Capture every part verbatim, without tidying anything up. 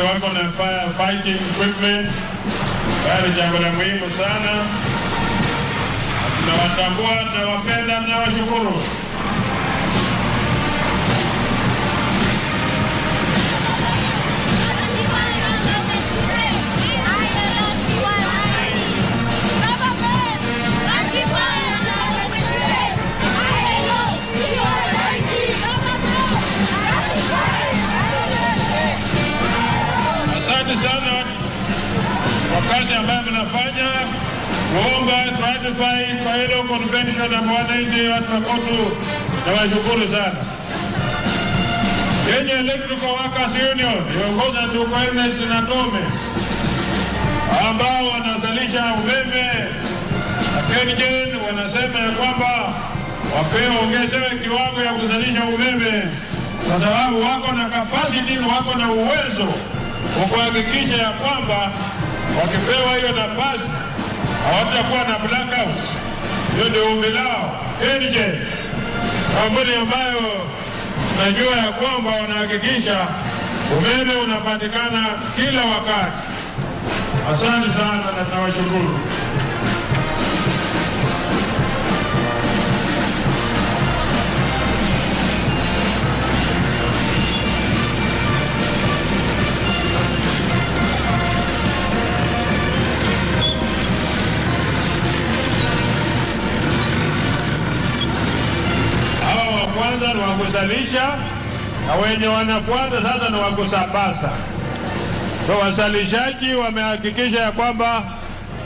Wako na fire fighting equipment, haya ni jambo la muhimu sana. Tunawatambua, tunawapenda, tunawashukuru. Asante sana kwa kazi ambayo mnafanya kuomba ratify kwa hilo convention ya wananchi watu wa Kotu. Nawashukuru sana. Kenya Electrical Workers Union iongozwa na ndugu Ernest Natome, ambao wanazalisha umeme na KenGen wanasema ya kwamba wapewe, ongezewe kiwango ya kuzalisha umeme, kwa sababu wako na capacity na wako na uwezo wa kuhakikisha ya kwamba wakipewa hiyo nafasi hawatakuwa na blackouts. Hiyo ndio ombi lao. KenGen, kampuni ambayo najua ya kwamba wanahakikisha umeme unapatikana kila wakati. Asante sana na tunawashukuru. Hawa wa kwanza ni wa kuzalisha, na wenye wanafuata sasa ni wa kusambaza. So, wazalishaji wamehakikisha ya kwamba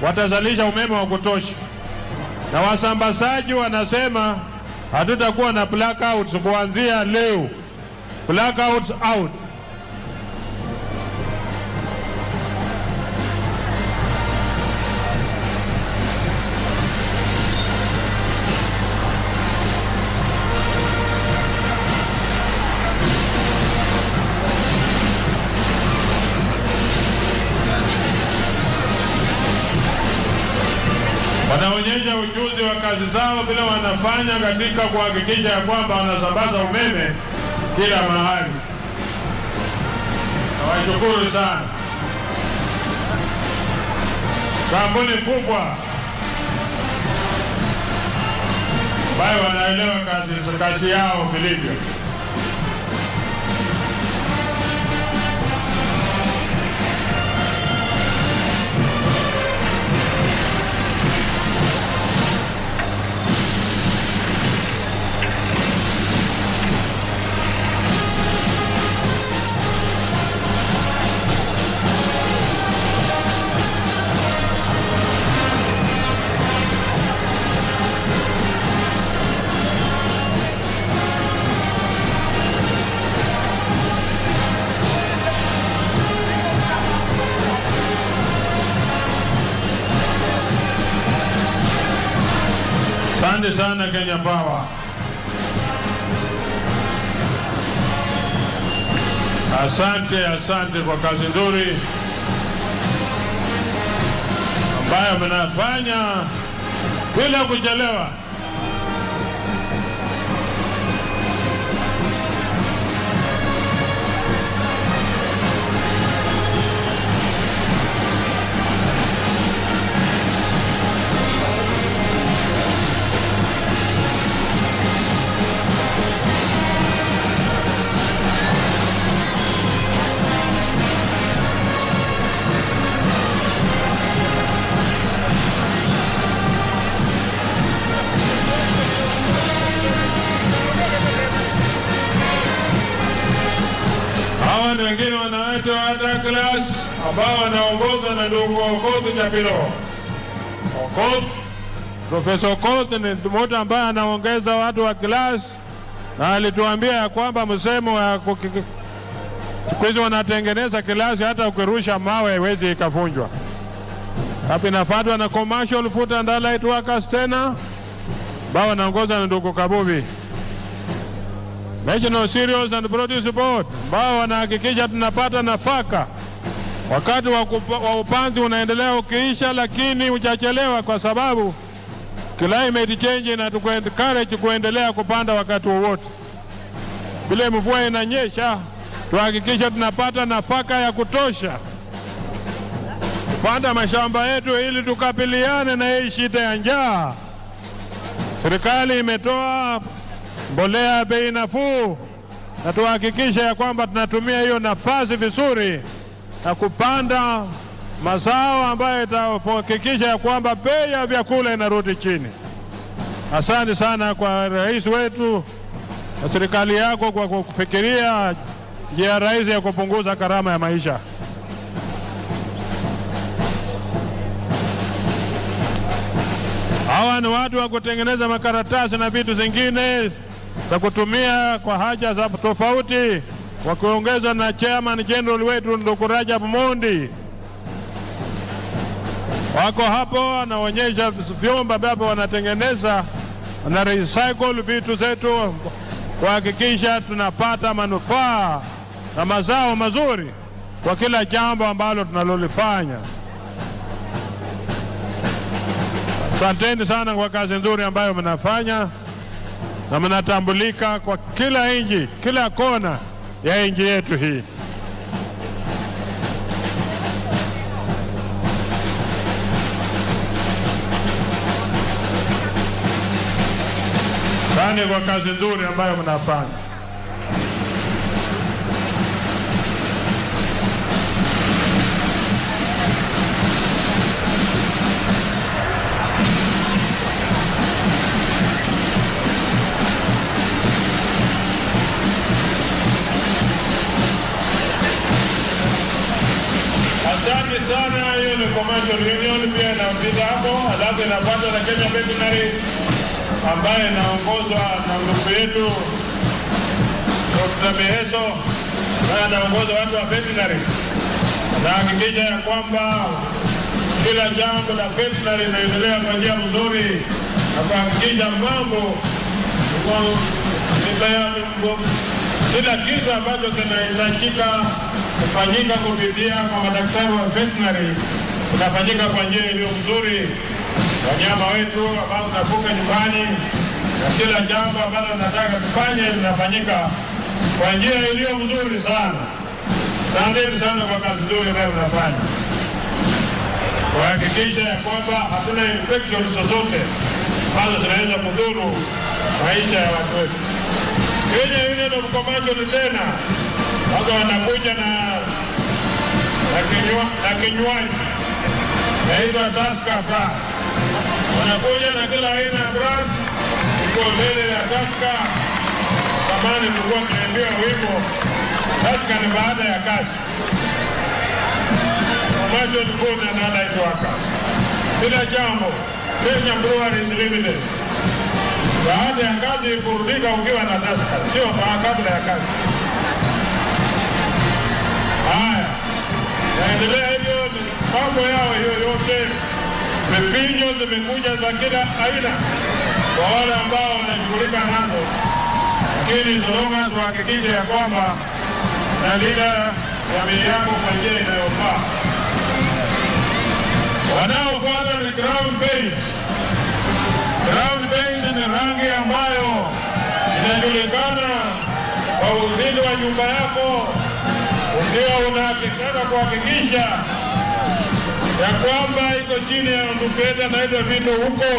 watazalisha umeme wa kutosha, na wasambazaji wanasema hatutakuwa na blackouts kuanzia leo. Blackouts out. Wanaonyesha ujuzi wa kazi zao vile wanafanya katika kuhakikisha ya kwamba wanasambaza umeme kila mahali. Nawashukuru sana. Kampuni kubwa ambayo wanaelewa kazi, kazi yao vilivyo. Asante sana Kenya Power. Asante, asante kwa kazi nzuri ambayo mnafanya bila kuchelewa. Hawa ni wengine wanaitwa hata class ambao wanaongozwa na ndugu Okoth Chapilo. Okoth, Profesa Okoth ni mtu ambaye anaongeza watu wa class, na alituambia ya kwamba msemo ya kuki-, siku hizi wanatengeneza class, hata ukirusha mawe haiwezi ikavunjwa. Hapa inafuatwa na Commercial Food and Allied Workers tena, ambao wanaongozwa na ndugu Kabubi. National Cereals and Produce Board, ambao wanahakikisha tunapata nafaka. Wakati wa kupa-, wa upanzi unaendelea ukiisha, lakini hujachelewa kwa sababu climate change inatuencourage kuendelea kupanda wakati wowote. Vile mvua inanyesha, Tuhakikishe tunapata nafaka ya kutosha kupanda mashamba yetu ili tukabiliane na hii shida ya njaa. Serikali imetoa mbolea ya bei nafuu, na tuhakikishe ya kwamba tunatumia hiyo nafasi vizuri na kupanda mazao ambayo itahakikisha ya kwamba bei ya vyakula inarudi chini. Asante sana kwa rais wetu na serikali yako kwa kufikiria njia rahisi ya kupunguza gharama ya maisha. Hawa ni watu wa kutengeneza makaratasi na vitu zingine za kutumia kwa haja za tofauti, wakiongezwa na Chairman General wetu ndugu Rajab Mondi. Wako hapo, wanaonyesha vyombo ambavyo wanatengeneza, wana recycle vitu zetu, kuhakikisha tunapata manufaa na mazao mazuri kwa kila jambo ambalo tunalolifanya. Asanteni sana kwa kazi nzuri ambayo mnafanya, na mnatambulika kwa kila nchi, kila kona ya nchi yetu hii. Asante kwa kazi nzuri ambayo mnafanya. Asante sana. Hiyo ni Commercial Union pia inapita hapo, alafu inafuatwa na Kenya Veterinary ambayo inaongozwa na ndugu yetu Doctor Miheso, ambaye anaongoza watu wa veterinary. Anahakikisha ya kwamba kila jambo la veterinary linaendelea kwa njia nzuri na kuhakikisha mambo, mambo, kila kitu ambacho kinahitajika kufanyika kupitia kwa madaktari wa veterinary kinafanyika kwa njia iliyo nzuri. Wanyama wetu ambao tunafuga nyumbani na kila jambo ambalo tunataka tufanye linafanyika kwa njia iliyo nzuri sana. Asanteni sana kwa kazi nzuri ambayo mnafanya kuhakikisha ya kwamba hatuna infections zozote ambazo zinaweza kudhuru maisha ya watu wetu. Kenya Union of Commercial tena, wako wanakuja na, na kinywa-, na kinywaji inaitwa Tusker Bar. Wanakuja na kila aina ya brand, iko mbele ya Tusker. Zamani tulikuwa tunaimbiwa wimbo, "Tusker ni baada ya kazi." Commercial food and allied workers. Kila jambo, Kenya Breweries Limited. Baada ya kazi, burudika ukiwa na Tusker, sio ba-, kabla ya kazi. Haya, naendelea hivyo, mambo yao hiyo yote, vifinyo zimekuja za kila aina kwa wale ambao wanashughulika nazo, lakini so long as tuhakikishe ya kwamba na lila ya bei yako kwa njia inayofaa. Wanaofuata ni Crown Paints. Crown Paints ni rangi ambayo inajulikana kwa uzito wa nyumba yako, ukiwa unataka kuhakikisha ya kwamba iko chini ya ndugu yetu anaitwa Vito huko,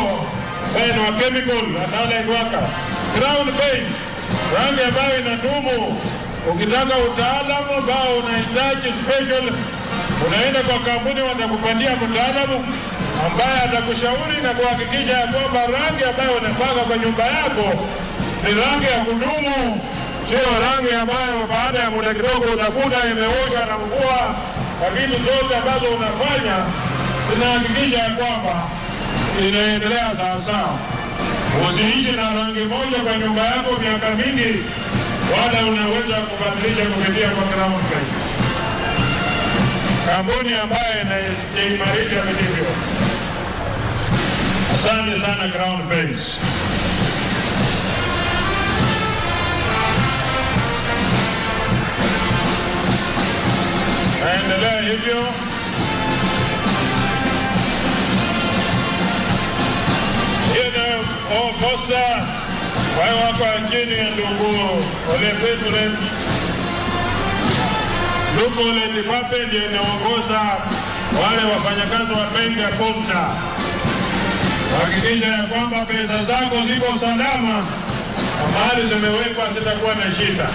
ambaye ni wa chemical, na sala iwaka. Crown Paints. Rangi ambayo inadumu. Ukitaka utaalamu ambao unahitaji special, unaenda kwa kampuni, watakupatia mtaalamu ambaye atakushauri na kuhakikisha ya kwamba rangi ambayo unapaka kwa nyumba yako ni rangi ya kudumu, sio rangi ambayo baada ya muda kidogo utakuta imeoshwa na mvua, na vitu zote ambazo unafanya zinahakikisha ya kwamba inaendelea sawasawa. Usiishi na rangi moja kwa nyumba yako miaka mingi, wala unaweza kubadilisha kupitia kwa Crown Paints, kampuni ambayo inaimarisha vilivyo. Asante sana Crown Paints. Naendelea hivyo. Hiyo nayo, oh, posta. Kwa hiyo wako chini ya ndugu Ole Petule. Tuko ile department inaongoza wale wafanyakazi wa benki ya Posta. Hakikisha ya kwamba pesa zako ziko salama, na mahali zimewekwa zitakuwa na shida.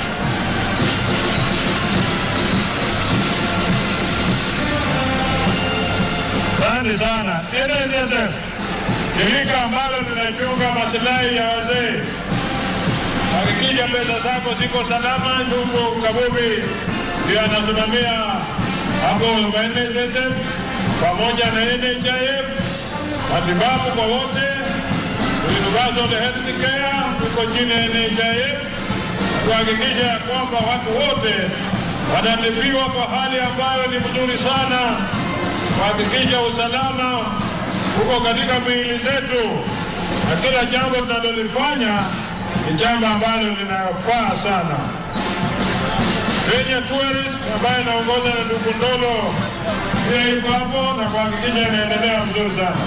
Asante sana. N S S F, shirika ambalo linachunga maslahi ya wazee. Hakikisha pesa zako ziko salama. Ndugu Kabubi ndio anasimamia hapo N S S F pamoja na N H I F, matibabu kwa wote, universal health care, tuko chini ya N H I F, kuhakikisha ya kwamba watu wote wanatibiwa kwa hali ambayo ni mzuri sana, kuhakikisha usalama uko katika miili zetu, na kila jambo tunalolifanya ni jambo ambalo linafaa sana. Kenya Tourist ambayo inaongozwa na ndugu Ndolo pia iko hapo na kuhakikisha inaendelea vizuri sana.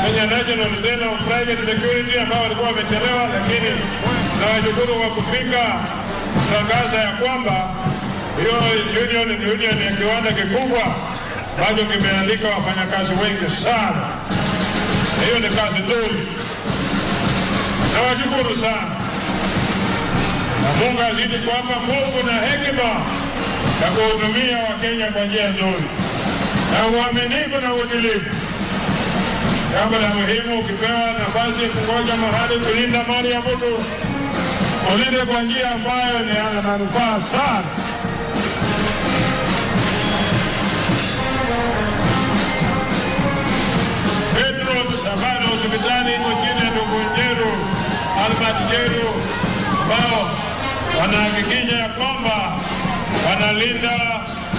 Kenya National tena Private Security ambao walikuwa wamechelewa, lakini nawashukuru kwa kufika kutangaza ya kwamba hiyo union ni union ya kiwanda kikubwa ambacho kimeandika wafanyakazi wengi sana. Na hiyo ni kazi nzuri. Nawashukuru sana. Na Mungu azidi kuwapa nguvu na hekima ya kuhudumia Wakenya kwa njia nzuri na uaminifu na uadilifu. Jambo la muhimu, ukipewa nafasi ya kungoja mahali kulinda mali ya mtu, ulinde kwa njia ambayo ni ya manufaa sana. Petro Savano hospitali iko chini ya ndugu Njeru, Albert Njeru, ambao wanahakikisha ya kwamba wanalinda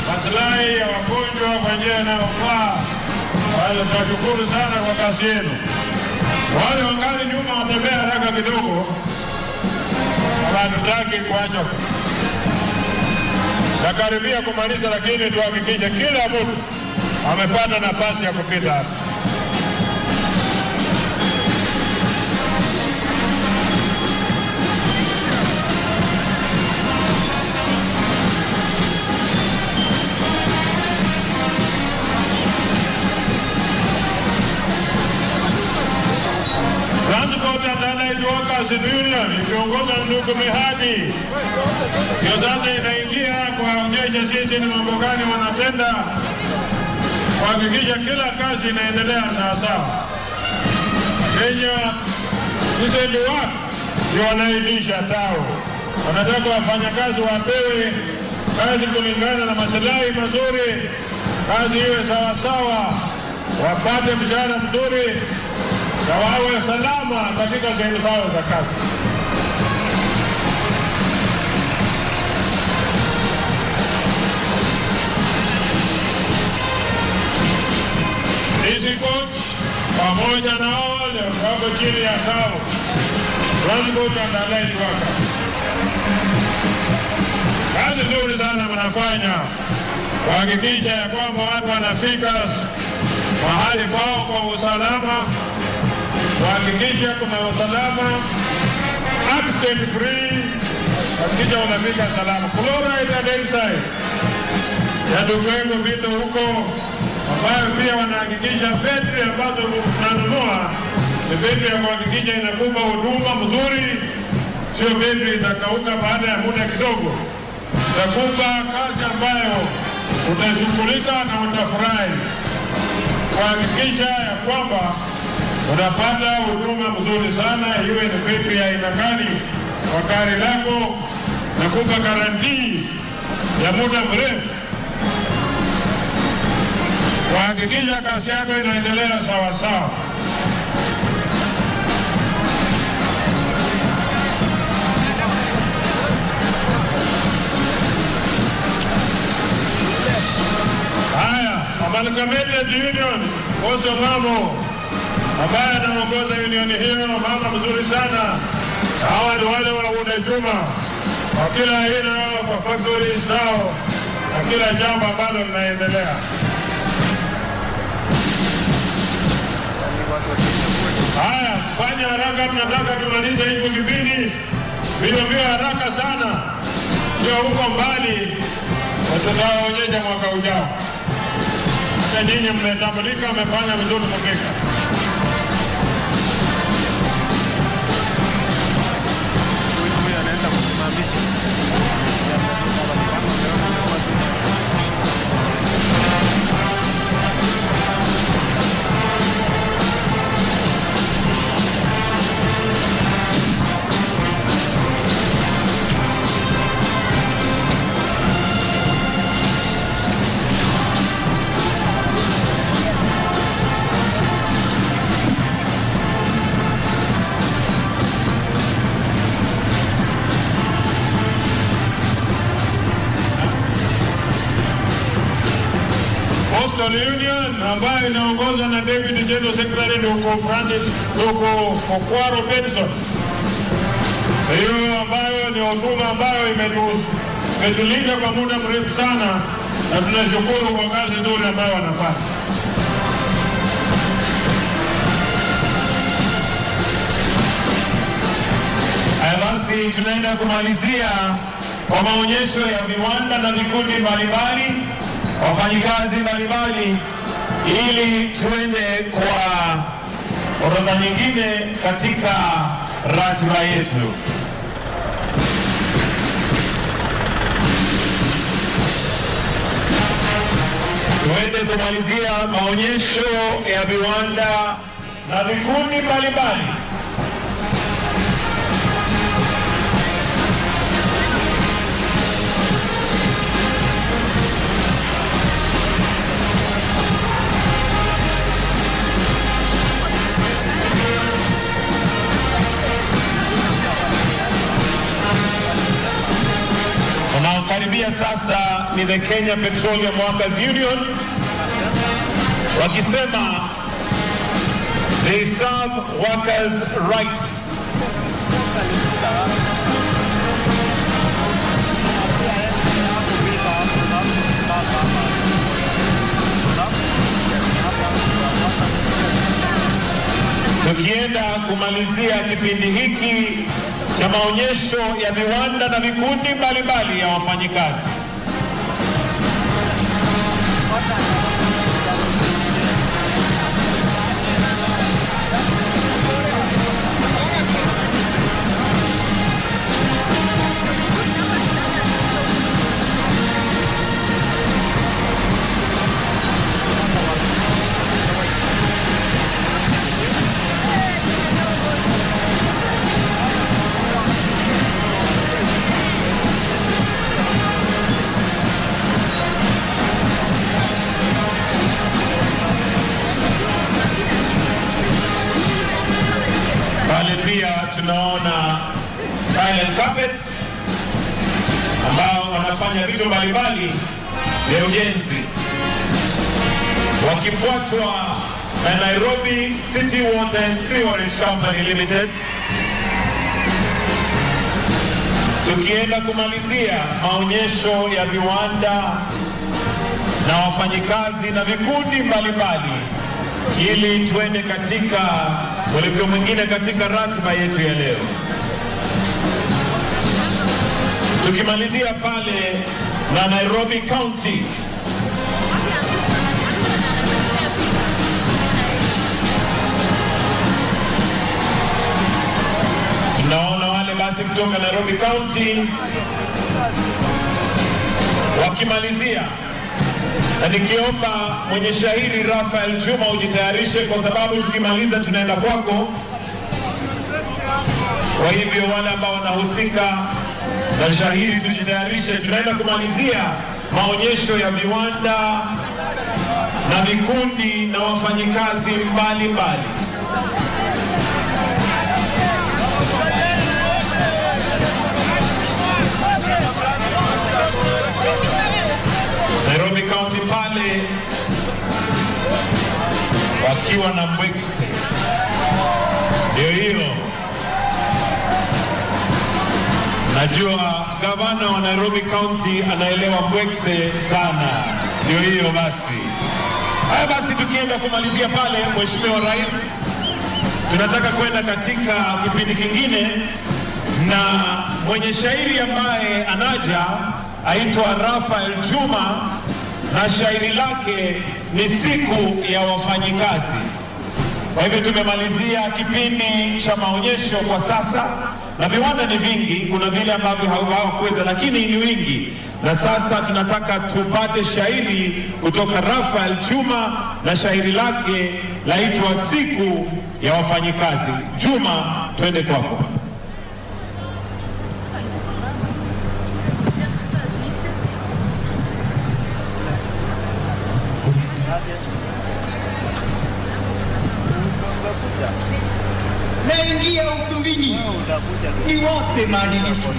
maslahi ya wagonjwa kwa njia inayofaa. Wale, tunashukuru sana kwa kazi yenu. Wale wangali nyuma, watembea haraka kidogo. Hatutaki kuacha. Nakaribia kumaliza, lakini tuhakikishe kila mtu amepata nafasi ya kupita hapa. Transport and Allied Workers Union ikiongozwa na ndugu Mihadi ndio sasa inaingia kuwaonyesha sisi ni mambo gani wanatenda kuhakikisha kila kazi inaendelea sawasawa. Kenya Diesel Work ndio wanaitisha tao. Wanataka wafanyakazi wapewe kazi kulingana na maslahi mazuri, kazi iwe sawasawa, wapate mshahara mzuri na wawe salama katika sehemu zao za kazi. Easy Coach pamoja na wale wako chini ya tao, Transport and Allied Workers. Kazi nzuri sana mnafanya kuhakikisha ya kwamba watu wanafika mahali pao kwa usalama, kuhakikisha kuna usalama, accident free, kuhakikisha unafika salama. Chloride ya Densai ya ndugu yangu Vito huko, ambayo pia wanahakikisha betri ambazo tunanunua ni betri ya kuhakikisha inakupa huduma mzuri, sio betri itakauka baada ya muda kidogo. Itakupa kazi ambayo utashughulika na utafurahi kuhakikisha ya kwamba unapata huduma mzuri sana, iwe ni betri ya aina gani kwa gari lako, na kupa garantii ya muda mrefu kuhakikisha kazi yako inaendelea sawa sawa. Haya, Amalgamated Union, Oso Mamo, ambaye anaongoza union hiyo, mama mzuri sana. Hawa ni wale wa Uda Chuma, wa kila aina, kwa factories zao, na kila jambo ambalo linaendelea. Haya, fanya haraka, tunataka tumalize hicho kipindi. Mbio, mbio haraka sana. Ndio huko mbali. Tutawaonyesha mwaka ujao. Hata nyinyi mmetambulika, mmefanya vizuri kupika. Huyu anaenda kusimamisha. Coastal Union ambayo inaongozwa na Deputy General Secretary ndugu Francis, ndugu Okwaro Benson. Hiyo ambayo ni huduma ambayo imetu-, imetulinda kwa muda mrefu sana, na tunashukuru kwa kazi nzuri ambayo wanafanya. Haya basi, tunaenda kumalizia kwa maonyesho ya viwanda na vikundi mbalimbali, wafanyikazi mbalimbali, ili tuende kwa orodha nyingine katika ratiba yetu. Tuende kumalizia maonyesho ya viwanda na vikundi mbalimbali. Unaokaribia sasa ni the Kenya Petroleum Workers Union, wakisema they serve workers' rights. Tukienda kumalizia kipindi hiki cha maonyesho ya viwanda na vikundi mbalimbali ya wafanyikazi. Pale pia tunaona tile and carpets ambao wanafanya vitu mbalimbali vya ujenzi, wakifuatwa na Nairobi City Water and Sewerage Company Limited. Tukienda kumalizia maonyesho ya viwanda na wafanyikazi na vikundi mbalimbali, ili tuende katika mwelekeo mwingine katika ratiba yetu ya leo. Tukimalizia pale na Nairobi County. Tunaona wale basi kutoka Nairobi County wakimalizia, na nikiomba mwenye shahiri Raphael Juma ujitayarishe, kwa sababu tukimaliza tunaenda kwako. Kwa hivyo wale ambao wanahusika na shahiri, tujitayarishe, tunaenda kumalizia maonyesho ya viwanda na vikundi na wafanyikazi mbalimbali. Nairobi County pale wakiwa na mbwekse. Ndio hiyo. Najua gavana wa Nairobi County anaelewa mbwekse sana. Ndio hiyo basi. Haya basi, tukienda kumalizia pale, Mheshimiwa Rais, tunataka kwenda katika kipindi kingine, na mwenye shahiri ambaye anaja Aitwa Raphael Juma na shairi lake ni Siku ya Wafanyikazi. Kwa hivyo tumemalizia kipindi cha maonyesho kwa sasa, na viwanda ni vingi, kuna vile ambavyo hau-, hawakuweza, lakini ni wingi. Na sasa tunataka tupate shairi kutoka Raphael Juma, na shairi lake laitwa Siku ya Wafanyikazi. Juma, twende kwako. Naingia ukumbini, niwape maadilifu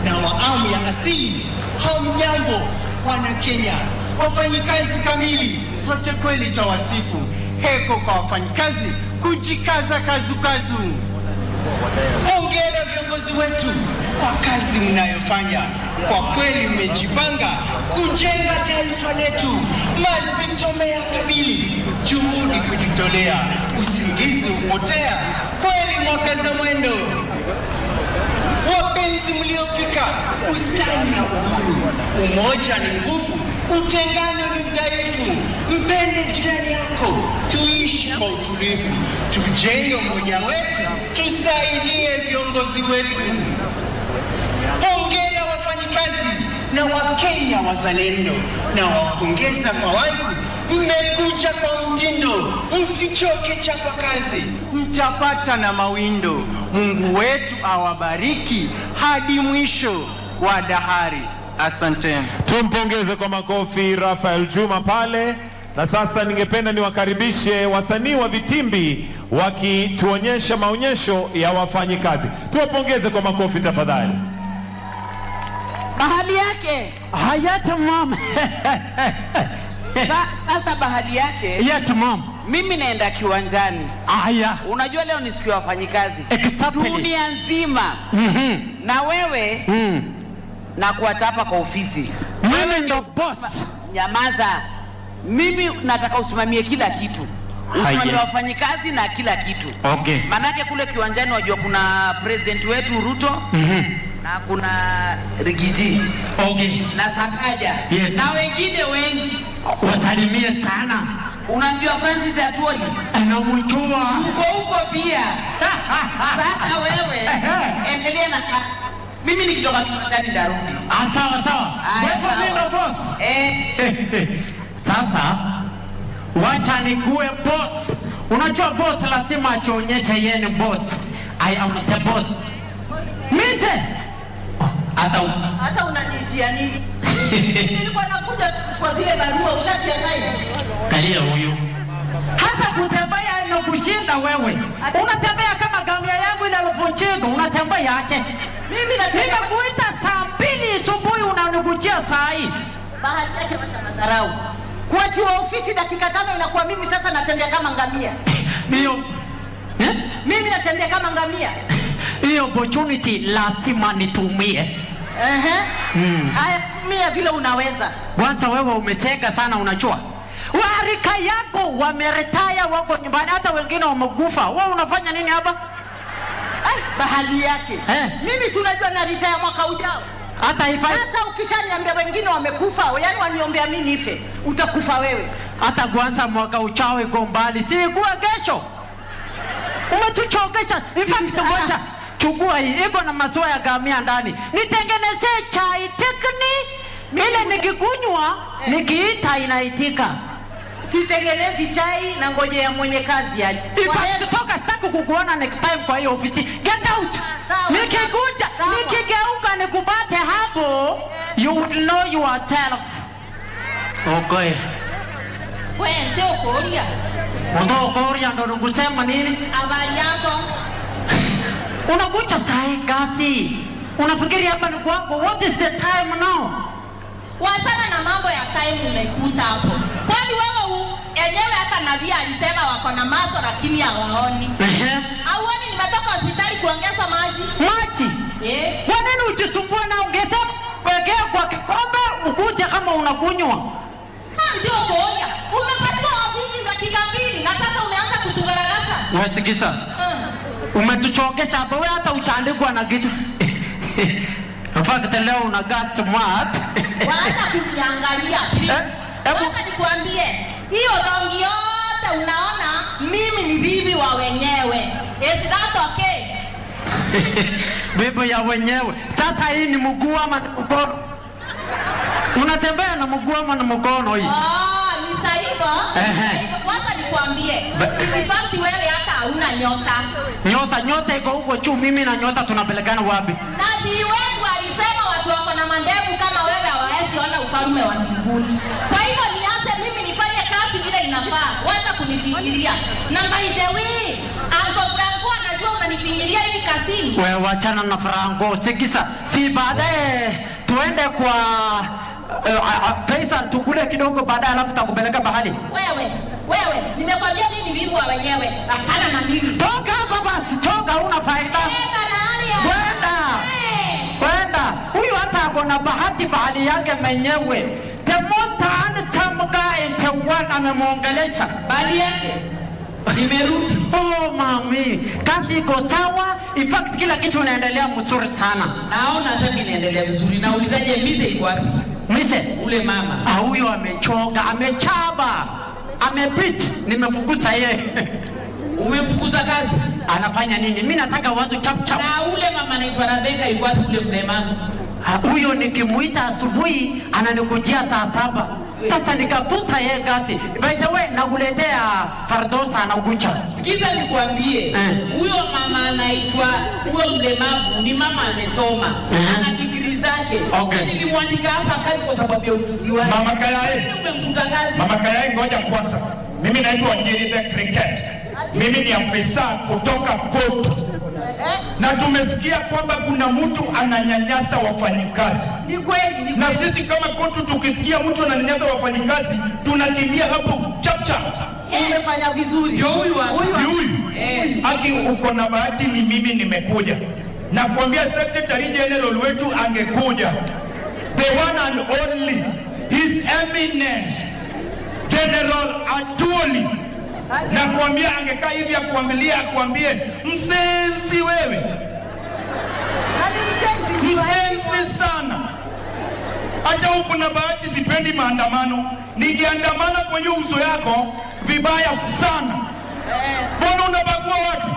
na waamu ya asili. Hamjambo, wana Kenya, wafanyikazi kamili, sote kweli twawasifu. Heko kwa wafanyikazi, kujikaza kazukazu. Hongera viongozi wetu kwa kazi mnayofanya. Kwa kweli mmejipanga kujenga taifa letu. Mazito mmeyakabili, juhudi kujitolea, usingizi upotea. Kweli mwakaza mwendo. Wapenzi mliofika, ustani na uhuru. Umoja ni nguvu, utengano ni udhaifu. Mpende jirani yako, tuishi kwa utulivu. Tujenge umoja wetu, tusaidie viongozi wetu. Hongera wafanyikazi na Wakenya wazalendo, na wapongeza kwa wazi, mmekuja kwa mtindo, msichoke chapa kazi, mtapata na mawindo. Mungu wetu awabariki hadi mwisho wa dahari. Asanteni. Tumpongeze kwa makofi Raphael Juma pale. Na sasa ningependa niwakaribishe wasanii wa vitimbi wakituonyesha maonyesho ya wafanyikazi. Tuwapongeze kwa makofi tafadhali. Bahali yake. Haya, tamam. Sa-, sasa bahali yake. Yes, mom. Mimi naenda kiwanjani. Haya. Unajua leo ni siku ya wafanyikazi. Exactly. Dunia nzima. Mhm. Na wewe Mm. na kuacha hapa kwa ofisi. Mimi ndo boss. Nyamaza. Mimi nataka usimamie kila kitu. Usimamie Haya. wafanyikazi na kila kitu. Okay. Manake kule kiwanjani wajua kuna president wetu Ruto Mhm. na kuna Rigiji Okay. na Sakaja Yes. na wengine wengi. Wasalimie sana. Unamjua Francis Atwoli? Anamjua. Uko huko pia. Sasa wewe Ehe. endelea na kazi. Mimi nikitoka kiwanjani ndarudi. Ah, sawa, sawa. Aya, Wewe sawa. ndio boss. Eh. Sasa wacha nikuwe boss. Unajua boss lazima ajionyeshe yeye ni boss. I am the boss. Mise. Hata u- Hata unaniitia nini? Nilikuwa nakuja kuchukua zile barua, ushatia saini. Kalia huyu. Hata kutembea imekushinda wewe. Unatembea kama ngamia yangu inalivunjika, unatembea aje? Mimi natembea Nimekuita saa mbili asubuhi unanikujia saa hii. Bahati yake wacha madharau. Kuachiwa ofisi dakika tano inakuwa mimi sasa natembea kama ngamia. Hiyo. Eh? Mimi natembea kama ngamia. Hiyo opportunity lazima nitumie. Ehe. Mm. Haya, tumia vile unaweza. Kwanza wewe umezeeka sana, unajua. Warika yako wameretire, wako nyumbani, hata wengine wamekufa. Wewe unafanya nini hapa? Ai, bahali yake. Eh. Mimi si unajua na retire mwaka ujao. Hata if I Sasa ukishaniambia wengine wamekufa, yani waniombea mimi nife, utakufa wewe. Hata kwanza mwaka ujao iko mbali. Si ikuwa kesho. Umetuchokesha. In fact, Yes, ah. ngoja. Chukua hii. Iko na maziwa ya ngamia ndani. Nitengenezee chai tikni. Ile nikikunywa, Eh. nikiita inaitika. Sitengenezi chai na ngojea mwenye kazi aje. In fact, toka, sitaki kukuona next time kwa hiyo ofisi. Get out. Sawa, Nikikuja, sawa. nikigeuka nikupate hapo, you will know yourself. Okay. We, nĩũkũũria. Ũtũkũũria ndo nĩngũsema nini? Habari yako? Unakuja saa hii kazi. Unafikiri hapa ni kwako? What is the time now? Wachana na mambo ya time umekuta hapo. Kwani wewe u-, enyewe hata nabii alisema wako na macho lakini hawaoni. Ehe. Hauoni nimetoka hospitali kuongeza maji? Maji? Eh. Kwa nini ujisumbua na ongeza wekea kwa kikombe ukuje kama unakunywa? Ha, ndio kuonya. Umepatiwa ofisi dakika mbili na sasa umeanza kutugaragaza. Wasikiza. Hmm. Umetuchokesha hapa, wewe hata uchandikwa na kitu. In fact, leo unakaa smart. Wacha kuniangalia, please. Eh, hebu- Wacha nikwambie, hiyo dhongi yote unaona, mimi ni bibi wa wenyewe. Is that okay? Bibi ya wenyewe. Sasa hii ni mguu ama ni mkono? Unatembea na mguu ama na mkono hii? Oh, ni sawa hivyo. Ehe. Kwanza nikwambie, ba- in fact wewe hata hauna nyota. Nyota, nyota iko huko juu, mimi na nyota tunapelekana wapi? Nabii wetu alisema watu wako na mandevu kama wewe hawawezi ona ufalme wa mbinguni. Kwa hivyo niache mimi nifanye kazi vile inafaa. Wacha kunifikiria. Na by the way, Uncle Franco anajua unanifinyilia hivi kazini. Wewe wachana na Franco. Sikiza, si baadaye tuende kwa, eh, a, a, Faisal tukule kidogo baadaye, alafu takupeleka bahali. Wewe, wewe, nimekwambia mimi ni bibi wa wenyewe. Achana na mimi. Toka hapa basi, toka, una faida. Enda na hali ya- Kwenda. Eh. Kwenda. Huyu hata ako na bahati bahali yake mwenyewe. The most handsome guy in the world amemwongelesha. Bahali yake. Nimerudi. Oh, mami, kazi iko sawa. In fact, kila kitu inaendelea mzuri sana. Naona hata mimi naendelea vizuri. Naulizaje, Mize iko wapi? Mize? Ule mama. Ah, huyo amechoka, amechaba, amepit. Nimefukuza yeye. Umemfukuza kazi? Anafanya nini? Mimi nataka watu chap chap. Na ule mama anaitwa Rebecca yuko wapi, ule mlemavu? Ah, huyo nikimuita asubuhi, ananikujia saa saba. Sasa nikafuta yeye kazi. By the way, nakuletea Fardosa anakuja. Sikiza nikwambie, eh, huyo mama anaitwa, huyo mlemavu ni mama amesoma. Mhm. Ana degree zake. Okay. Na nilimwandika hapa kazi kwa sababu ya ujuzi wake. Mama Kalae. Umemfuta kazi. Mama Kalae, ngoja kwanza. Mimi naitwa Ngiri the Cricket. Mimi ni afisa kutoka KOTU. Na tumesikia kwamba kuna mtu ananyanyasa wafanyikazi. Ni kweli, ni kweli. Na sisi kama KOTU tukisikia mtu ananyanyasa wafanyikazi, tunakimbia hapo chap chap. Yes. Umefanya vizuri. Ndio huyu hapa. Huyu hapa. Ni huyu. Eh. Aki, uko na bahati, ni mimi nimekuja. Nakwambia Secretary General wetu angekuja. The one and only, His Eminence General Atwoli. Nakwambia angekaa hivi akuangalia, akuambie, "Msenzi wewe." Nani msenzi? Msenzi sana. Hata huku na bahati, sipendi maandamano. Ningeandamana kwa hiyo uso yako vibaya sana. Eh. Mbona unabagua watu?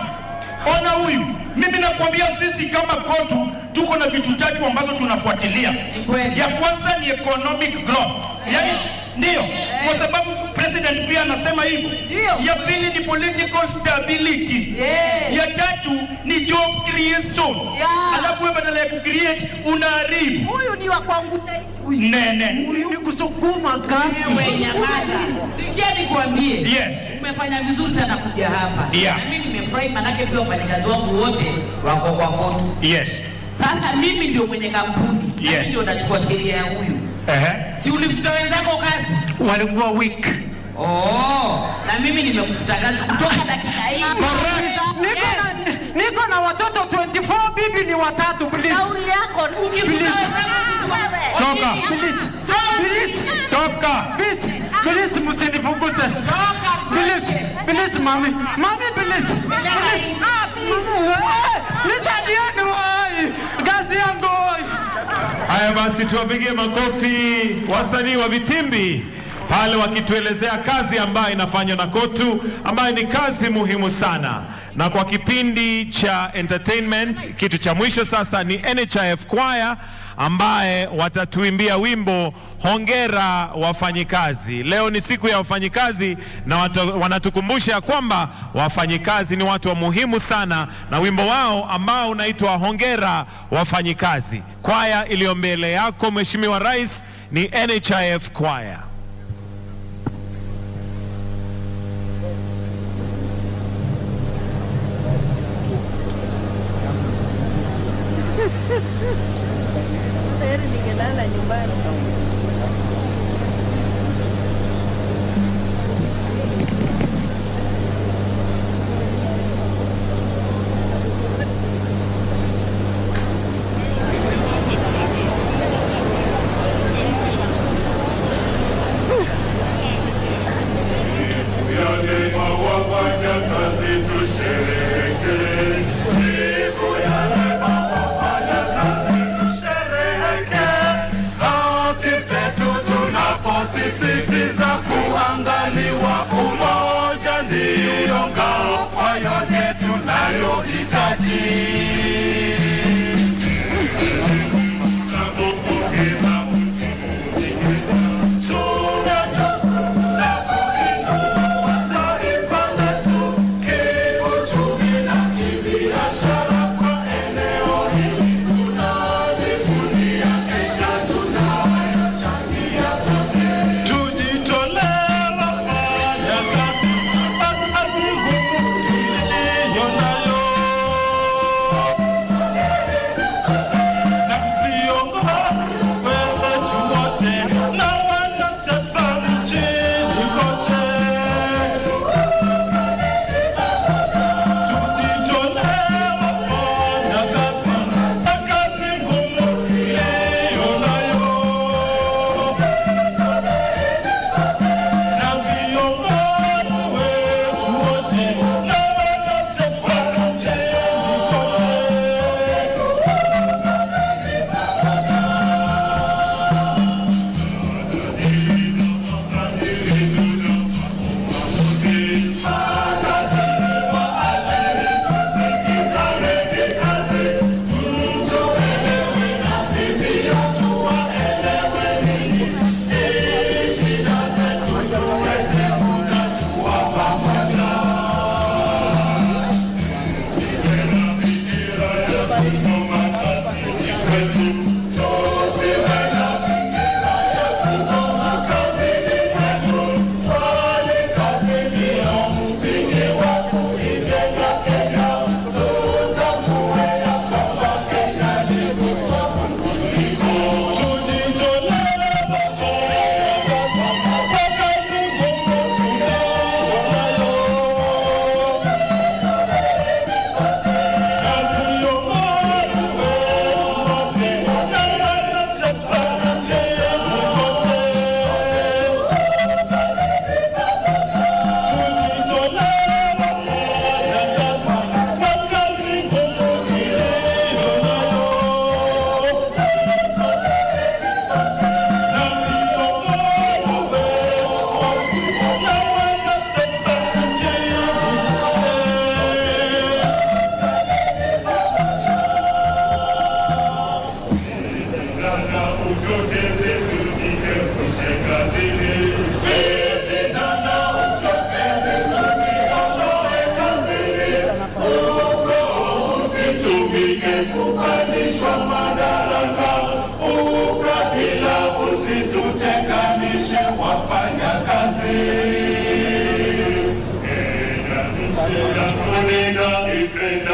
Ona huyu. Mimi nakwambia sisi kama KOTU tuko na vitu tatu ambazo tunafuatilia. Ni kweli. Ya kwanza ni economic growth. Yaani, yes, ndio. Yes. Kwa sababu president pia anasema hivyo. Ndio. Ya pili ni political stability. Yes. Ya tatu ni job creation. Yeah. Alafu wewe badala ya kucreate, unaharibu. Huyu ni wa kwangu. Nene. Huyu ni kusukuma kazi. Wewe nyamaza. Sikia nikwambie. Yes. Umefanya vizuri sana kuja hapa. Yeah. Na mimi nimefurahi, manake pia wafanyakazi wangu wote wako kwa KOTU. Yes. Sasa mimi ndio mwenye kampuni. Na mimi, yes, ndio nachukua sheria ya huyu. Ehe. Si ulifuta wenzako kazi? Walikuwa weak. Oh, na mimi nimekufuta kazi kutoka dakika hii. Correct. Niko na, niko na watoto twenty-four, bibi ni watatu, please. Shauri yako. Ukifuta wenzako, toka. Please. Please. Toka. Please. Please, msinifukuze. Please. Please, mami. Mami, please. Please. Please, adioni, oi. Kazi yangu, oi. Haya basi, tuwapigie makofi wasanii wa Vitimbi pale wakituelezea kazi ambayo inafanywa na KOTU, ambayo ni kazi muhimu sana. Na kwa kipindi cha entertainment, kitu cha mwisho sasa ni N H I F Choir ambaye watatuimbia wimbo Hongera Wafanyikazi. Leo ni siku ya wafanyikazi na wata-, wanatukumbusha kwamba wafanyikazi ni watu wa muhimu sana, na wimbo wao ambao unaitwa Hongera Wafanyikazi. Kwaya iliyo mbele yako, Mheshimiwa Rais, ni N H I F Choir. Heri ningelala nyumbani. Siku ya leo wafanyakazi tusherehekee. Siku ya leo wafanyakazi tusherehekee.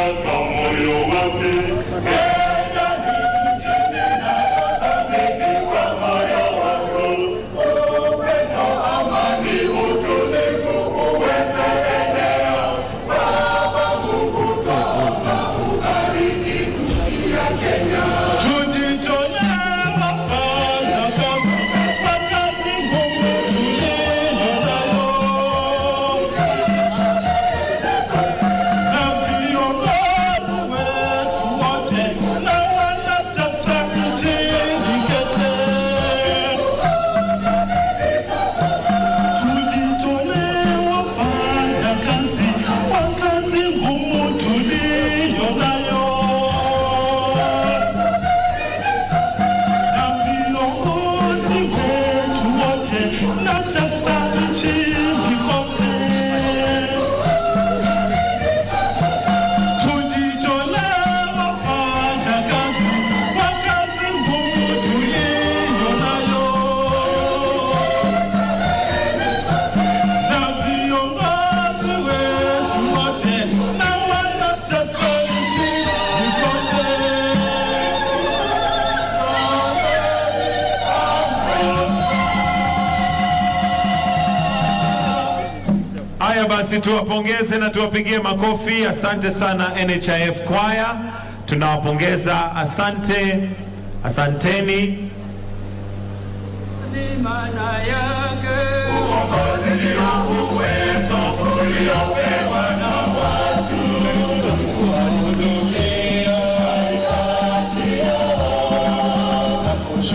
Kwa moyo wote, Kenya ni nchi ninayothamini kwa moyo wangu. Upendo, amani, utulivu uweze enea. Baba Mungu, twaomba ubariki nchi ya Kenya. Tujitolee wafanya kazi, kwa kazi ngumu tuliyo nayo. Na viongozi wetu wote na wanasiasa nchini Kenya. Tujitolee wafanya kazi kwa kazi ngumu tuliyo nayo. Na viongozi wetu wote na sasa nchini kote. Tujitolee wafanya kazi kwa kazi ngumu tuliyo nayo. Na viongozi wetu wote na wanasiasa nchini kote. Haya basi, tuwapongeze na tuwapigie makofi. Asante sana N H I F Choir, tunawapongeza. Asante, asanteni. Maana yake uongozi ndio uwezo uliopewa na watu kuhudumia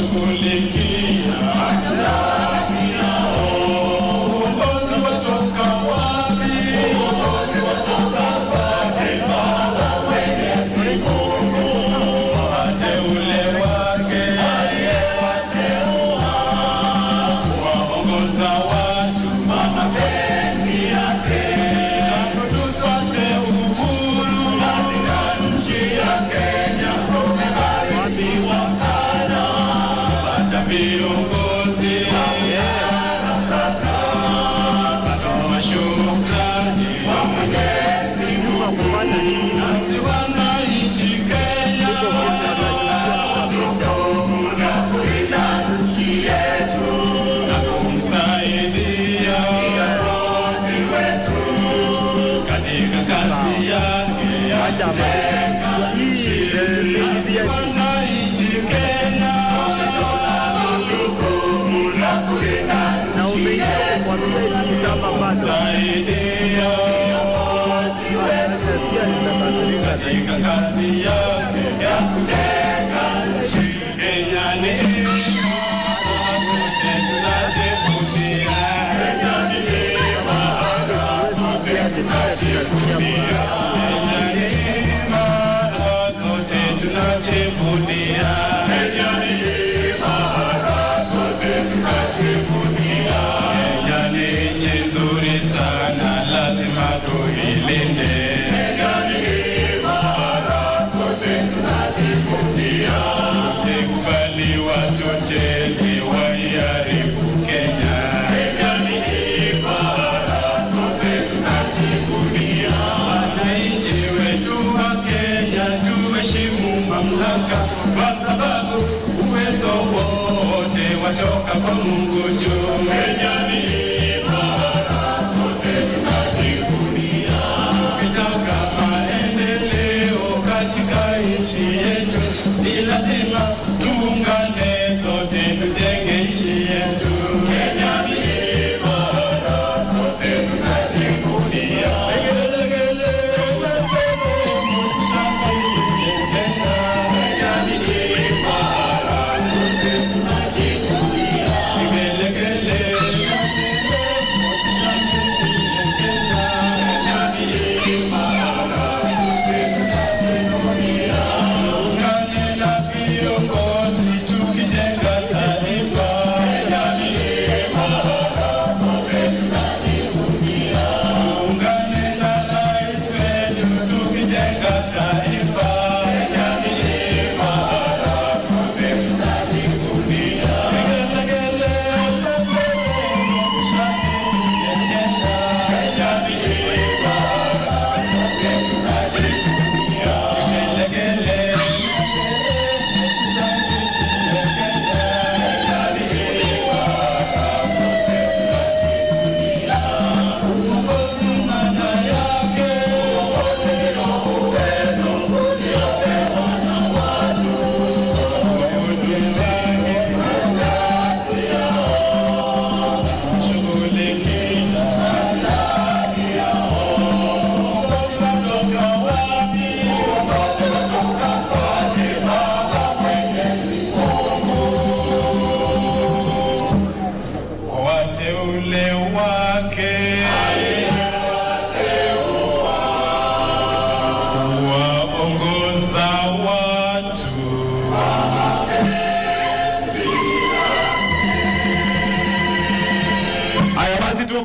kushughulikia maslahi yao. Uongozi watoka wapi? Uongozi watoka kwa Baba Mwenyezi Mungu, wateule wake aliyewateua kuwaongoza watu kwa mapenzi yake. Tangu tupate uhuru katika nchi ya Kenya, tumebarikiwa sana kupata viongozi wa busara sana. Tunatoa shukrani kwa Mwenyezi Mungu, nasi wananchi Kenya, jukumu la kulinda nchi yetu na kumsaidia kiongozi wetu katika kazi yake ya kujenga nchi. Nasi wananchi Kenya, jukumu la kulinda nchi yetu na kumsaidia kiongozi wetu katika kazi yake ya kujenga nchi. Kenya ni imara, sote tunajivunia. Kenya ni imara, sote tunajivunia. Kenya ni imara, sote tunajivunia. Kenya ni imara, sote tunajivunia. Kenya ni nchi nzuri sana, lazima tuilinde. Kenya ni imara, sote tunajivunia. Usikubali wachochezi waiharibu Kenya. Kenya ni imara, sote tunajivunia. Wananchi wetu wa Kenya, tuheshimu mamlaka, kwa sababu uwezo wote watoka kwa Mungu juu. Kenya ni imara, sote tunajivunia. Ukitaka maendeleo katika nchi yetu, ni lazima tuungane sote, tujenge nchi yetu. Kenya ni imara, sote tunajivunia. Vigelegele, vigelegele, mshangilie Kenya. Kenya ni imara, sote tunajivunia. Vigelegele.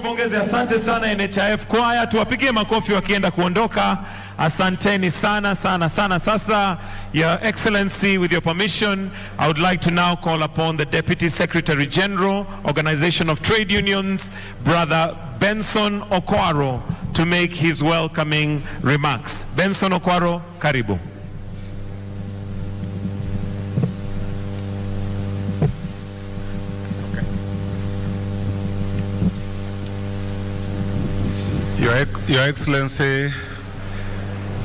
Ongeze, asante sana N H I F Choir, tuwapigie makofi wakienda kuondoka. Asanteni sana, sana, sana. Sasa, Your Excellency, with your permission, I would like to now call upon the Deputy Secretary General, Organization of Trade Unions, Brother Benson Okwaro, to make his welcoming remarks. Benson Okwaro, karibu. Your Ex-, Your Excellency,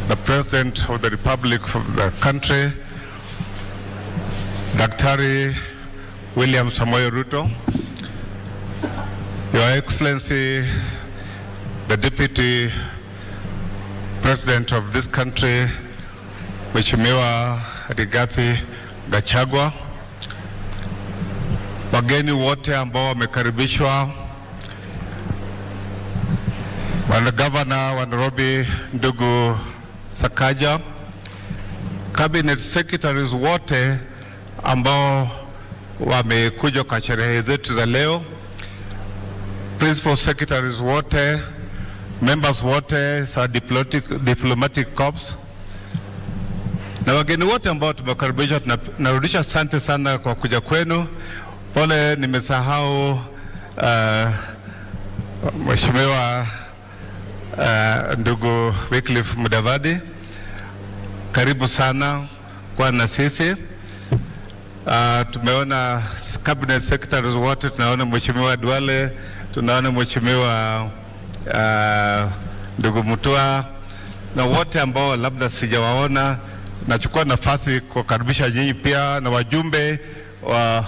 the President of the Republic of the country, Daktari William Samoei Ruto, Your Excellency, the Deputy President of this country, Mheshimiwa Rigathi Gachagua, wageni wote ambao wamekaribishwa, bwana gavana wa Nairobi, ndugu Sakaja, cabinet secretaries wote ambao wamekuja kwa sherehe zetu za leo, principal secretaries wote, members wote za diplomatic, diplomatic corps, na wageni wote ambao tumekaribishwa, tuna-, narudisha asante sana kwa kuja kwenu. Pole, nimesahau, uh, Mheshimiwa, uh, ndugu Wycliffe Mudavadi. Karibu sana kwa na sisi. Uh, tumeona cabinet secretaries wote, tunaona Mheshimiwa Duale, tunaona Mheshimiwa, uh, ndugu Mutua, na wote ambao labda sijawaona. Nachukua nafasi kuwakaribisha nyinyi pia na wajumbe wa,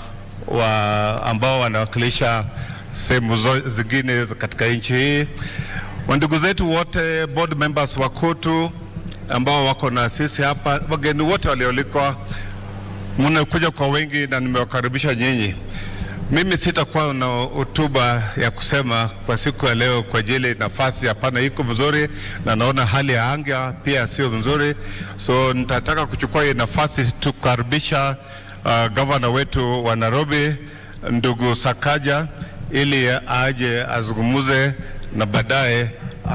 wa ambao wanawakilisha sehemu zo-, zingine za katika nchi hii. Wandugu zetu wote, board members wa KOTU ambao wako na sisi hapa, wageni wote walioalikwa, mnakuja kwa wengi na nimewakaribisha nyinyi. Mimi sitakuwa na hotuba ya kusema kwa siku ya leo kwa ajili nafasi hapana iko mzuri, na naona hali ya anga pia sio mzuri. So nitataka kuchukua hii nafasi tukaribisha, uh, gavana wetu wa Nairobi, ndugu Sakaja, ili aje azungumze na baadaye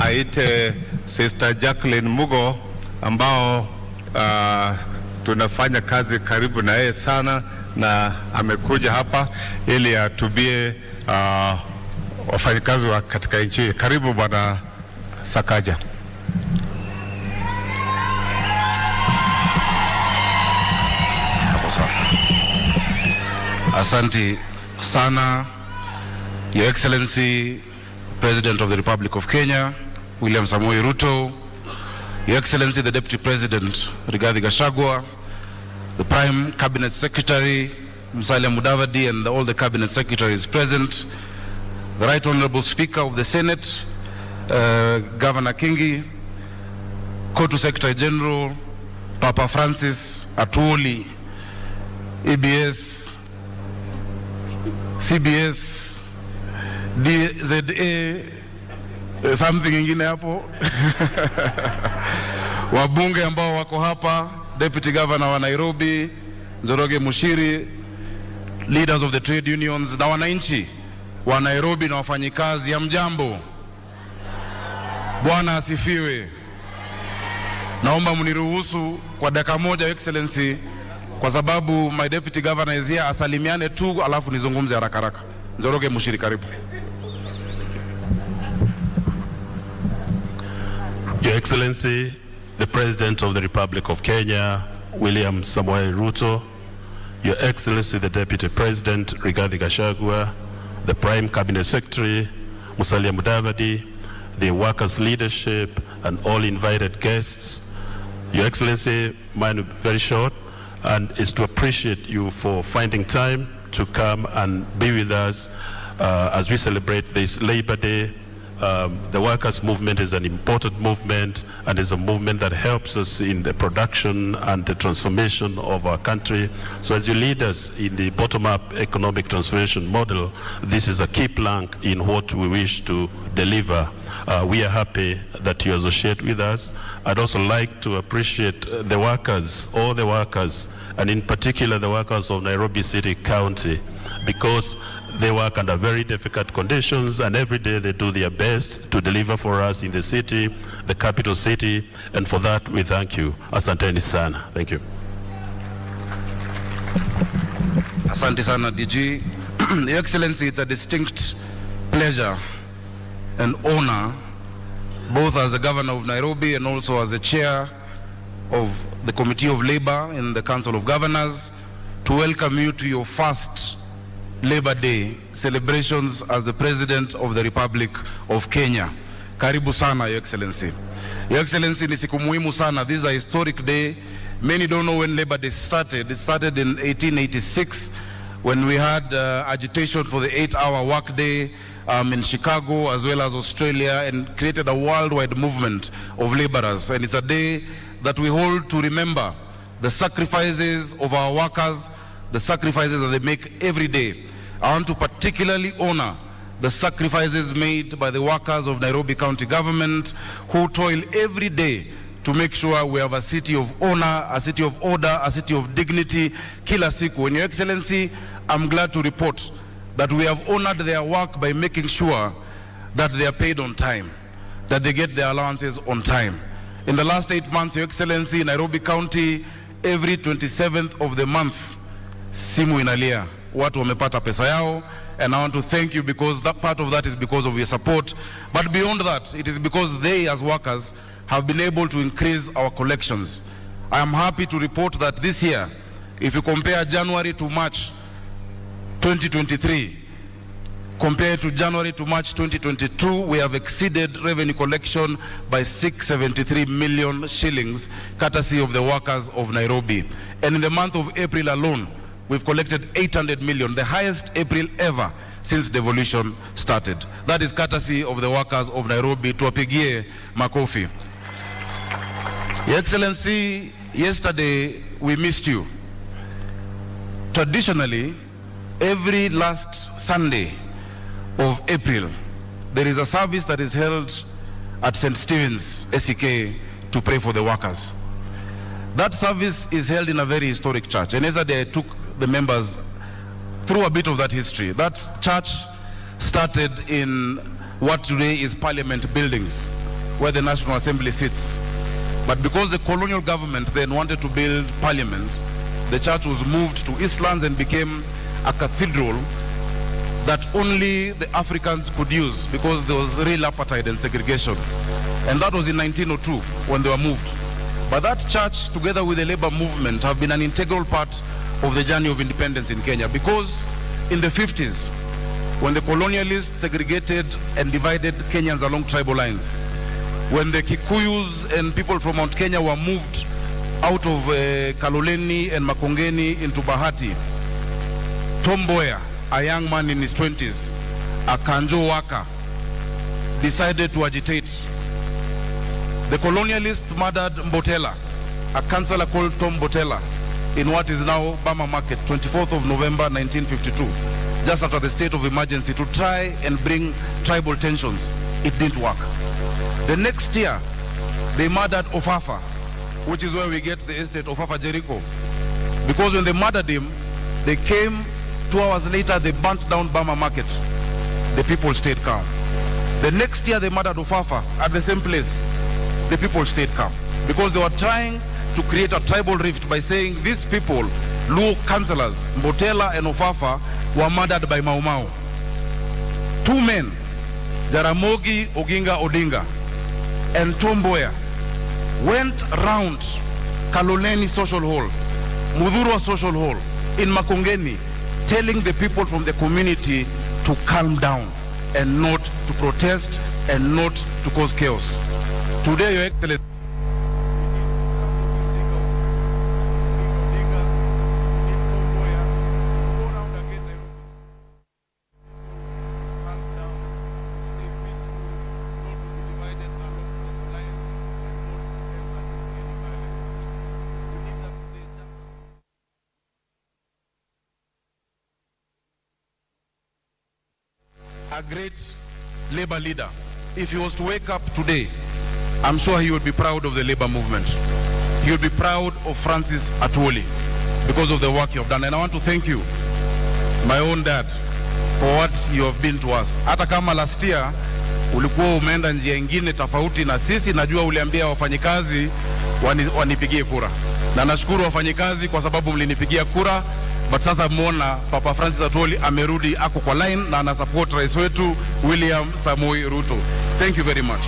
aite Sister Jacqueline Mugo ambao, uh, tunafanya kazi karibu na yeye sana na amekuja hapa ili atubie, uh, wafanyikazi wa katika nchi. Karibu bwana Sakaja. Hapo sawa. Asante sana, Your Excellency, President of the Republic of Kenya, William Samoei Ruto, Your Excellency, the Deputy President, Rigathi Gachagua, the Prime Cabinet Secretary, Musalia Mudavadi and all the cabinet secretaries present, the Right Honorable Speaker of the Senate, uh, Governor Kingi, KOTU Secretary General, Papa Francis Atwoli, E B S, C B S, D Z A, eh, something ingine hapo. Wabunge ambao wako hapa, Deputy Governor wa Nairobi, Njoroge Muchiri, leaders of the trade unions, na wananchi wa Nairobi na wafanyikazi, hamjambo? Bwana asifiwe. Naomba mniruhusu kwa dakika moja, Excellency, kwa sababu my deputy governor is here, asalimiane tu, alafu nizungumze haraka haraka. Njoroge Muchiri, karibu. Your Excellency, the President of the Republic of Kenya, William Samoei Ruto, Your Excellency, the Deputy President, Rigathi Gachagua, the Prime Cabinet Secretary, Musalia Mudavadi, the workers' leadership, and all invited guests. Your Excellency, mine will be very short, and is to appreciate you for finding time to come and be with us, uh, as we celebrate this Labor Day. Um, the workers' movement is an important movement and is a movement that helps us in the production and the transformation of our country. So as you lead us in the bottom-up economic transformation model, this is a key plank in what we wish to deliver. Uh, we are happy that you associate with us. I'd also like to appreciate, uh, the workers, all the workers, and in particular the workers of Nairobi City County, because They work under very difficult conditions, and every day they do their best to deliver for us in the city, the capital city, and for that we thank you. Asanteni sana. Thank you. Asante sana, D G. Your Excellency, it's a distinct pleasure and honor, both as the governor of Nairobi and also as the chair of the Committee of Labour in the Council of Governors, to welcome you to your first Labour Day celebrations as the President of the Republic of Kenya. Karibu sana, Your Excellency. Your Excellency, ni siku muhimu sana. This is a historic day. Many don't know when Labour Day started. It started in eighteen eighty-six when we had, uh, agitation for the eight-hour workday, um, in Chicago as well as Australia, and created a worldwide movement of labourers. And it's a day that we hold to remember the sacrifices of our workers, the sacrifices that they make every day. I want to particularly honor the sacrifices made by the workers of Nairobi County Government, who toil every day to make sure we have a city of honor, a city of order, a city of dignity. Kila siku, and Your Excellency, I'm glad to report that we have honored their work by making sure that they are paid on time, that they get their allowances on time. In the last eight months, Your Excellency, Nairobi County, every twenty-seventh of the month, simu inalia, watu wamepata pesa yao, and I want to thank you because that, part of that is because of your support. But beyond that, it is because they, as workers, have been able to increase our collections. I am happy to report that this year, if you compare January to March twenty twenty-three, compared to January to March twenty twenty-two, we have exceeded revenue collection by six seventy-three million shillings, courtesy of the workers of Nairobi. And in the month of April alone, we've collected eight hundred million, the highest April ever since devolution started. That is courtesy of the workers of Nairobi. Tuwapigie makofi. Your Excellency, yesterday we missed you. Traditionally, every last Sunday of April, there is a service that is held at Saint Stephen's A C K to pray for the workers. That service is held in a very historic church, and yesterday I took the members through a bit of that history. That church started in what today is Parliament Buildings, where the National Assembly sits. But because the colonial government then wanted to build Parliament, the church was moved to Eastlands and became a cathedral that only the Africans could use because there was real apartheid and segregation. And that was in nineteen oh two when they were moved. But that church, together with the labor movement, have been an integral part of the journey of independence in Kenya, because in the fifties, when the colonialists segregated and divided Kenyans along tribal lines, when the Kikuyus and people from Mount Kenya were moved out of, uh, Kaloleni and Makongeni into Bahati, Tom Mboya, a young man in his twenties, a kanjo worker, decided to agitate. The colonialists murdered Mbotela, a councillor called Tom Mbotela, in what is now Bama Market, twenty-fourth of November nineteen fifty-two, just after the state of emergency, to try and bring tribal tensions. It didn't work. The next year, they murdered Ofafa, which is where we get the estate of Ofafa Jericho. Because when they murdered him, they came, two hours later, they burnt down Bama Market. The people stayed calm. The next year, they murdered Ofafa at the same place. The people stayed calm. Because they were trying to create a tribal rift by saying these people, Luo councillors, Mbotela and Ofafa, were murdered by Mau Mau. Two men, Jaramogi Oginga Odinga and Tom Mboya, went round Kaloleni Social Hall, Muthurwa Social Hall in Makongeni, telling the people from the community to calm down and not to protest and not to cause chaos. Today, Your Excellency, a great labor leader, if he was to wake up today, I'm sure he would be proud of the labor movement. He would be proud of Francis Atwoli because of the work you have done. And I want to thank you, my own dad, for what you have been to us. Hata kama last year ulikuwa umeenda njia ingine tofauti na sisi, najua uliambia wafanyikazi wani-, wanipigie kura. Na nashukuru wafanyikazi kwa sababu mlinipigia kura, but sasa muona Papa Francis Atwoli amerudi, ako kwa line na ana support rais wetu William Samoei Ruto. Thank you very much.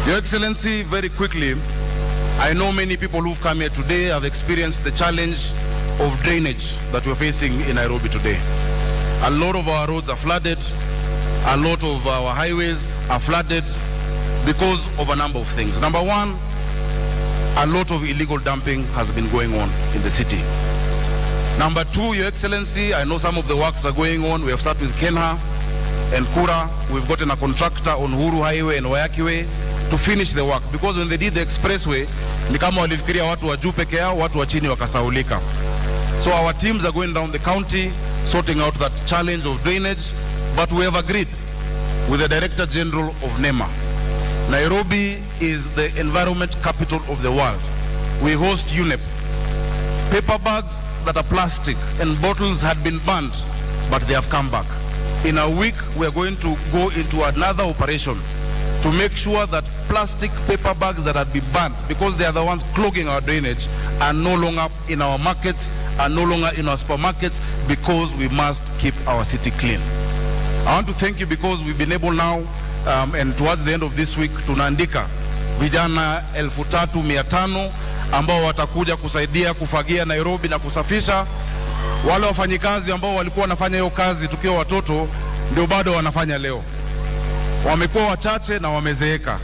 Your Excellency, very quickly, I know many people who've come here today have experienced the challenge of drainage that we're facing in Nairobi today. A lot of our roads are flooded, a lot of our highways are flooded because of a number of things. Number one, a lot of illegal dumping has been going on in the city. Number two, Your Excellency, I know some of the works are going on. We have sat with KeNHA and KURA. We've gotten a contractor on Uhuru Highway and Waiyaki Way to finish the work, because when they did the expressway, ni kama walifikiria watu wa juu peke yao, watu wa chini wakasaulika. So our teams are going down the county, sorting out that challenge of drainage, but we have agreed with the Director General of NEMA. Nairobi is the environment capital of the world. We host UNEP. Paper bags that are plastic and bottles had been banned, but they have come back. In a week, we are going to go into another operation to make sure that plastic paper bags that had been banned, because they are the ones clogging our drainage, are no longer in our markets, are no longer in our supermarkets, because we must keep our city clean. I want to thank you because we've been able now, um, and towards the end of this week, tunaandika vijana elfu tatu mia tano ambao watakuja kusaidia kufagia Nairobi na kusafisha. Wale wafanyikazi ambao walikuwa wanafanya hiyo kazi tukiwa watoto ndio bado wanafanya leo. Wamekuwa wachache na wamezeeka.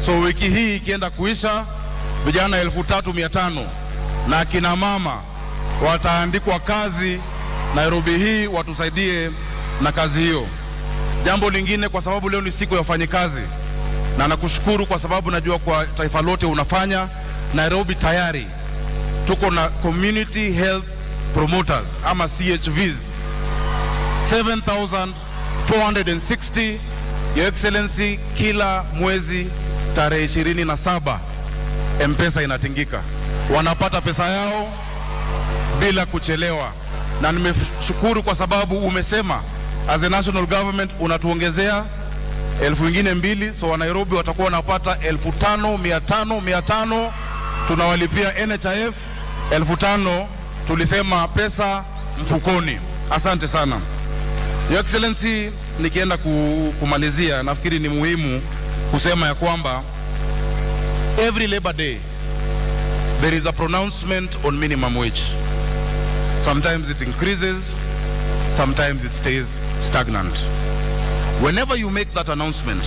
So wiki hii ikienda kuisha, vijana elfu tatu mia tano na akina mama wataandikwa kazi Nairobi hii watusaidie na kazi hiyo. Jambo lingine, kwa sababu leo ni siku ya wafanyikazi, na nakushukuru kwa sababu najua kwa taifa lote unafanya, Nairobi tayari tuko na community health promoters ama C H Vs seven thousand four hundred and sixty. Your Excellency, kila mwezi tarehe ishirini na saba, M-Pesa inatingika. Wanapata pesa yao bila kuchelewa. Na nimeshukuru kwa sababu umesema, as a national government, unatuongezea elfu ingine mbili, so Wanairobi watakuwa wanapata elfu tano, mia tano, mia tano. Tunawalipia N H I F elfu tano. Tulisema pesa mfukoni. Asante sana. Your Excellency, nikienda ku-, kumalizia, nafikiri ni muhimu kusema ya kwamba every Labor Day there is a pronouncement on minimum wage. Sometimes it increases, sometimes it stays stagnant. Whenever you make that announcement,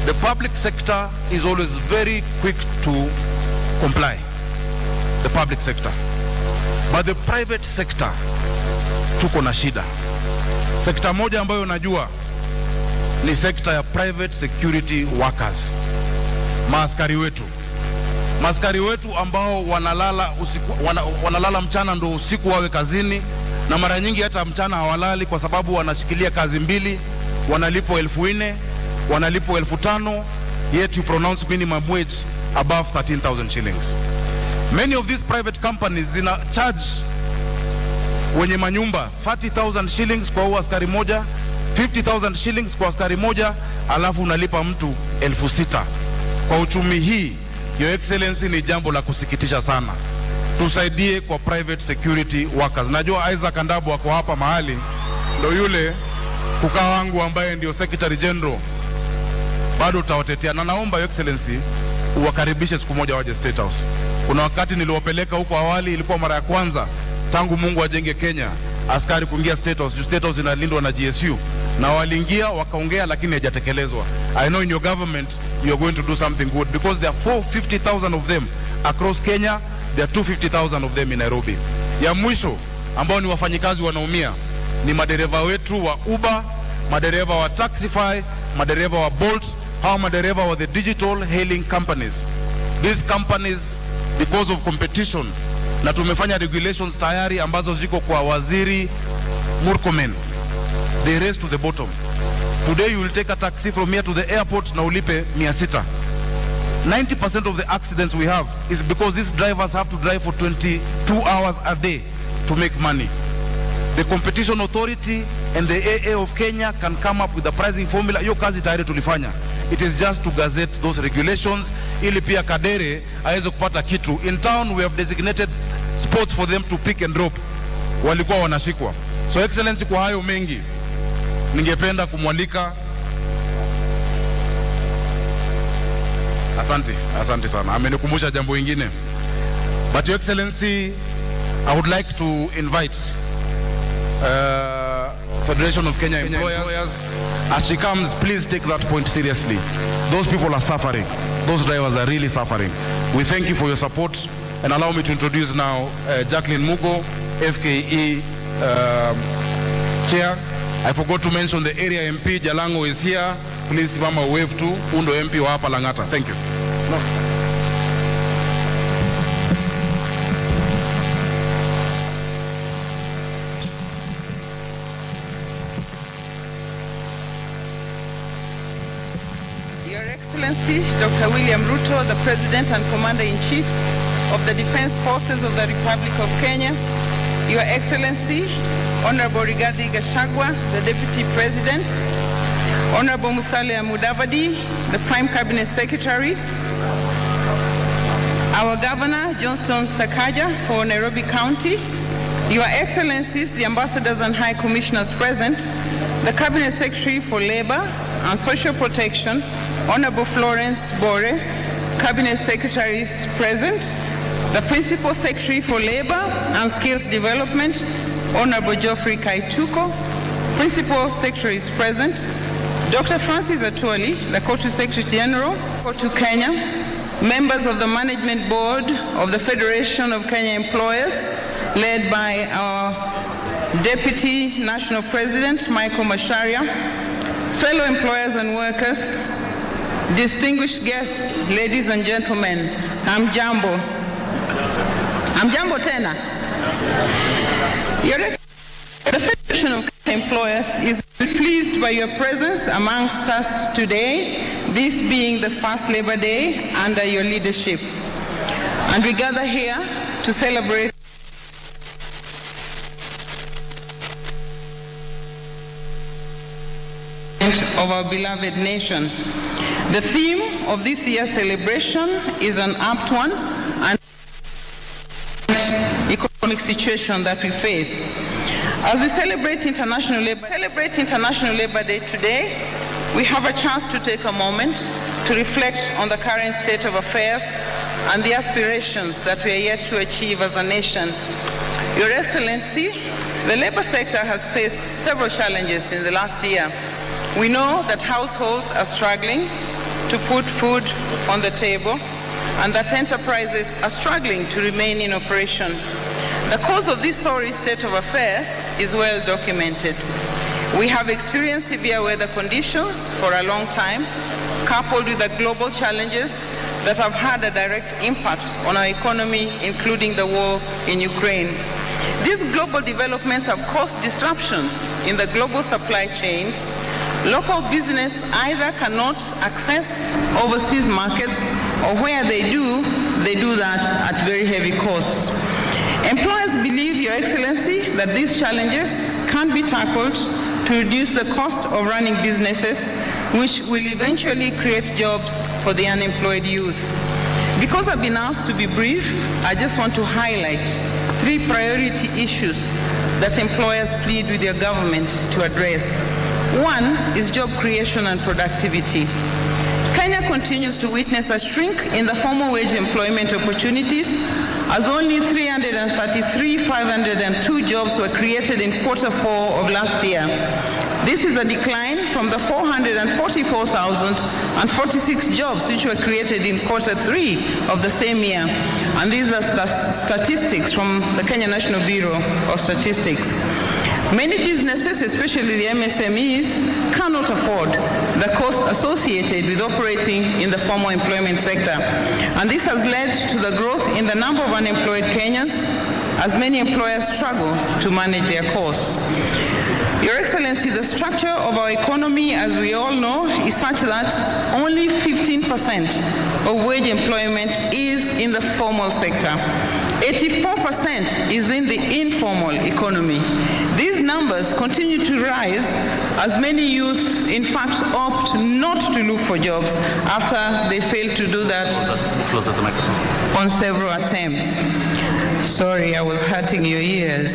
the public sector is always very quick to comply. The public sector. But the private sector, tuko na shida. Sekta moja ambayo najua ni sekta ya private security workers, maaskari wetu. Maaskari wetu ambao wanalala usiku, wana-, wanalala mchana ndo usiku wawe kazini, na mara nyingi hata mchana hawalali kwa sababu wanashikilia kazi mbili, wanalipwa elfu nne, wanalipwa elfu tano, yet you pronounce minimum wage above thirteen thousand shillings. Many of these private companies zina charge wenye manyumba thirty thousand shillings kwa huo askari moja, fifty thousand shillings kwa askari moja, alafu unalipa mtu elfu sita. Kwa uchumi hii, Your Excellency, ni jambo la kusikitisha sana. Tusaidie kwa private security workers. Najua Isaac Andabu ako hapa mahali, ndo yule kukaa wangu ambaye ndio Secretary General. Bado tutawatetea, na naomba, Your Excellency, uwakaribishe siku moja waje State House. Kuna wakati niliwapeleka huko awali, ilikuwa mara ya kwanza tangu Mungu ajenge Kenya, askari kuingia State House. Juu State House inalindwa na G S U, na waliingia wakaongea, lakini haijatekelezwa. I know in your government you are going to do something good, because there are four fifty thousand of them across Kenya, there are two fifty thousand of them in Nairobi. Ya mwisho, ambao ni wafanyikazi wanaumia ni madereva wetu wa Uber, madereva wa Taxify, madereva wa Bolt, hawa madereva wa the digital hailing companies. These companies, because of competition, na tumefanya regulations tayari ambazo ziko kwa Waziri Murkomen, they race to the bottom. Today you will take a taxi from here to the airport na ulipe mia sita. Ninety percent of the accidents we have is because these drivers have to drive for twenty-two hours a day to make money. The Competition Authority and the A A of Kenya can come up with a pricing formula. Hiyo kazi tayari tulifanya. It is just to gazette those regulations ili pia kadere aweze kupata kitu. In town we have designated spots for them to pick and drop. Walikuwa wanashikwa. So Excellency, kwa hayo mengi, ningependa kumwalika. Asante, asante sana. Amenikumbusha jambo lingine. But Your Excellency, I would like to invite, uh, Federation of Kenya Employers, as she comes, please take that point seriously. Those people are suffering. Those drivers are really suffering. We thank you for your support. And allow me to introduce now, uh, Jacqueline Mugo, F K E, um, Chair. I forgot to mention the area M P, Jalango is here. Please, simama wave tu. Huyu ndo M P wa hapa Lang'ata. Thank you. Your Excellency, Doctor William Ruto, the President and Commander-in-Chief of the Defense Forces of the Republic of Kenya, Your Excellency, Honorable Rigathi Gachagua, the Deputy President, Honorable Musalia Mudavadi, the Prime Cabinet Secretary, our Governor, Johnston Sakaja, for Nairobi County, Your Excellencies, the Ambassadors and High Commissioners present, the Cabinet Secretary for Labor and Social Protection, Honorable Florence Bore, Cabinet Secretaries present, the Principal Secretary for Labor and Skills Development, Honorable Geoffrey Kaituko, Principal Secretaries present, Doctor Francis Atwoli, the COTU Secretary General, COTU Kenya, members of the Management Board of the Federation of Kenya Employers, led by our Deputy National President, Michael Macharia, fellow employers and workers, distinguished guests, ladies and gentlemen, hamjambo. Hamjambo tena. Your Excellency, the Federation of Employers is pleased by your presence amongst us today, this being the first Labor Day under your leadership. And we gather here to celebrate of our beloved nation. The theme of this year's celebration is an apt one, and economic situation that we face. As we celebrate International Labour, celebrate International Labour Day today, we have a chance to take a moment to reflect on the current state of affairs and the aspirations that we are yet to achieve as a nation. Your Excellency, the labour sector has faced several challenges in the last year. We know that households are struggling to put food on the table, and that enterprises are struggling to remain in operation. The cause of this sorry state of affairs is well documented. We have experienced severe weather conditions for a long time, coupled with the global challenges that have had a direct impact on our economy, including the war in Ukraine. These global developments have caused disruptions in the global supply chains. Local business either cannot access overseas markets, or where they do, they do that at very heavy costs. Employers believe, Your Excellency, that these challenges can be tackled to reduce the cost of running businesses, which will eventually create jobs for the unemployed youth. Because I've been asked to be brief, I just want to highlight three priority issues that employers plead with your government to address. One is job creation and productivity. Kenya continues to witness a shrink in the formal wage employment opportunities, as only three hundred thirty-three thousand five hundred two jobs were created in quarter four of last year. This is a decline from the four hundred forty-four thousand forty-six jobs which were created in quarter three of the same year. And these are sta- statistics from the Kenya National Bureau of Statistics. Many businesses, especially the M S M Es, cannot afford the costs associated with operating in the formal employment sector. And this has led to the growth in the number of unemployed Kenyans, as many employers struggle to manage their costs. Your Excellency, the structure of our economy, as we all know, is such that only fifteen percent of wage employment is in the formal sector. Eighty-four percent is in the informal economy. These numbers continue to rise as many youth, in fact, opt not to look for jobs after they failed to do that Closer, closer the microphone. on several attempts. Sorry, I was hurting your ears.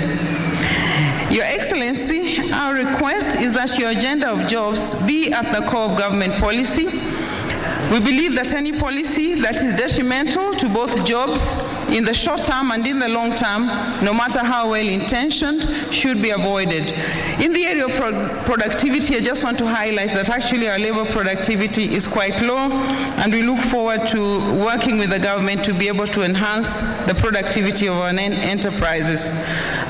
Your Excellency, our request is that your agenda of jobs be at the core of government policy. We believe that any policy that is detrimental to both jobs in the short term and in the long term, no matter how well intentioned, should be avoided. In the area of pro- productivity, I just want to highlight that actually our labor productivity is quite low, and we look forward to working with the government to be able to enhance the productivity of our en- enterprises.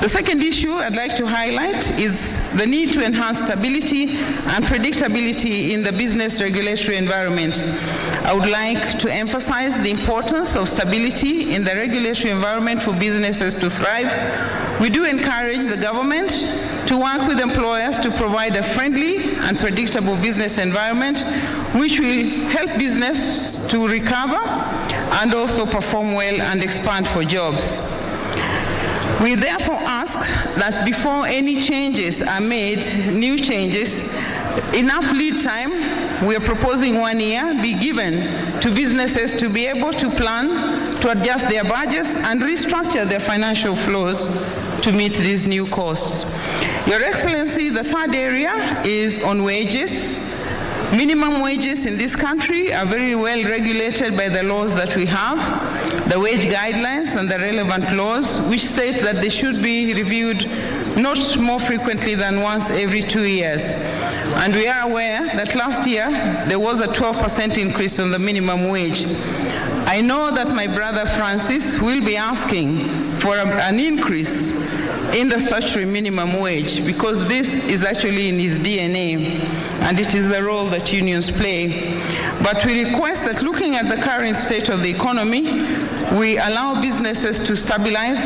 The second issue I'd like to highlight is the need to enhance stability and predictability in the business regulatory environment. I would like to emphasize the importance of stability in the regulatory environment for businesses to thrive. We do encourage the government to work with employers to provide a friendly and predictable business environment which will help business to recover and also perform well and expand for jobs. We therefore ask that before any changes are made, new changes, enough lead time, we are proposing one year, be given to businesses to be able to plan, to adjust their budgets and restructure their financial flows to meet these new costs. Your Excellency, the third area is on wages. Minimum wages in this country are very well regulated by the laws that we have, the wage guidelines and the relevant laws, which state that they should be reviewed not more frequently than once every two years. And we are aware that last year there was a twelve percent increase on the minimum wage. I know that my brother Francis will be asking for a- an increase in the statutory minimum wage because this is actually in his D N A. And it is the role that unions play. But we request that, looking at the current state of the economy, we allow businesses to stabilize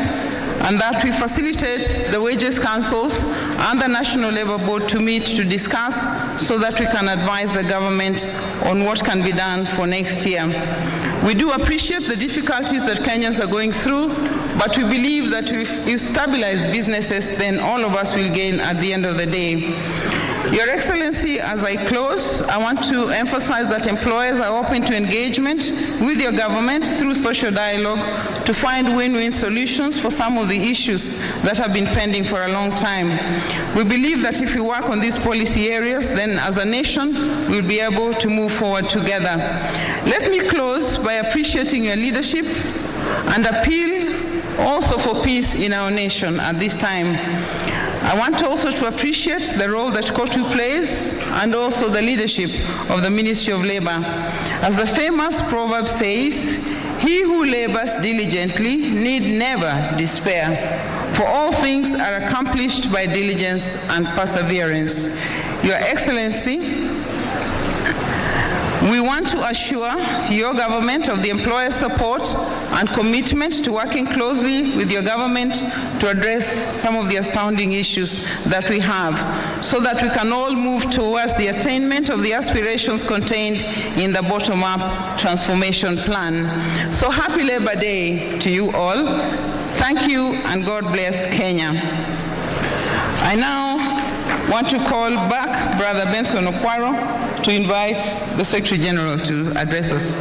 and that we facilitate the wages councils and the National Labour Board to meet to discuss so that we can advise the government on what can be done for next year. We do appreciate the difficulties that Kenyans are going through, but we believe that if you stabilize businesses, then all of us will gain at the end of the day. Your Excellency, as I close, I want to emphasize that employers are open to engagement with your government through social dialogue to find win-win solutions for some of the issues that have been pending for a long time. We believe that if we work on these policy areas, then as a nation, we'll be able to move forward together. Let me close by appreciating your leadership and appeal also for peace in our nation at this time. I want also to appreciate the role that COTU plays and also the leadership of the Ministry of Labor. As the famous proverb says, "He who labors diligently need never despair, for all things are accomplished by diligence and perseverance." Your Excellency, we want to assure your government of the employer support and commitment to working closely with your government to address some of the astounding issues that we have, so that we can all move towards the attainment of the aspirations contained in the bottom-up transformation plan. So happy Labor Day to you all. Thank you and God bless Kenya. I now want to call back Brother Benson Okwaro to invite the Secretary General to address us.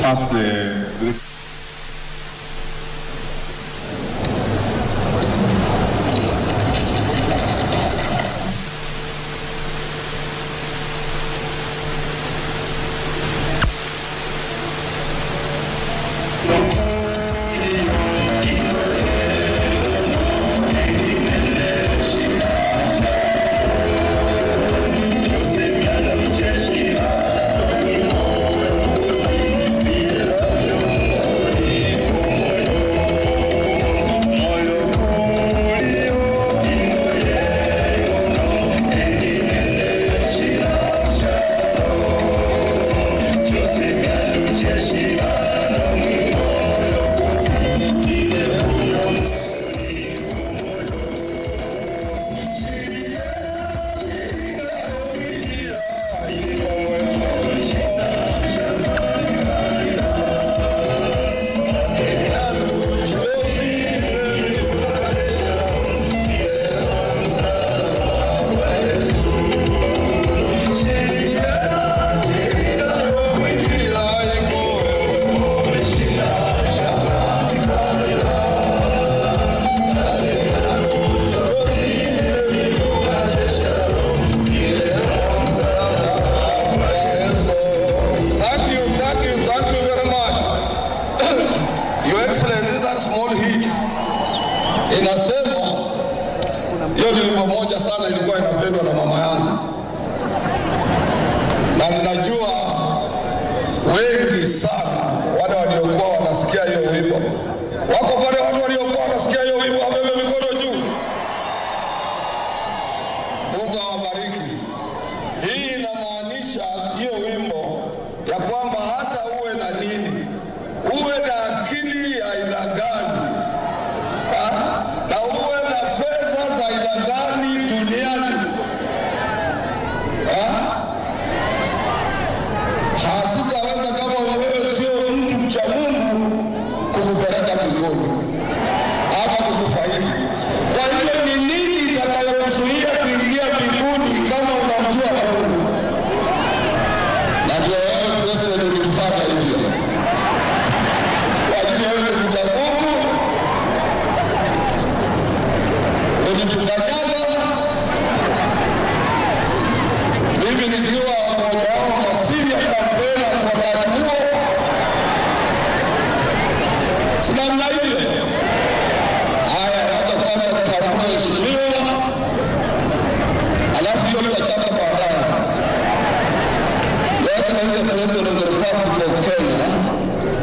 As the Inasema, hiyo ni wimbo moja sana ilikuwa inapendwa na mama yangu. Na ninajua wengi sana wale waliokuwa wanasikia hiyo wimbo. Wako pale watu waliokuwa wanasikia hiyo wimbo, wabebe mikono juu. Mungu awabariki. Hii inamaanisha hiyo wimbo ya kwamba hata uwe na nini, uwe na akili ya aina gani, ha? Na uwe na pesa za aina gani duniani, ha? Hazitaweza, kama wewe sio mtu mcha Mungu, kukupeleka mbinguni ama kukufaidi. Kwa hivyo, ni nini itakayokuzuia kuingia mbinguni kama unamjua Mungu? Na ndio wewe president ulitufanya hivyo. Kwa ajili ya wewe mcha Mungu, ulitukanyaga. Mimi nikiwa mmoja wao wa senior campaigners wakati huo. Si namna hiyo? Haya, hata kwanza tutambue heshima. Alafu hiyo tutachapa baadaye. Let's thank the President of the Republic of Kenya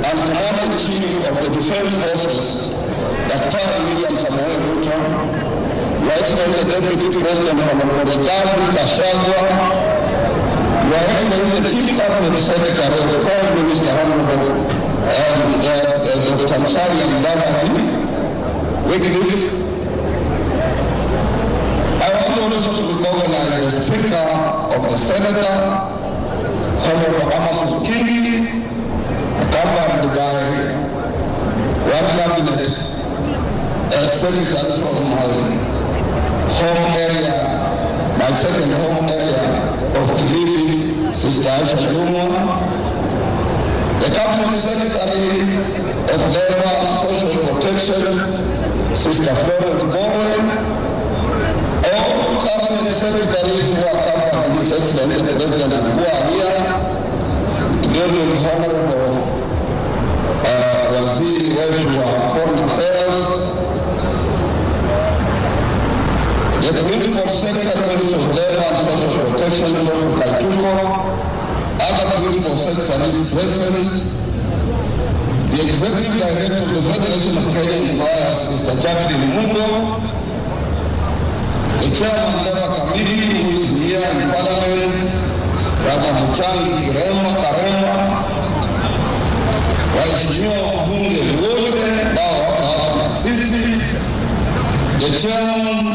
and Commander-in-Chief of the Defense Forces, Daktari William Samoei Ruto, Your Excellency the Deputy President Honorable Rigathi Gachagua, Your Excellency the Chief Cabinet Secretary of the Prime Minister Honorable, uh, uh, uh, Doctor Musalia Mudavadi, Wycliffe. I want also to recognize the Speaker of the Senate, Honorable Amason Kingi, accompanied by one cabinet, uh, secretary from my home area, my second home area of Kilifi, Sister Aisha Jumwa, the cabinet secretary of Labor Social Protection, Sister Florence Gore, all cabinet secretaries who accompany His Excellency the President and who are here, including Honorable, uh, Waziri wetu wa Foreign Affairs, the principal secretaries of Labor and Social Protection, Doctor Kaituko, other principal secretaries present, the executive director of the Federation of Kenya Employers, Sister Jacqueline Mugo, the chairman Labor Committee who is here in Parliament, Brother Muchangi Kirema Karema, waheshimiwa wabunge wote ambao wako hapa na sisi, the chairman,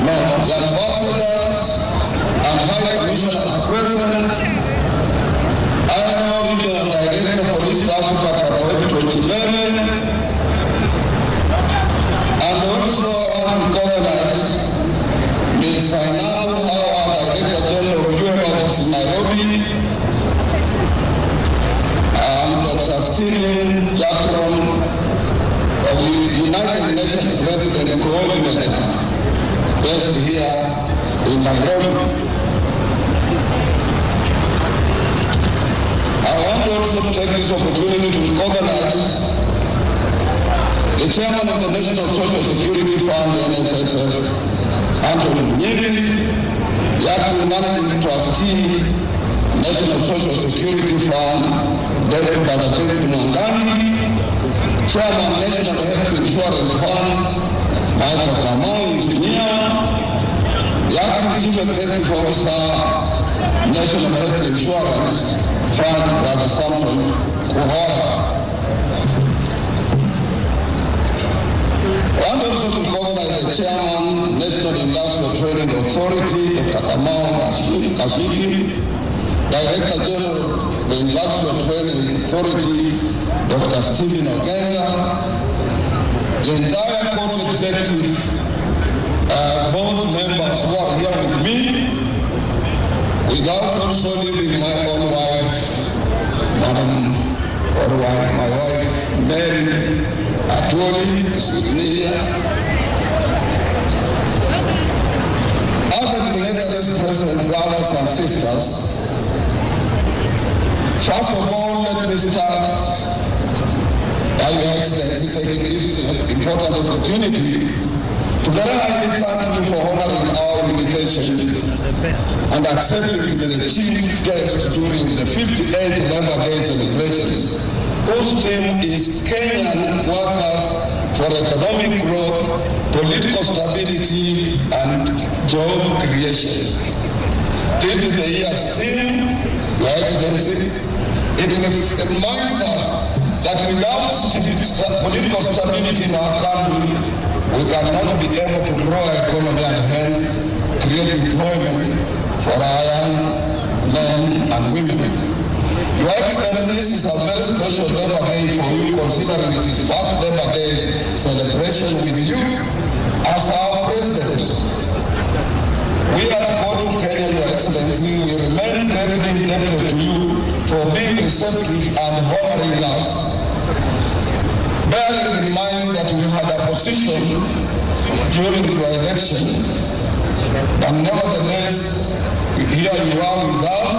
the ambassadors, and high commissioners present, I know regional director for East Africa, Brother Wetu Chileme, and also I want to recognize Miss Zainabu Hawa, Director General of U N Office in Nairobi, and Doctor Stephen Jackson of the United Nations Resident Coordinator, based here in Nairobi. I want also to take this opportunity to recognize the chairman of the National Social Security Fund, N S S F, Anthony Nyiri, the acting managing trustee, National Social Security Fund, David, Brother David Mwangangi, chairman, National Health Insurance Fund, Michael Kamau, engineer, the acting chief executive officer, National Health Insurance Fund, Brother Samson Kuhora. I want also to recognize the chairman, National Industrial Training Authority, Doctor Kamau Kashi-, Kashiki, Director General, the Industrial Training Authority, Doctor Stephen Ogenga, the entire court executive, uh, board members who are here with me, without also leaving my own wife, Madam or wife, my wife, Mary Atwoli, is with me here. Other dignitaries present, brothers and sisters, first of all, let me start I, Your Excellency, taking this important opportunity to very highly thank you for honoring our invitation and accepting to be the chief guest during the fifty-eighth Labour Day celebrations, whose theme is Kenyan Workers for Economic Growth, Political Stability, and Job Creation. This is the year's theme, Your Excellency. It reminds us that without sta-, political stability in our country, we cannot be able to grow our economy and hence create employment for our young men and women. Your Excellency, this is a very special Labour Day for you, considering it is first Labour Day celebration with you as our President. We at COTU Kenya, Your Excellency, we remain greatly indebted to you for being receptive and honoring us. Bearing in mind that we had opposition during your election, but nevertheless, here you are with us.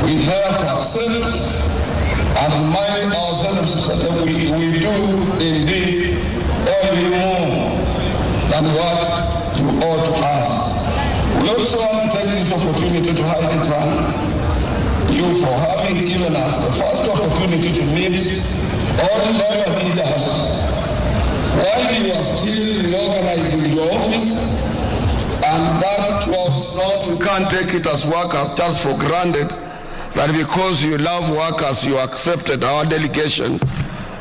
We therefore accept and remind ourselves that we, we do indeed owe you more than what you owe to us. We also want to take this opportunity to highly thank you for having given us the first opportunity to meet all Labour leaders while you are still reorganizing your office, and that was not, we can't take it as workers just for granted that because you love workers, you accepted our delegation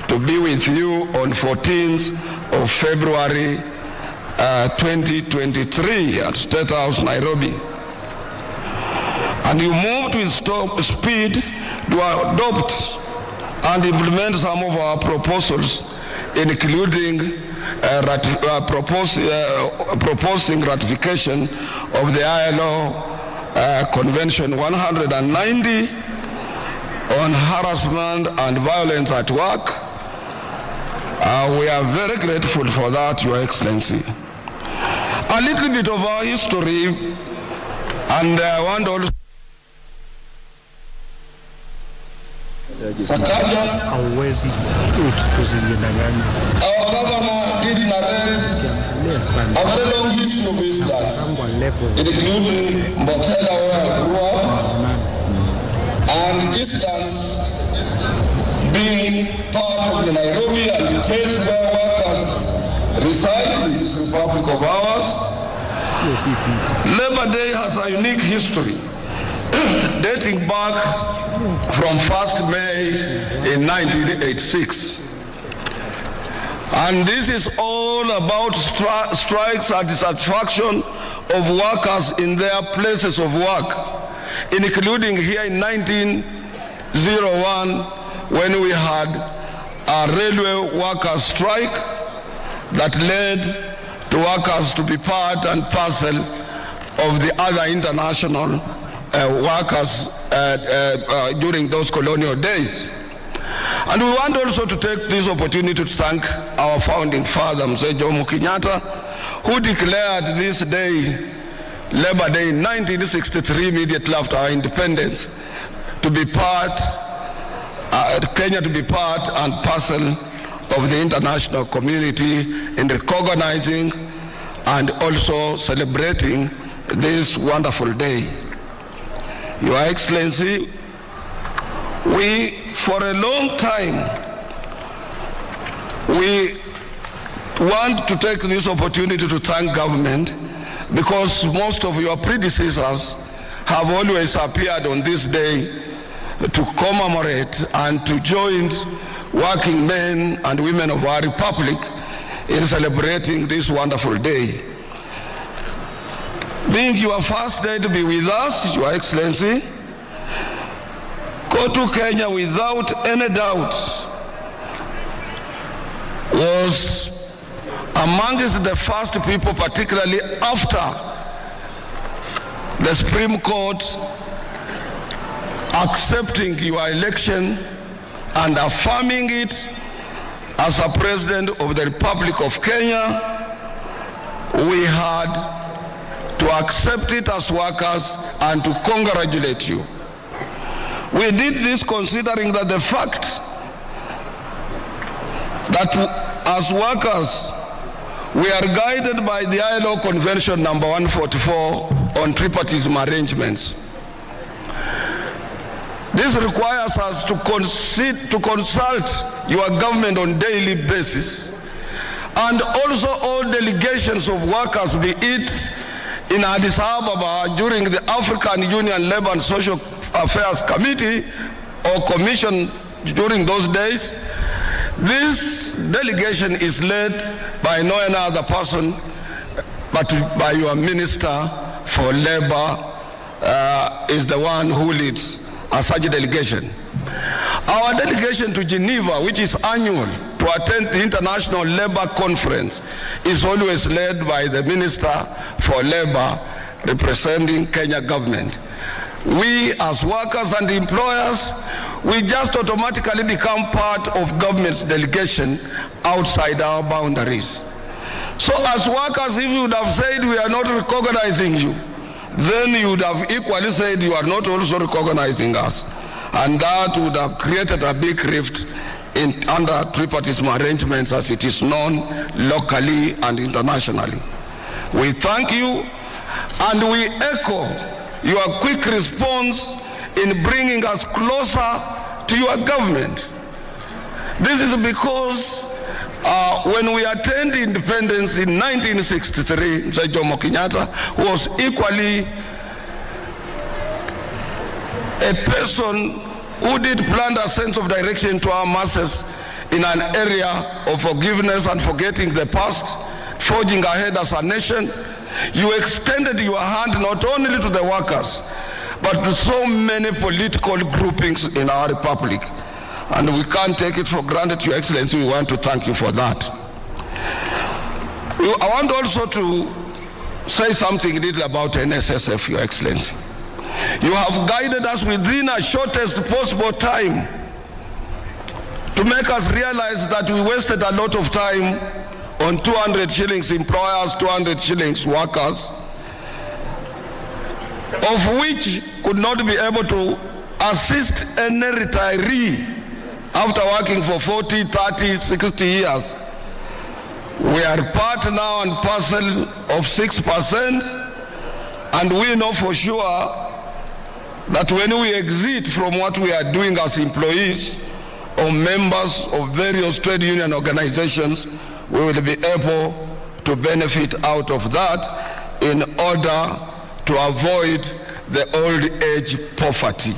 to be with you on fourteenth of February, uh, twenty twenty-three at State House, Nairobi. And you moved with stop speed to adopt and implement some of our proposals, including, uh, ratif-, uh, propose-, uh, proposing ratification of the I L O, uh, Convention one hundred and ninety on harassment and violence at work. Uh, we are very grateful for that, Your Excellency. A little bit of our history, and I want also Sakaja. Hauwezi kutuzidanganya. Our governor did narrate a very long history of visitors, including Mbotela, where I grew up, and Eastern's being part of the Nairobi and place where workers reside in this republic of ours. Labor Day has a unique history dating back from first May in nineteen eighty-six. And this is all about stri-, strikes and dissatisfaction of workers in their places of work, including here in nineteen zero one when we had a railway workers' strike that led to workers to be part and parcel of the other international, uh, workers, uh, uh, uh, during those colonial days. And we want also to take this opportunity to thank our founding father, Mzee Jomo Kenyatta, who declared this day, Labor Day in nineteen sixty-three, immediately after our independence, to be part, uh, Kenya to be part and parcel of the international community in recognizing and also celebrating this wonderful day. Your Excellency, we, for a long time, we want to take this opportunity to thank government, because most of your predecessors have always appeared on this day to commemorate and to join working men and women of our republic in celebrating this wonderful day. Being your first day to be with us, Your Excellency, COTU Kenya, without any doubt, was amongst the first people, particularly after the Supreme Court accepting your election and affirming it as a president of the Republic of Kenya, we had to accept it as workers and to congratulate you. We did this considering that the fact that as workers, we are guided by the I L O Convention number one forty-four on tripartism arrangements. This requires us to consi-, to consult your government on daily basis, and also all delegations of workers, be it in Addis Ababa during the African Union Labour and Social Affairs Committee or Commission during those days. This delegation is led by no any other person but by your Minister for Labour, uh, is the one who leads a such delegation. Our delegation to Geneva, which is annual to attend the International Labour Conference, is always led by the Minister for Labour representing Kenya government. We as workers and employers, we just automatically become part of government's delegation outside our boundaries. So as workers, if you would have said, "We are not recognizing you," then you would have equally said, "You are not also recognizing us." And that would have created a big rift in, under tripartism arrangements as it is known locally and internationally. We thank you and we echo your quick response in bringing us closer to your government. This is because, uh, when we attained independence in nineteen sixty-three, Mzee Jomo Kenyatta was equally a person who did plant a sense of direction to our masses in an area of forgiveness and forgetting the past, forging ahead as a nation. You extended your hand not only to the workers, but to so many political groupings in our republic. And we can't take it for granted, Your Excellency. We want to thank you for that. You, I want also to say something little about N S S F, Your Excellency. You have guided us within a shortest possible time to make us realize that we wasted a lot of time on two hundred shillings employers, two hundred shillings workers, of which could not be able to assist any retiree after working for forty, thirty, sixty years. We are part now and parcel of six percent, and we know for sure that when we exit from what we are doing as employees or members of various trade union organizations, we will be able to benefit out of that in order to avoid the old age poverty.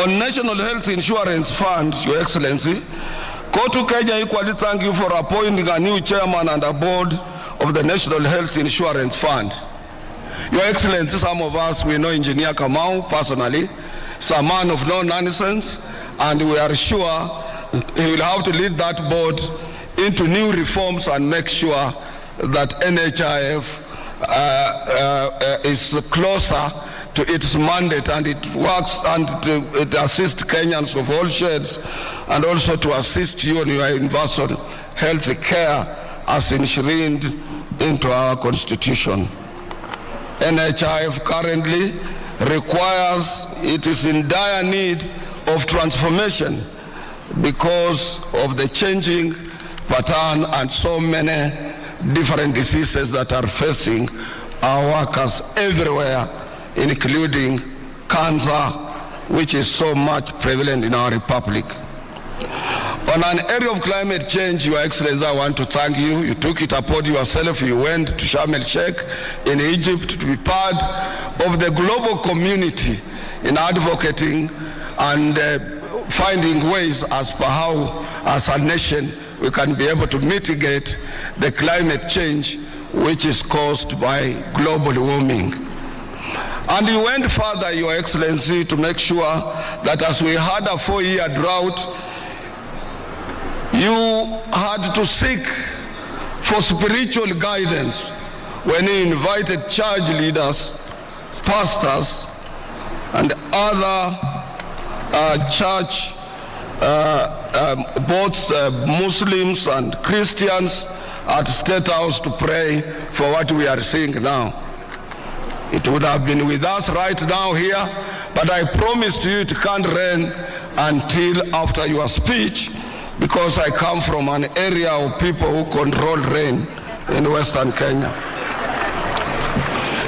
On National Health Insurance Fund, Your Excellency, COTU Kenya equally thank you for appointing a new chairman and a board of the National Health Insurance Fund. Your Excellency, some of us, we know Engineer Kamau personally. He's a man of no nonsense, and we are sure he will have to lead that board into new reforms and make sure that N H I F, uh, uh, uh, is closer to its mandate, and it works and it, it assists Kenyans of all shades, and also to assist you in your universal health care as enshrined into our constitution. N H I F currently requires, it is in dire need of transformation because of the changing pattern and so many different diseases that are facing our workers everywhere, including cancer, which is so much prevalent in our republic. On an area of climate change, Your Excellency, I want to thank you. You took it upon yourself. You went to Sharm el Sheikh in Egypt to be part of the global community in advocating and, uh, finding ways as per how, as a nation, we can be able to mitigate the climate change which is caused by global warming. And you went further, Your Excellency, to make sure that as we had a four-year drought, you had to seek for spiritual guidance when you invited church leaders, pastors, and other, uh, church, uh, um, both, uh, Muslims and Christians at State House to pray for what we are seeing now. It would have been with us right now here, but I promised you it can't rain until after your speech, because I come from an area of people who control rain in Western Kenya.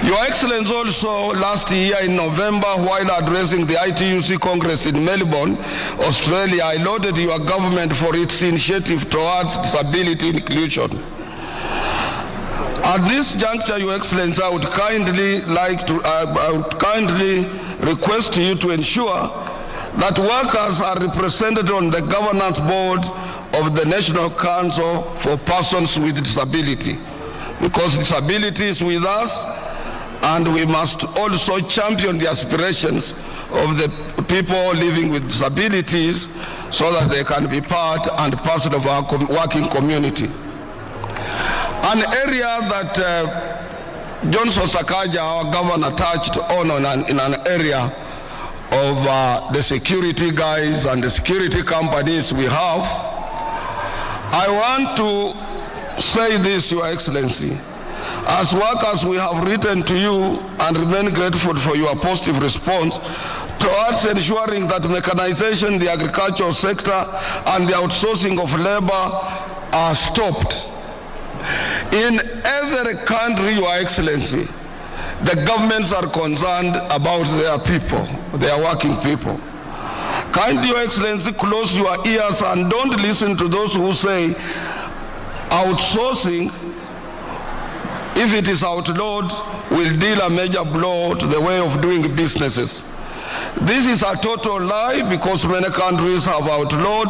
Your Excellency, also last year in November, while addressing the I T U C Congress in Melbourne, Australia, I lauded your government for its initiative towards disability inclusion. At this juncture, Your Excellency, I would kindly like to, I, I would kindly request you to ensure that workers are represented on the governance board of the National Council for Persons with Disability, because disability is with us, and we must also champion the aspirations of the people living with disabilities so that they can be part and parcel of our com-, working community. An area that, uh, Johnson Sakaja, our governor, touched on, on an, in an area of, uh, the security guys and the security companies we have. I want to say this, Your Excellency. As workers, we have written to you and remain grateful for your positive response towards ensuring that mechanization in the agricultural sector and the outsourcing of labor are stopped. In every country, Your Excellency, the governments are concerned about their people, their working people. Kindly, Your Excellency, close your ears and don't listen to those who say outsourcing, if it is outlawed, will deal a major blow to the way of doing businesses. This is a total lie, because many countries have outlawed,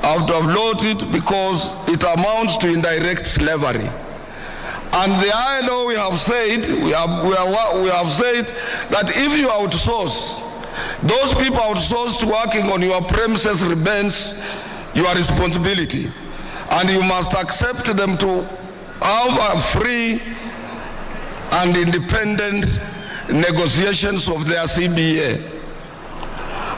have outlawed it because it amounts to indirect slavery. And the I L O, we have said, we have, we are, we have said that if you outsource, those people outsourced working on your premises remains your responsibility, and you must accept them to have a free and independent negotiations of their C B A.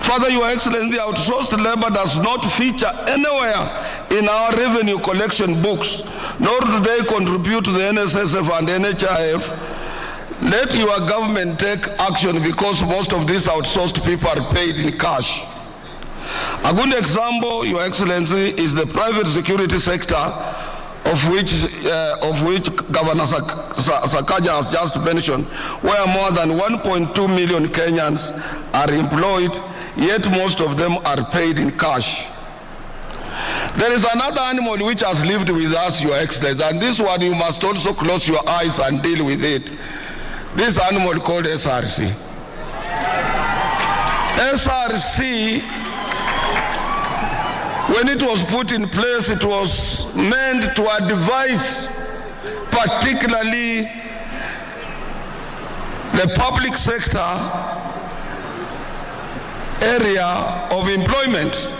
Further, Your Excellency, the outsourced labor does not feature anywhere in our revenue collection books, nor do they contribute to the N S S F and N H I F. Let your government take action, because most of these outsourced people are paid in cash. A good example, Your Excellency, is the private security sector, of which, uh, of which Governor Sak-, Sa-, Sakaja has just mentioned, where more than one point two million Kenyans are employed, yet most of them are paid in cash. There is another animal which has lived with us, Your Excellency, and this one you must also close your eyes and deal with it. This animal called S R C. S R C, when it was put in place, it was meant to advise particularly the public sector area of employment,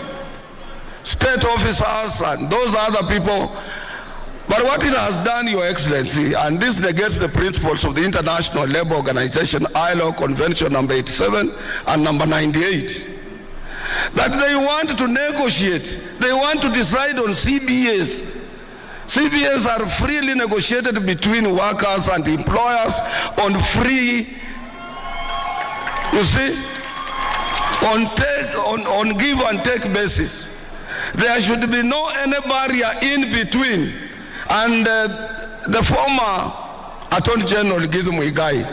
state officers and those other people. But what it has done, Your Excellency, and this negates the principles of the International Labour Organization, I L O Convention number eighty-seven and number ninety-eight, that they want to negotiate, they want to decide on C B As. C B As are freely negotiated between workers and employers on free, you see, on take, on, on give and take basis. There should be no any barrier in between. And, uh, the former Attorney General Githu Muigai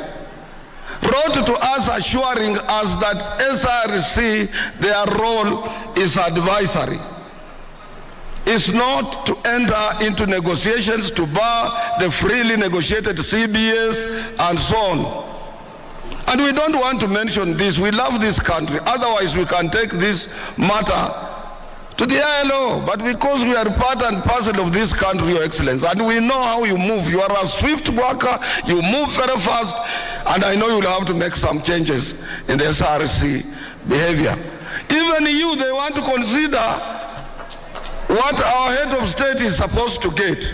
wrote to us assuring us that S R C, their role is advisory. Is not to enter into negotiations to bar the freely negotiated C B As and so on. And we don't want to mention this. We love this country. Otherwise, we can take this matter to the I L O. But because we are part and parcel of this country, Your Excellency, and we know how you move. You are a swift worker, you move very fast, and I know you will have to make some changes in the S R C behavior. Even you, they want to consider what our head of state is supposed to get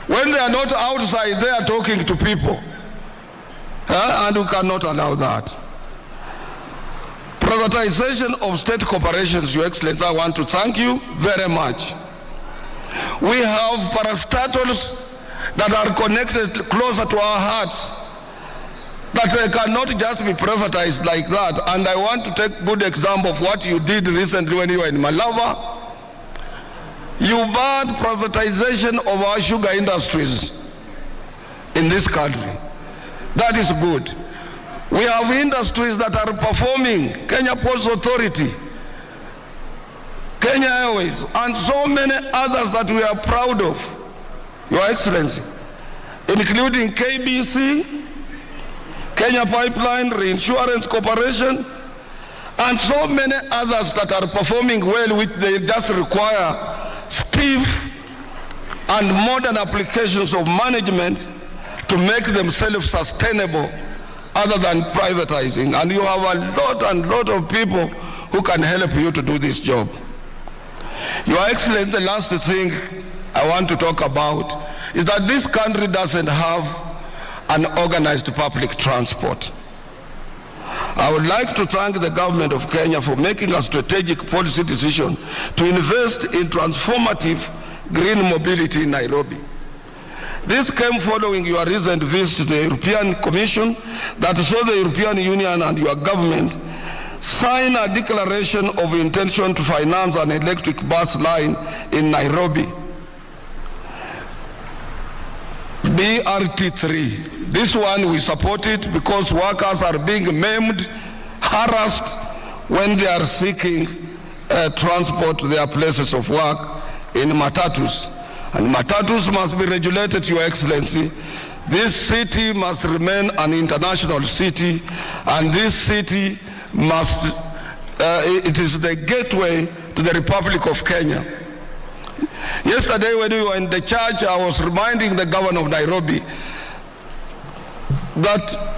when they are not outside there talking to people. Huh? And we cannot allow that. Privatization of state corporations, Your Excellency, I want to thank you very much. We have parastatals that are connected closer to our hearts. But they cannot just be privatized like that. And I want to take good example of what you did recently when you were in Malava. You barred privatization of our sugar industries in this country. That is good. We have industries that are performing, Kenya Ports Authority, Kenya Airways, and so many others that we are proud of, Your Excellency, including K B C, Kenya Pipeline, Reinsurance Corporation, and so many others that are performing well, which they just require stiff and modern applications of management to make them self-sustainable other than privatizing. And you have a lot and lot of people who can help you to do this job. Your Excellency, the last thing I want to talk about is that this country doesn't have an organized public transport. I would like to thank the government of Kenya for making a strategic policy decision to invest in transformative green mobility in Nairobi. This came following your recent visit to the European Commission that saw the European Union and your government sign a declaration of intention to finance an electric bus line in Nairobi. B R T three. This one we support it because workers are being maimed, harassed when they are seeking uh, transport to their places of work in matatus. And matatus must be regulated, Your Excellency. This city must remain an international city, and this city must, uh, it is the gateway to the Republic of Kenya. Yesterday, when we were in the church, I was reminding the governor of Nairobi that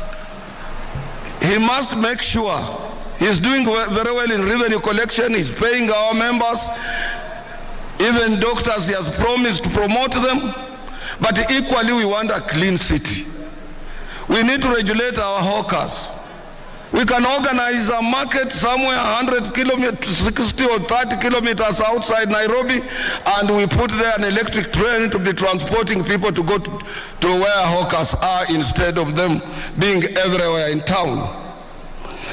he must make sure he's doing we- very well in revenue collection, he's paying our members, even doctors, he has promised to promote them, but equally, we want a clean city. We need to regulate our hawkers. We can organize a market somewhere one hundred kilometers, sixty or thirty kilometers outside Nairobi, and we put there an electric train to be transporting people to go to, to where hawkers are instead of them being everywhere in town.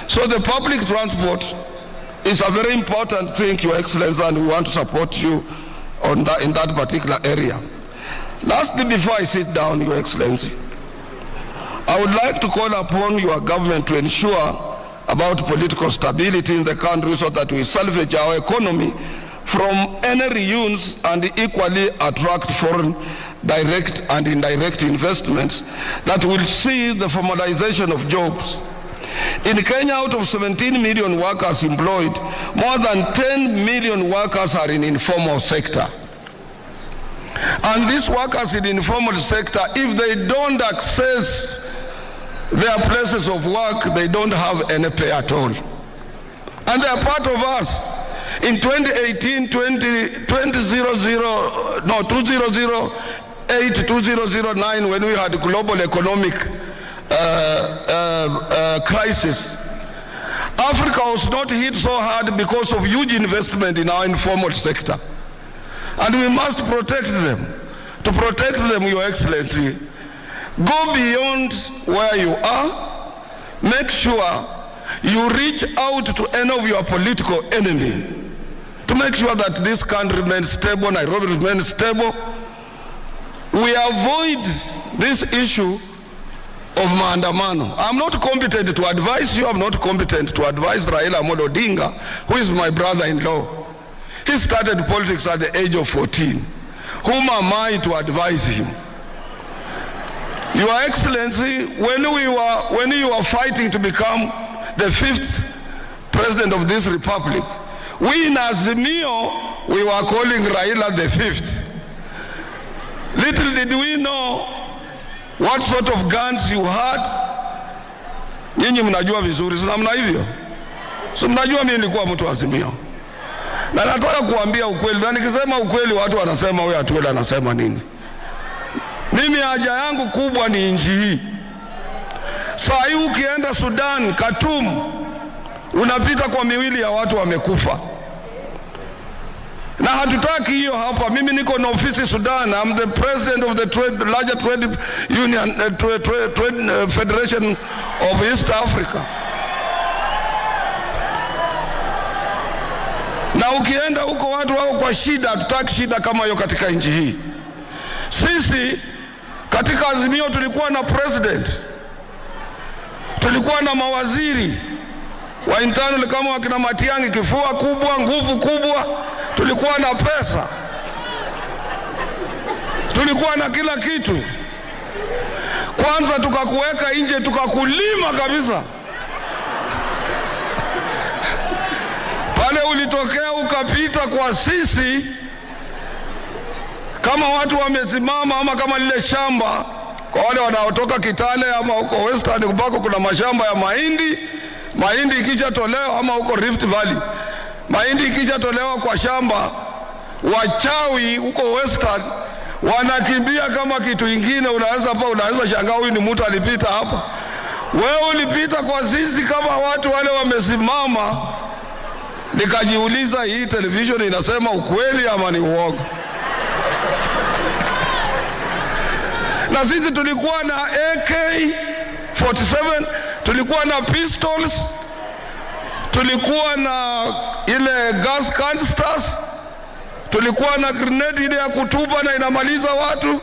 So the public transport is a very important thing, Your Excellency, and we want to support you on that, in that particular area. Lastly, before I sit down, Your Excellency, I would like to call upon your government to ensure about political stability in the country so that we salvage our economy from any ruins and equally attract foreign direct and indirect investments that will see the formalization of jobs. In Kenya, out of seventeen million workers employed, more than ten million workers are in informal sector. And these workers in informal sector, if they don't access their places of work, they don't have any pay at all. And they are part of us. In twenty eighteen, twenty, twenty zero zero, no, two zero zero eight, two zero zero nine, when we had global economic uh, uh, uh, crisis, Africa was not hit so hard because of huge investment in our informal sector. And we must protect them. To protect them, Your Excellency, go beyond where you are. Make sure you reach out to any of your political enemy to make sure that this country remains stable, Nairobi remains stable. We avoid this issue of maandamano. I'm not competent to advise you. I'm not competent to advise Raila Amolo Odinga, who is my brother-in-law. He started politics at the age of fourteen. Whom am I to advise him? Your Excellency, when we were, when you were fighting to become the fifth president of this republic, we in Azimio, we were calling Raila the fifth. Little did we know what sort of guns you had. Nyinyi mnajua vizuri, si namna hivyo? Si mnajua mimi nilikuwa mtu wa Azimio. Na nataka kuambia ukweli, na nikisema ukweli watu wanasema, "Huyu Atuola anasema nini?" Mimi haja yangu kubwa ni nchi hii. Saa hii ukienda Sudan, Khartoum, unapita kwa miwili ya watu wamekufa. Na Hatutaki hiyo hapa. Mimi niko na ofisi Sudan. I'm the president of the trade, larger trade union, uh, trade, trade, trade, uh, federation of East Africa. Na ukienda huko watu wako kwa shida, hatutaki shida kama hiyo katika nchi hii. Sisi katika Azimio tulikuwa na president, tulikuwa na mawaziri wa internal kama wakina Matiang'i, kifua kubwa, nguvu kubwa, tulikuwa na pesa, tulikuwa na kila kitu. Kwanza tukakuweka nje, tukakulima kabisa. Pale ulitokea ukapita kwa sisi, kama watu wamesimama, ama kama lile shamba, kwa wale wanaotoka Kitale ama huko Western, ambako kuna mashamba ya mahindi, mahindi ikishatolewa, ama huko Rift Valley, mahindi ikishatolewa kwa shamba, wachawi huko Western wanakimbia kama kitu ingine. Unaweza pa, unaweza shangaa, "Huyu ni mtu alipita hapa." Wewe ulipita kwa sisi kama watu wale wamesimama. Nikajiuliza, "Hii television inasema ukweli ama ni uongo?" Na sisi tulikuwa na A K forty-seven, tulikuwa na pistols, tulikuwa na ile gas canisters, tulikuwa na grenade ile ya kutupa na inamaliza watu,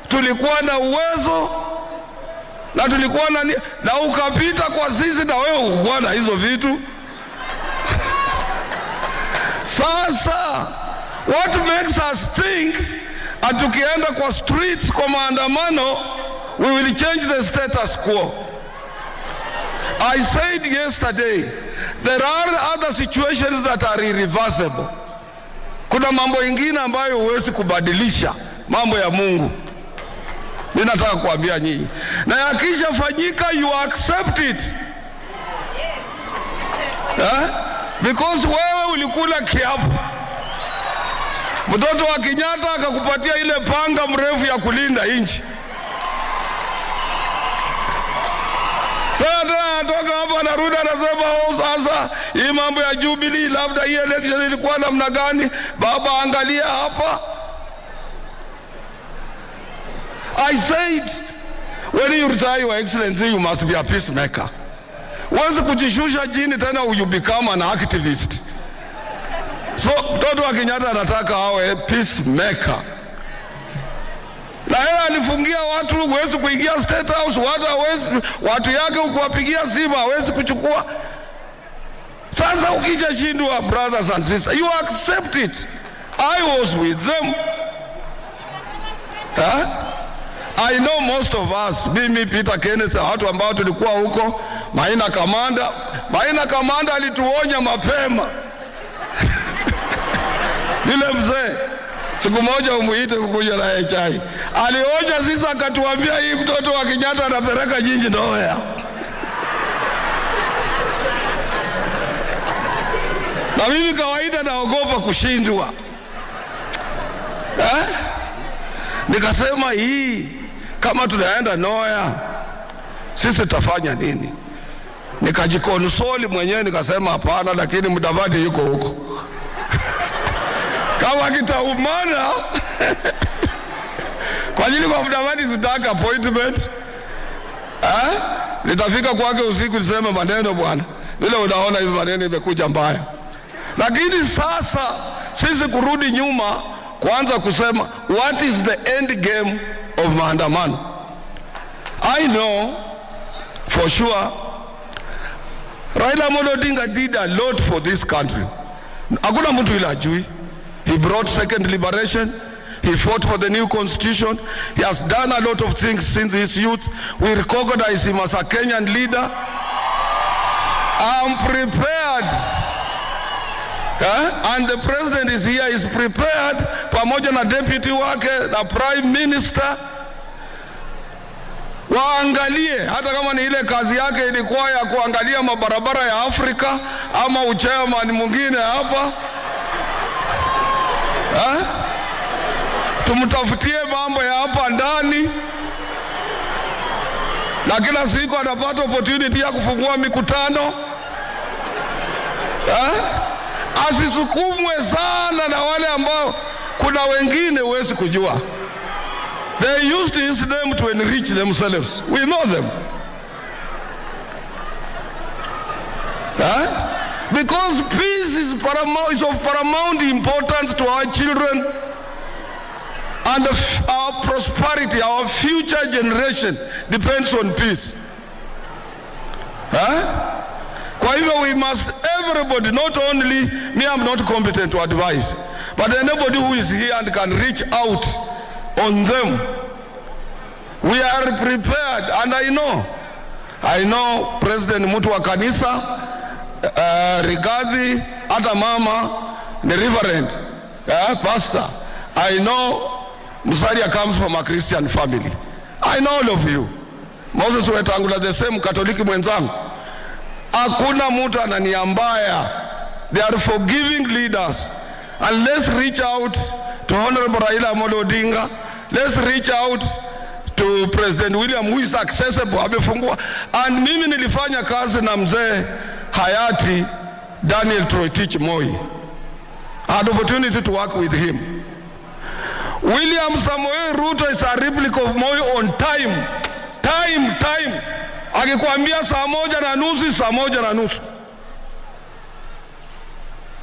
tulikuwa na uwezo, na tulikuwa na ni-, na ukapita kwa sisi, na wewe ukuwa na hizo vitu. Sasa, what makes us think ati tukienda kwa streets, kwa maandamano, we will change the status quo? I said yesterday, there are other situations that are irreversible. Kuna mambo ingine ambayo huwezi kubadilisha, mambo ya Mungu. Ninataka kuambia nyinyi, na yakishafanyika, you accept it. Eh? Because wewe ulikula kiapo. Mtoto wa Kenyatta akakupatia ile panga mrefu ya kulinda nchi. Sasa tena anatoka hapa, anarudi, anasema, "Oh, sasa hii mambo ya Jubilee, labda hii election ilikuwa namna gani?" Baba, angalia hapa. I said, when you retire, Your Excellency, you must be a peacemaker. Huwezi kujishusha chini tena, you become an activist. So, mtoto wa Kenyatta anataka awe peacemaker. Na yeye alifungia watu, huwezi kuingia State House, watu hawezi, watu yake ukiwapigia simu hawezi kuchukua. Sasa ukishashindwa, brothers and sisters, you accept it. I was with them. Huh? I know most of us, mimi, Peter Kenneth, watu ambao tulikuwa huko, Maina Kamanda. Maina Kamanda alituonya mapema. Yule mzee, siku moja umuite kukunywa naye chai. Alionya sisi, akatuambia, "Hii mtoto wa Kenyatta anapeleka nyinyi nowhere." Na mimi kawaida naogopa kushindwa. Eh? Nikasema, "Hii, kama tunaenda nowhere, sisi tutafanya nini?" Nikajikonsoli mwenyewe, nikasema, "Hapana, lakini Mudavadi yuko huko." Kama kitaumana, kwa ajili kwa Mudavadi sitaka appointment. Eh? Nitafika kwake usiku niseme, "Maneno bwana. Vile unaona hivi maneno imekuja mbaya." Lakini sasa sisi kurudi nyuma, kuanza kusema, what is the end game of maandamano? I know for sure Raila Amolo Odinga did a lot for this country. Hakuna mtu ila ajui. He brought second liberation. He fought for the new constitution. He has done a lot of things since his youth. We recognize him as a Kenyan leader. I'm prepared. Eh? And the president is here, is prepared, pamoja na deputy wake na prime minister. Waangalie, hata kama ni ile kazi yake ilikuwa ya kuangalia mabarabara ya Afrika ama uchairman mwingine hapa. Eh? Tumtafutie mambo ya hapa ndani. Na kila siku anapata opportunity ya kufungua mikutano. Eh? Asisukumwe sana na wale ambao kuna wengine huwezi kujua. They used his name to enrich themselves. We know them. Huh? Because peace is paramount, is of paramount importance to our children, and the f-, our prosperity, our future generation depends on peace. Huh? Kwa hivyo we must, everybody, not only me, I'm not competent to advise, but anybody who is here and can reach out on them, we are prepared, and I know, I know President mtu wa kanisa, uh, Rigathi, hata mama ni reverend, uh, pastor. I know Musalia comes from a Christian family. I know all of you. Moses Wetangula, the same Katoliki mwenzangu. Hakuna mtu ana nia mbaya. They are forgiving leaders. And let's reach out to Honorable Raila Amolo Odinga. Let's reach out to President William, who is accessible. Amefungua. And mimi nilifanya kazi na mzee hayati Daniel Toroitich Moi. I had opportunity to work with him. William Samoei Ruto is a replica of Moi on time. Time, time. Akikwambia saa moja na nusu, saa moja na nusu.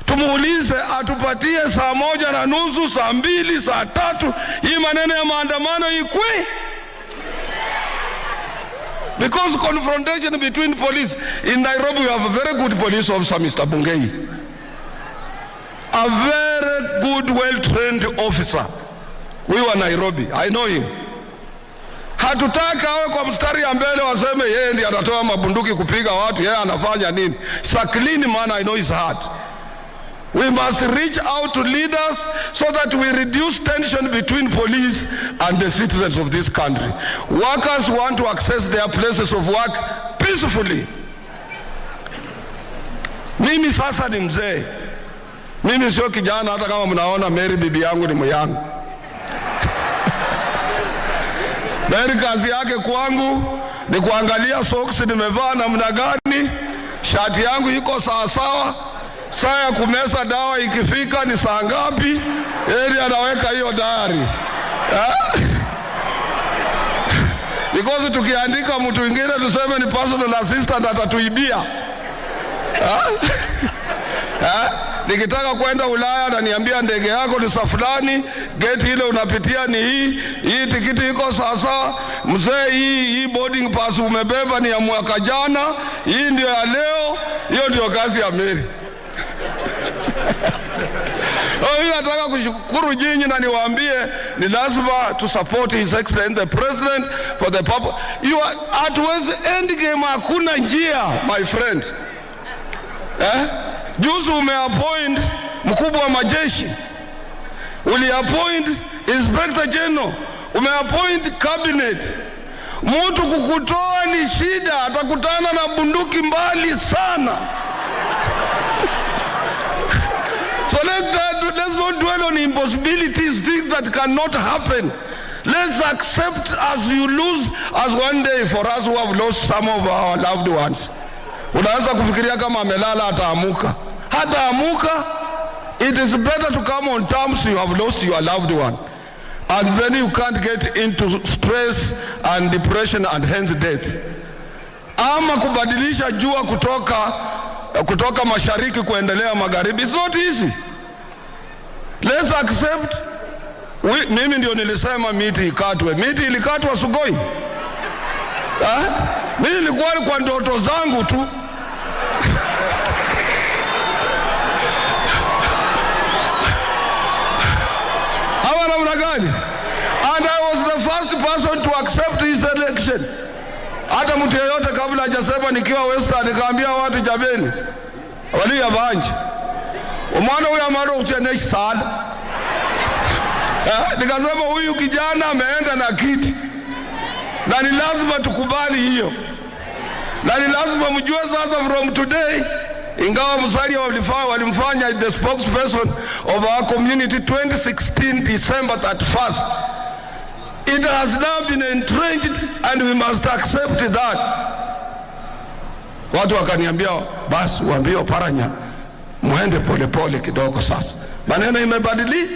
Tumuulize atupatie saa moja na nusu, saa mbili, saa tatu. Hii maneno ya maandamano ikwe. Because confrontation between police in Nairobi, we have a very good police officer, Mister Bungei. A very good, well-trained officer. We were Nairobi. I know him. Hatutaki awe kwa mstari ya mbele waseme yeye ndiye anatoa mabunduki kupiga watu, yeye anafanya nini. He's a clean man, I know his heart. We must reach out to leaders so that we reduce tension between police and the citizens of this country. Workers want to access their places of work peacefully. Mimi sasa ni mzee. Mimi sio kijana, hata kama mnaona Mary bibi yangu ni myangu. Mary kazi yake kwangu ni kuangalia socks nimevaa namna gani, shati yangu iko sawasawa, saa ya kumeza dawa ikifika ni saa ngapi, yeye anaweka hiyo diary. Eh? Because tukiandika mtu mwingine tuseme ni personal assistant, atatuibia. Ha? Ha? Nikitaka kwenda Ulaya, ananiambia ndege yako ni saa fulani, gate ile unapitia ni hii, hii tikiti iko sawasawa. Mzee, hii, hii boarding pass umebeba ni ya mwaka jana, hii ndio ya leo. Hiyo ndio kazi ya Mary. Oh, mimi nataka kushukuru nyinyi na niwaambie ni lazima to support His Excellency the President for the purpose. You are at end game, hakuna njia, my friend. Eh? Juzi umeappoint mkubwa wa majeshi. Uliappoint Inspector General. Umeappoint cabinet. Mtu kukutoa ni shida, atakutana na bunduki mbali sana. So let that, let's not dwell on impossibilities, things that cannot happen. Let's accept as you lose, as one day for us who have lost some of our loved ones. Unaweza kufikiria kama amelala ataamuka. Hataamuka, it is better to come on terms you have lost your loved one. And then you can't get into stress and depression and hence death. Ama kubadilisha jua kutoka, kutoka mashariki kuendelea magharibi. It's not easy. Let's accept. We, mimi ndio nilisema miti ikatwe. Miti ilikatwa Sugoi? Ha? Mimi ilikuwa kwa ndoto zangu tu. Ama namna gani? And I was the first person to accept his election. Hata mtu yeyote kabla hajasema, nikiwa Western, nikaambia watu, "Jameni, walio ya vanji, omwana huyu amalo uchene sana." Eh, nikasema, "Huyu kijana ameenda na kiti." Na ni lazima tukubali hiyo. Na ni lazima mjue sasa, from today, ingawa Musalia walifaa-, walimfanya the spokesperson of our community twenty sixteen December thirty-first, it has now been entrenched and we must accept that. Watu wakaniambia, "Basi, uambie Oparanya, Mwende polepole kidogo sasa. Maneno imebadili.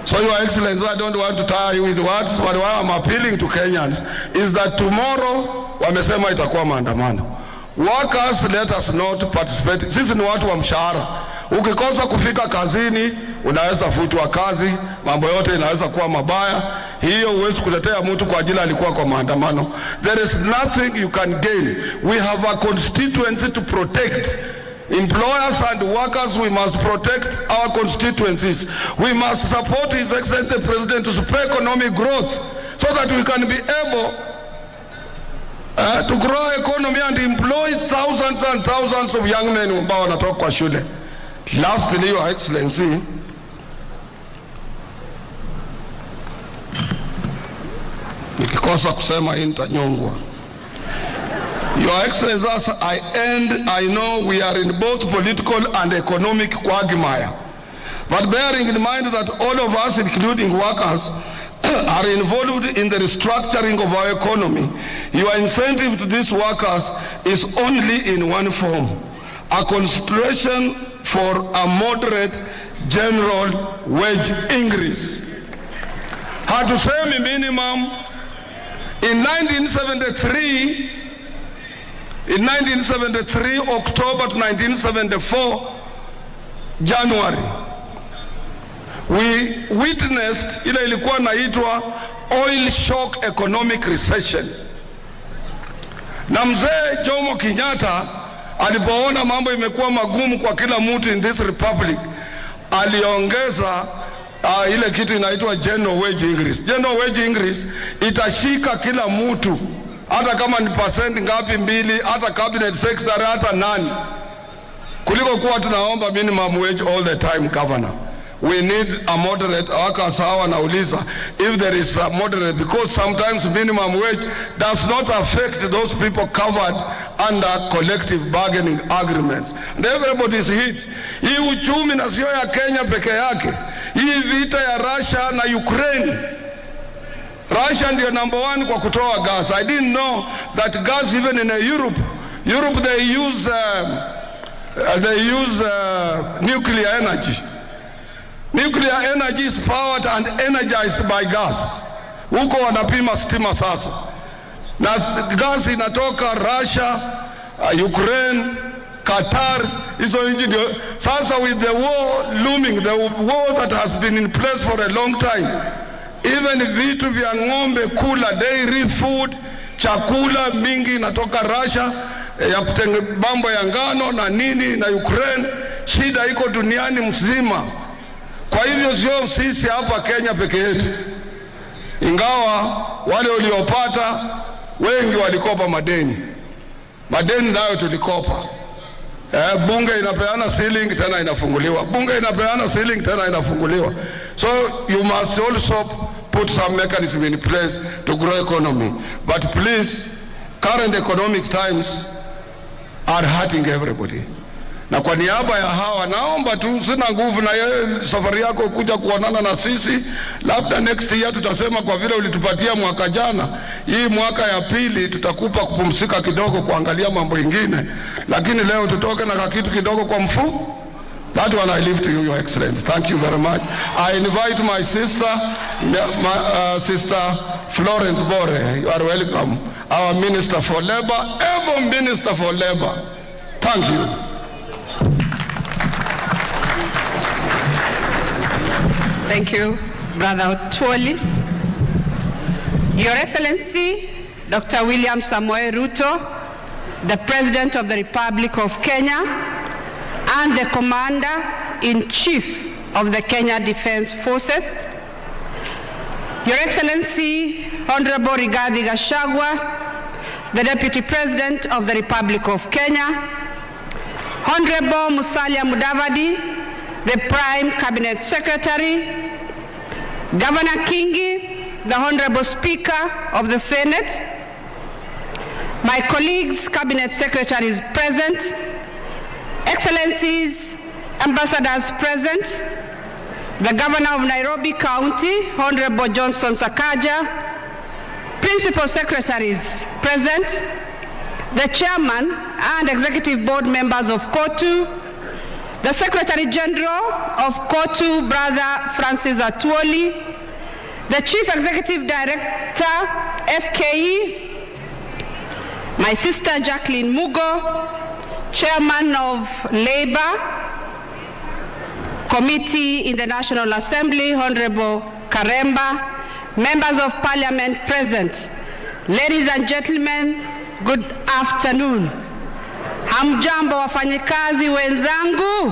So, Your Excellency, I don't want to tire you with words, but what I'm appealing to Kenyans is that tomorrow, wamesema itakuwa maandamano. Workers, let us not participate. Sisi ni watu wa mshahara. Ukikosa kufika kazini, unaweza futwa kazi, mambo yote inaweza kuwa mabaya. Hiyo huwezi kutetea mtu kwa ajili alikuwa kwa maandamano. There is nothing you can gain. We have a constituency to protect. Employers and workers, we must protect our constituencies. We must support His Excellency the President to spur economic growth so that we can be able, uh, to grow our economy and employ thousands and thousands of young men ambao wanatoka kwa shule. Lastly, Your Excellency, nikikosa kusema hii nitanyongwa. Your Excellency, as I end, I know we are in both political and economic quagmire. But bearing in mind that all of us, including workers, are involved in the restructuring of our economy, your incentive to these workers is only in one form: a consideration for a moderate general wage increase. Hatusemi minimum. In nineteen seventy-three, in nineteen seventy-three, October to nineteen seventy-four, January, we witnessed ile ilikuwa inaitwa oil shock economic recession. Na Mzee Jomo Kenyatta alipoona mambo imekuwa magumu kwa kila mtu in this republic, aliongeza, ah, ile kitu inaitwa general wage increase. General wage increase itashika kila mtu, hata kama ni percent ngapi, mbili, hata cabinet secretary, hata nani. Kuliko kuwa tunaomba minimum wage all the time, Governor. We need a moderate, workers hawa wanauliza if there is a moderate, because sometimes minimum wage does not affect those people covered under collective bargaining agreements. And everybody is hit. Hii uchumi na sio ya Kenya peke yake. Hii vita ya Russia na Ukraine. Russia ndio number one kwa kutoa gas. I didn't know that gas even in Europe, Europe they use, um, uh, they use, uh, nuclear energy. Nuclear energy is powered and energized by gas. Huko wanapima stima sasa. Na s-, gas inatoka Russia, uh, Ukraine, Qatar, hizo nchi ndio. Sasa with the war looming, the war that has been in place for a long time, even vitu vya ng'ombe kula, dairy food, chakula mingi inatoka Russia, eh, ya kutenge-, mambo ya ngano na nini na Ukraine, shida iko duniani mzima. Kwa hivyo sio sisi hapa Kenya peke yetu, ingawa wale waliopata wengi walikopa madeni. Madeni nayo tulikopa. Eh, bunge inapeana ceiling, tena inafunguliwa. Bunge inapeana ceiling, tena inafunguliwa. So you must also put some mechanism in place to grow economy. But please, current economic times are hurting everybody. Na kwa niaba ya hawa, naomba tu, sina nguvu na ye, safari yako kuja kuonana na sisi. Labda next year tutasema, kwa vile ulitupatia mwaka jana, hii mwaka ya pili tutakupa kupumzika kidogo, kuangalia mambo ingine. Lakini leo tutoke na kakitu kidogo kwa mfu-, that one I leave to you, Your Excellency. Thank you very much. I invite my sister, my, uh, Sister Florence Bore. You are welcome. Our Minister for Labor, able Minister for Labor. Thank you. Thank you, Brother Otwoli. Your Excellency, Doctor William Samoei Ruto, the President of the Republic of Kenya and the Commander-in-Chief of the Kenya Defence Forces, Your Excellency, Honorable Rigathi Gachagua, the Deputy President of the Republic of Kenya, Honorable Musalia Mudavadi, the Prime Cabinet Secretary, Governor Kingi, the Honorable Speaker of the Senate, my colleagues, Cabinet Secretaries present, Excellencies, Ambassadors present, the Governor of Nairobi County, Honorable Johnson Sakaja, Principal Secretaries present, the Chairman, and Executive Board members of COTU, the Secretary General of COTU, Brother Francis Atwoli, the Chief Executive Director, F K E, my sister Jacqueline Mugo, Chairman of Labour Committee in the National Assembly, Honorable Karemba, members of parliament present, ladies and gentlemen, good afternoon. Hamjambo, wafanyikazi wenzangu?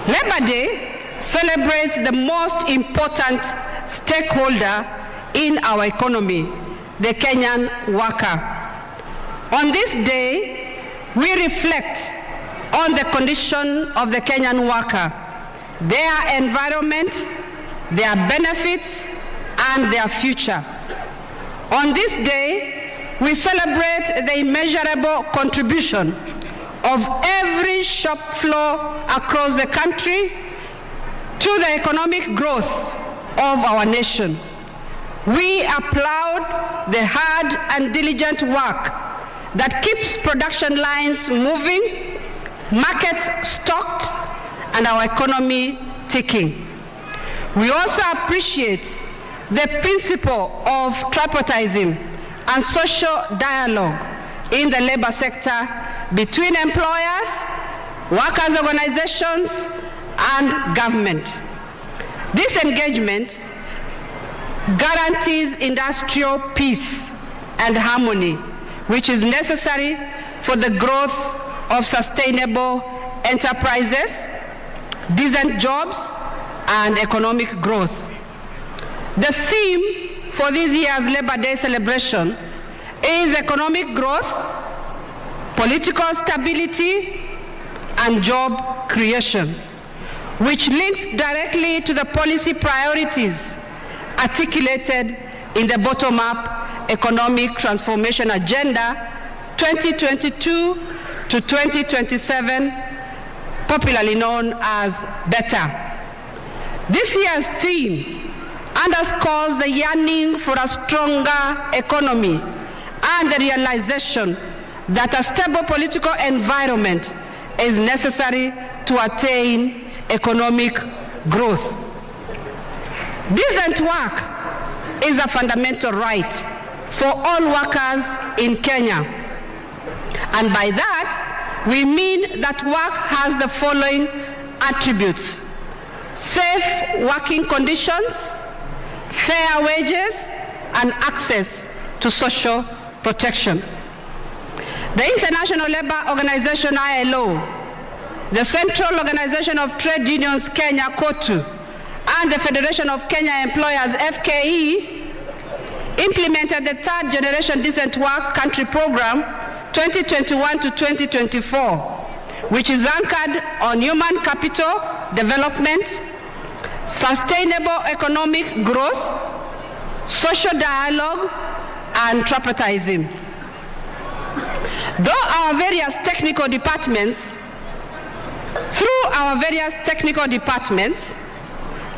Labor Day celebrates the most important stakeholder in our economy, the Kenyan worker. On this day, we reflect on the condition of the Kenyan worker, their environment, their benefits, and their future. On this day, we celebrate the immeasurable contribution of every shop floor across the country to the economic growth of our nation. We applaud the hard and diligent work that keeps production lines moving, markets stocked, and our economy ticking. We also appreciate the principle of tripartism and social dialogue in the labour sector between employers, workers' organisations, and government. This engagement guarantees industrial peace and harmony, which is necessary for the growth of sustainable enterprises, decent jobs, and economic growth. The theme for this year's Labour Day celebration is economic growth, political stability, and job creation, which links directly to the policy priorities articulated in the bottom-up economic transformation agenda twenty twenty-two to twenty twenty-seven, popularly known as better. This year's theme underscores the yearning for a stronger economy and the realization that a stable political environment is necessary to attain economic growth. Decent work is a fundamental right for all workers in Kenya. And by that, we mean that work has the following attributes: safe working conditions, fair wages, and access to social protection. The International Labour Organization, I L O, the Central Organization of Trade Unions Kenya, COTU, and the Federation of Kenya Employers, F K E, implemented the Third Generation Decent Work Country Program twenty twenty-one to twenty twenty-four, which is anchored on human capital development, sustainable economic growth, social dialogue, and tripartism. Though our various technical departments, through our various technical departments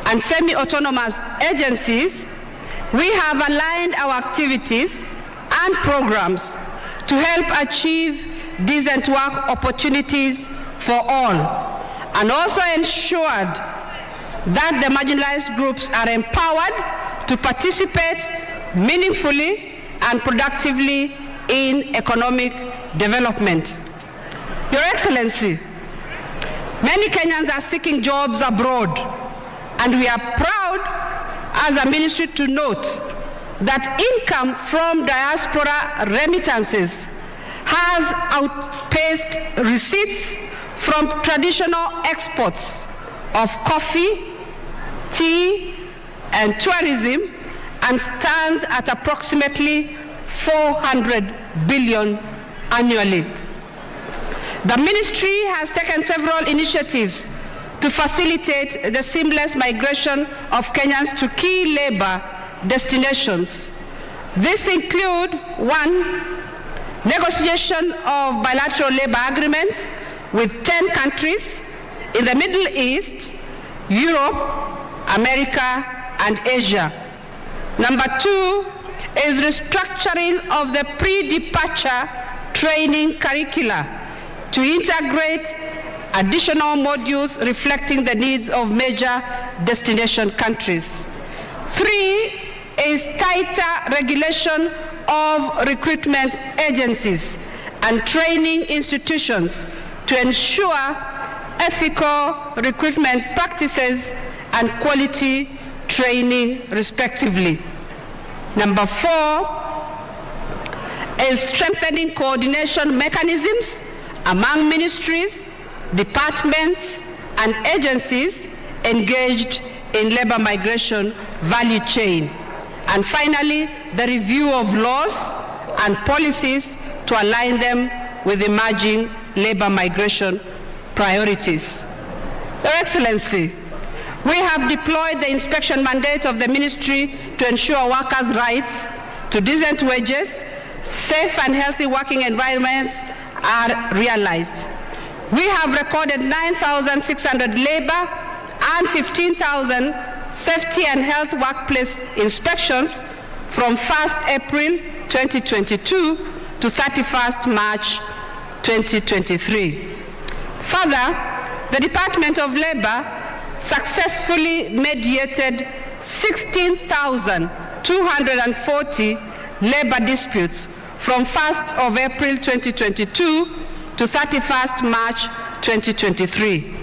and semi-autonomous agencies, we have aligned our activities and programs to help achieve decent work opportunities for all, and also ensured that the marginalized groups are empowered to participate meaningfully and productively in economic development. Your Excellency, many Kenyans are seeking jobs abroad, and we are proud as a ministry to note that income from diaspora remittances has outpaced receipts from traditional exports of coffee, tea, and tourism, and stands at approximately four hundred billion annually. The ministry has taken several initiatives to facilitate the seamless migration of Kenyans to key labour destinations. These include: one, negotiation of bilateral labour agreements with ten countries in the Middle East, Europe, America, and Asia. Number two is restructuring of the pre-departure training curricula to integrate additional modules reflecting the needs of major destination countries. Three is tighter regulation of recruitment agencies and training institutions to ensure ethical recruitment practices and quality training, respectively. Number four is strengthening coordination mechanisms among ministries, departments, and agencies engaged in labor migration value chain. And finally, the review of laws and policies to align them with emerging labor migration priorities. Your Excellency, we have deployed the inspection mandate of the ministry to ensure workers' rights to decent wages, safe and healthy working environments are realized. We have recorded nine thousand six hundred labor and fifteen thousand safety and health workplace inspections from first April twenty twenty-two to thirty-first March twenty twenty-three. Further, the Department of Labor successfully mediated sixteen thousand two hundred forty labor disputes from first of April twenty twenty-two to thirty-first March twenty twenty-three,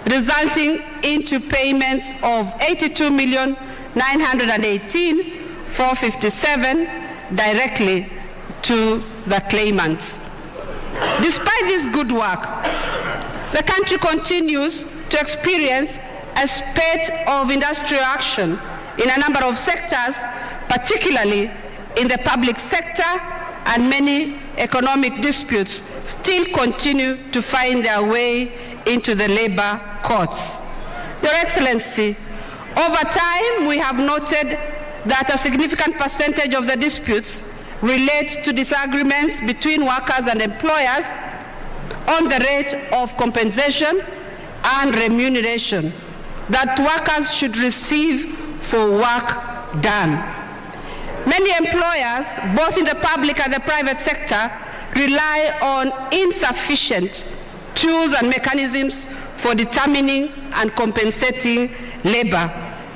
resulting into payments of eighty-two million nine hundred eighteen four fifty-seven directly to the claimants. Despite this good work, the country continues to experience a spate of industrial action in a number of sectors, particularly in the public sector, and many economic disputes still continue to find their way into the labor courts. Your Excellency, over time we have noted that a significant percentage of the disputes relate to disagreements between workers and employers on the rate of compensation and remuneration that workers should receive for work done. Many employers, both in the public and the private sector, rely on insufficient tools and mechanisms for determining and compensating labor,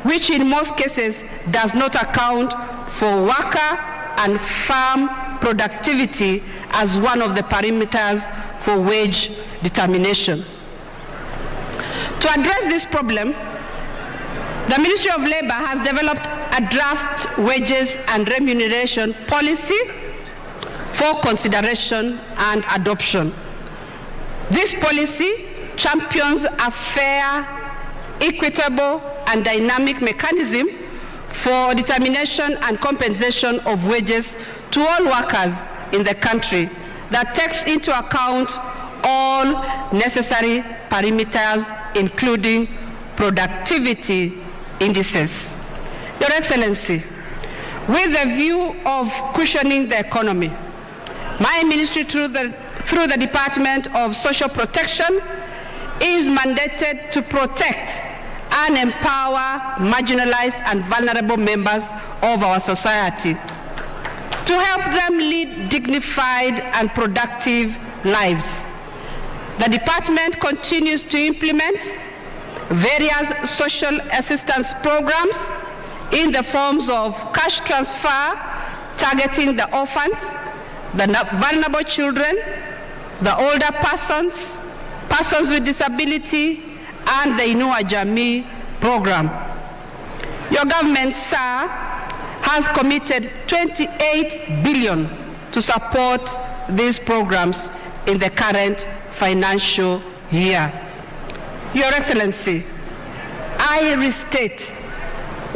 which in most cases does not account for worker and firm productivity as one of the parameters for wage determination. To address this problem, the Ministry of Labor has developed a draft wages and remuneration policy for consideration and adoption. This policy champions a fair, equitable, and dynamic mechanism for determination and compensation of wages to all workers in the country that takes into account all necessary parameters, including productivity indices. Your Excellency, with the view of cushioning the economy, my ministry, through the, through the Department of Social Protection, is mandated to protect and empower marginalized and vulnerable members of our society to help them lead dignified and productive lives. The department continues to implement various social assistance programs in the forms of cash transfer targeting the orphans, the na-, vulnerable children, the older persons, persons with disability, and the Inua Jamii program. Your government, sir, has committed twenty-eight billion to support these programs in the current financial year. Your Excellency, I restate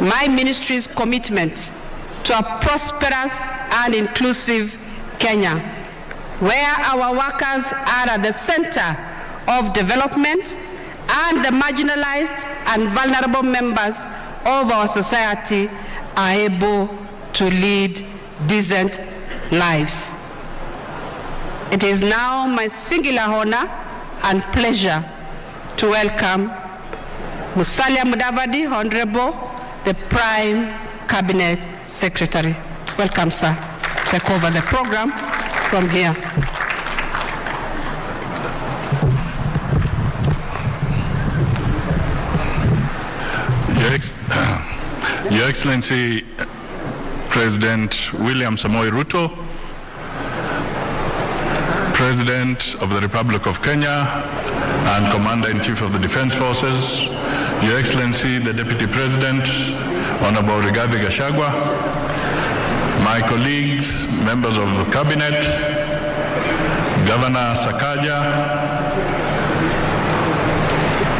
my ministry's commitment to a prosperous and inclusive Kenya, where our workers are at the center of development and the marginalized and vulnerable members of our society are able to lead decent lives. It is now my singular honor and pleasure to welcome Musalia Mudavadi, Honorable, the Prime Cabinet Secretary. Welcome, sir. Take over the program from here. Excellency President William Samoei Ruto, President of the Republic of Kenya and Commander-in-Chief of the Defense Forces, Your Excellency the Deputy President, Honorable Rigathi Gachagua, my colleagues, members of the Cabinet, Governor Sakaja,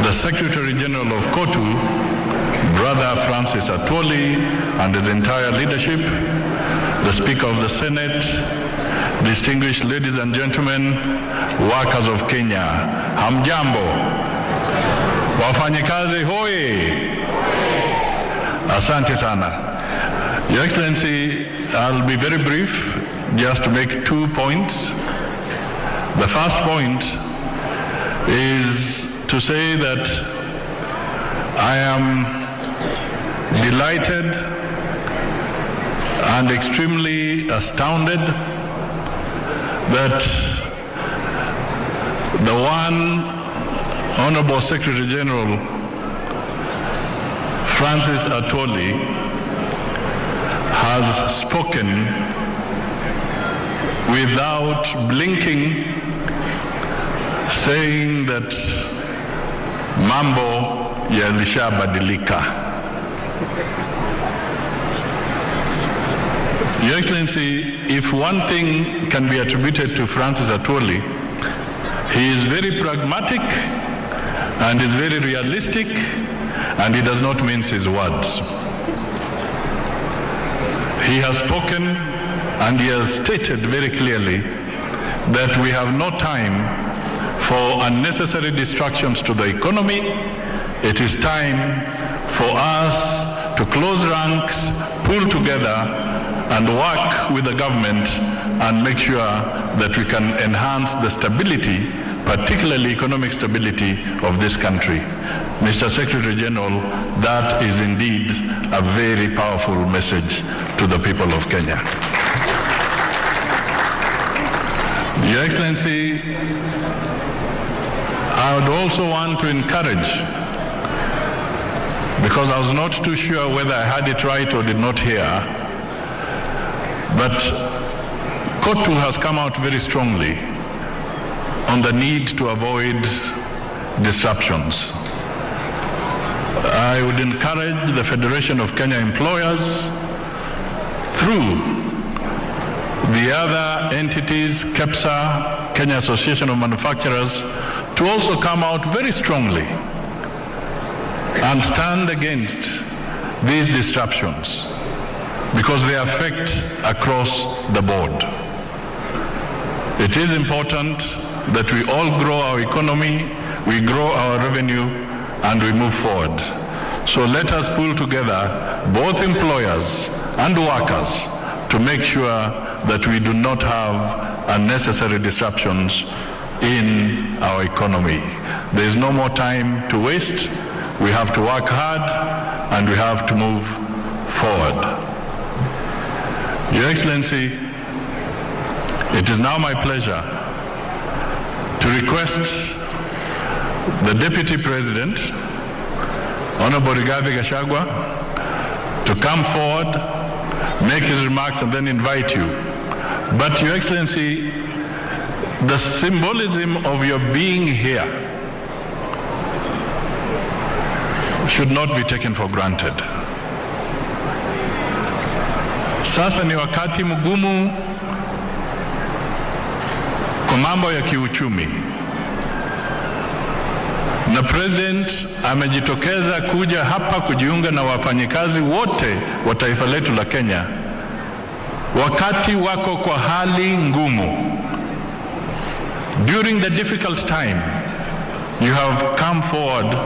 the Secretary General of COTU, Brother Francis Atwoli and his entire leadership, the Speaker of the Senate, distinguished ladies and gentlemen, workers of Kenya, hamjambo? Wafanyikazi hoye! Asante sana. Your Excellency, I'll be very brief, just to make two points. The first point is to say that I am delighted and extremely astounded that the one Honorable Secretary General Francis Atwoli has spoken without blinking, saying that mambo yalishabadilika. Your Excellency, if one thing can be attributed to Francis Atwoli, he is very pragmatic and is very realistic, and he does not mince his words. He has spoken and he has stated very clearly that we have no time for unnecessary distractions to the economy. It is time for us to close ranks, pull together, and work with the government and make sure that we can enhance the stability, particularly economic stability, of this country. Mister Secretary General, that is indeed a very powerful message to the people of Kenya. Your Excellency, I would also want to encourage, because I was not too sure whether I had it right or did not hear, but COTU has come out very strongly on the need to avoid disruptions. I would encourage the Federation of Kenya Employers, through the other entities, KEPSA, Kenya Association of Manufacturers, to also come out very strongly and stand against these disruptions, because they affect across the board. It is important that we all grow our economy, we grow our revenue, and we move forward. So let us pull together, both employers and workers, to make sure that we do not have unnecessary disruptions in our economy. There is no more time to waste. We have to work hard and we have to move forward. Your Excellency, it is now my pleasure to request the Deputy President, Honorable Rigathi Gachagua, to come forward, make his remarks, and then invite you. But, Your Excellency, the symbolism of your being here should not be taken for granted. Sasa ni wakati mgumu kwa mambo ya kiuchumi, na President amejitokeza kuja hapa kujiunga na wafanyikazi wote wa taifa letu la Kenya wakati wako kwa hali ngumu. During the difficult time, you have come forward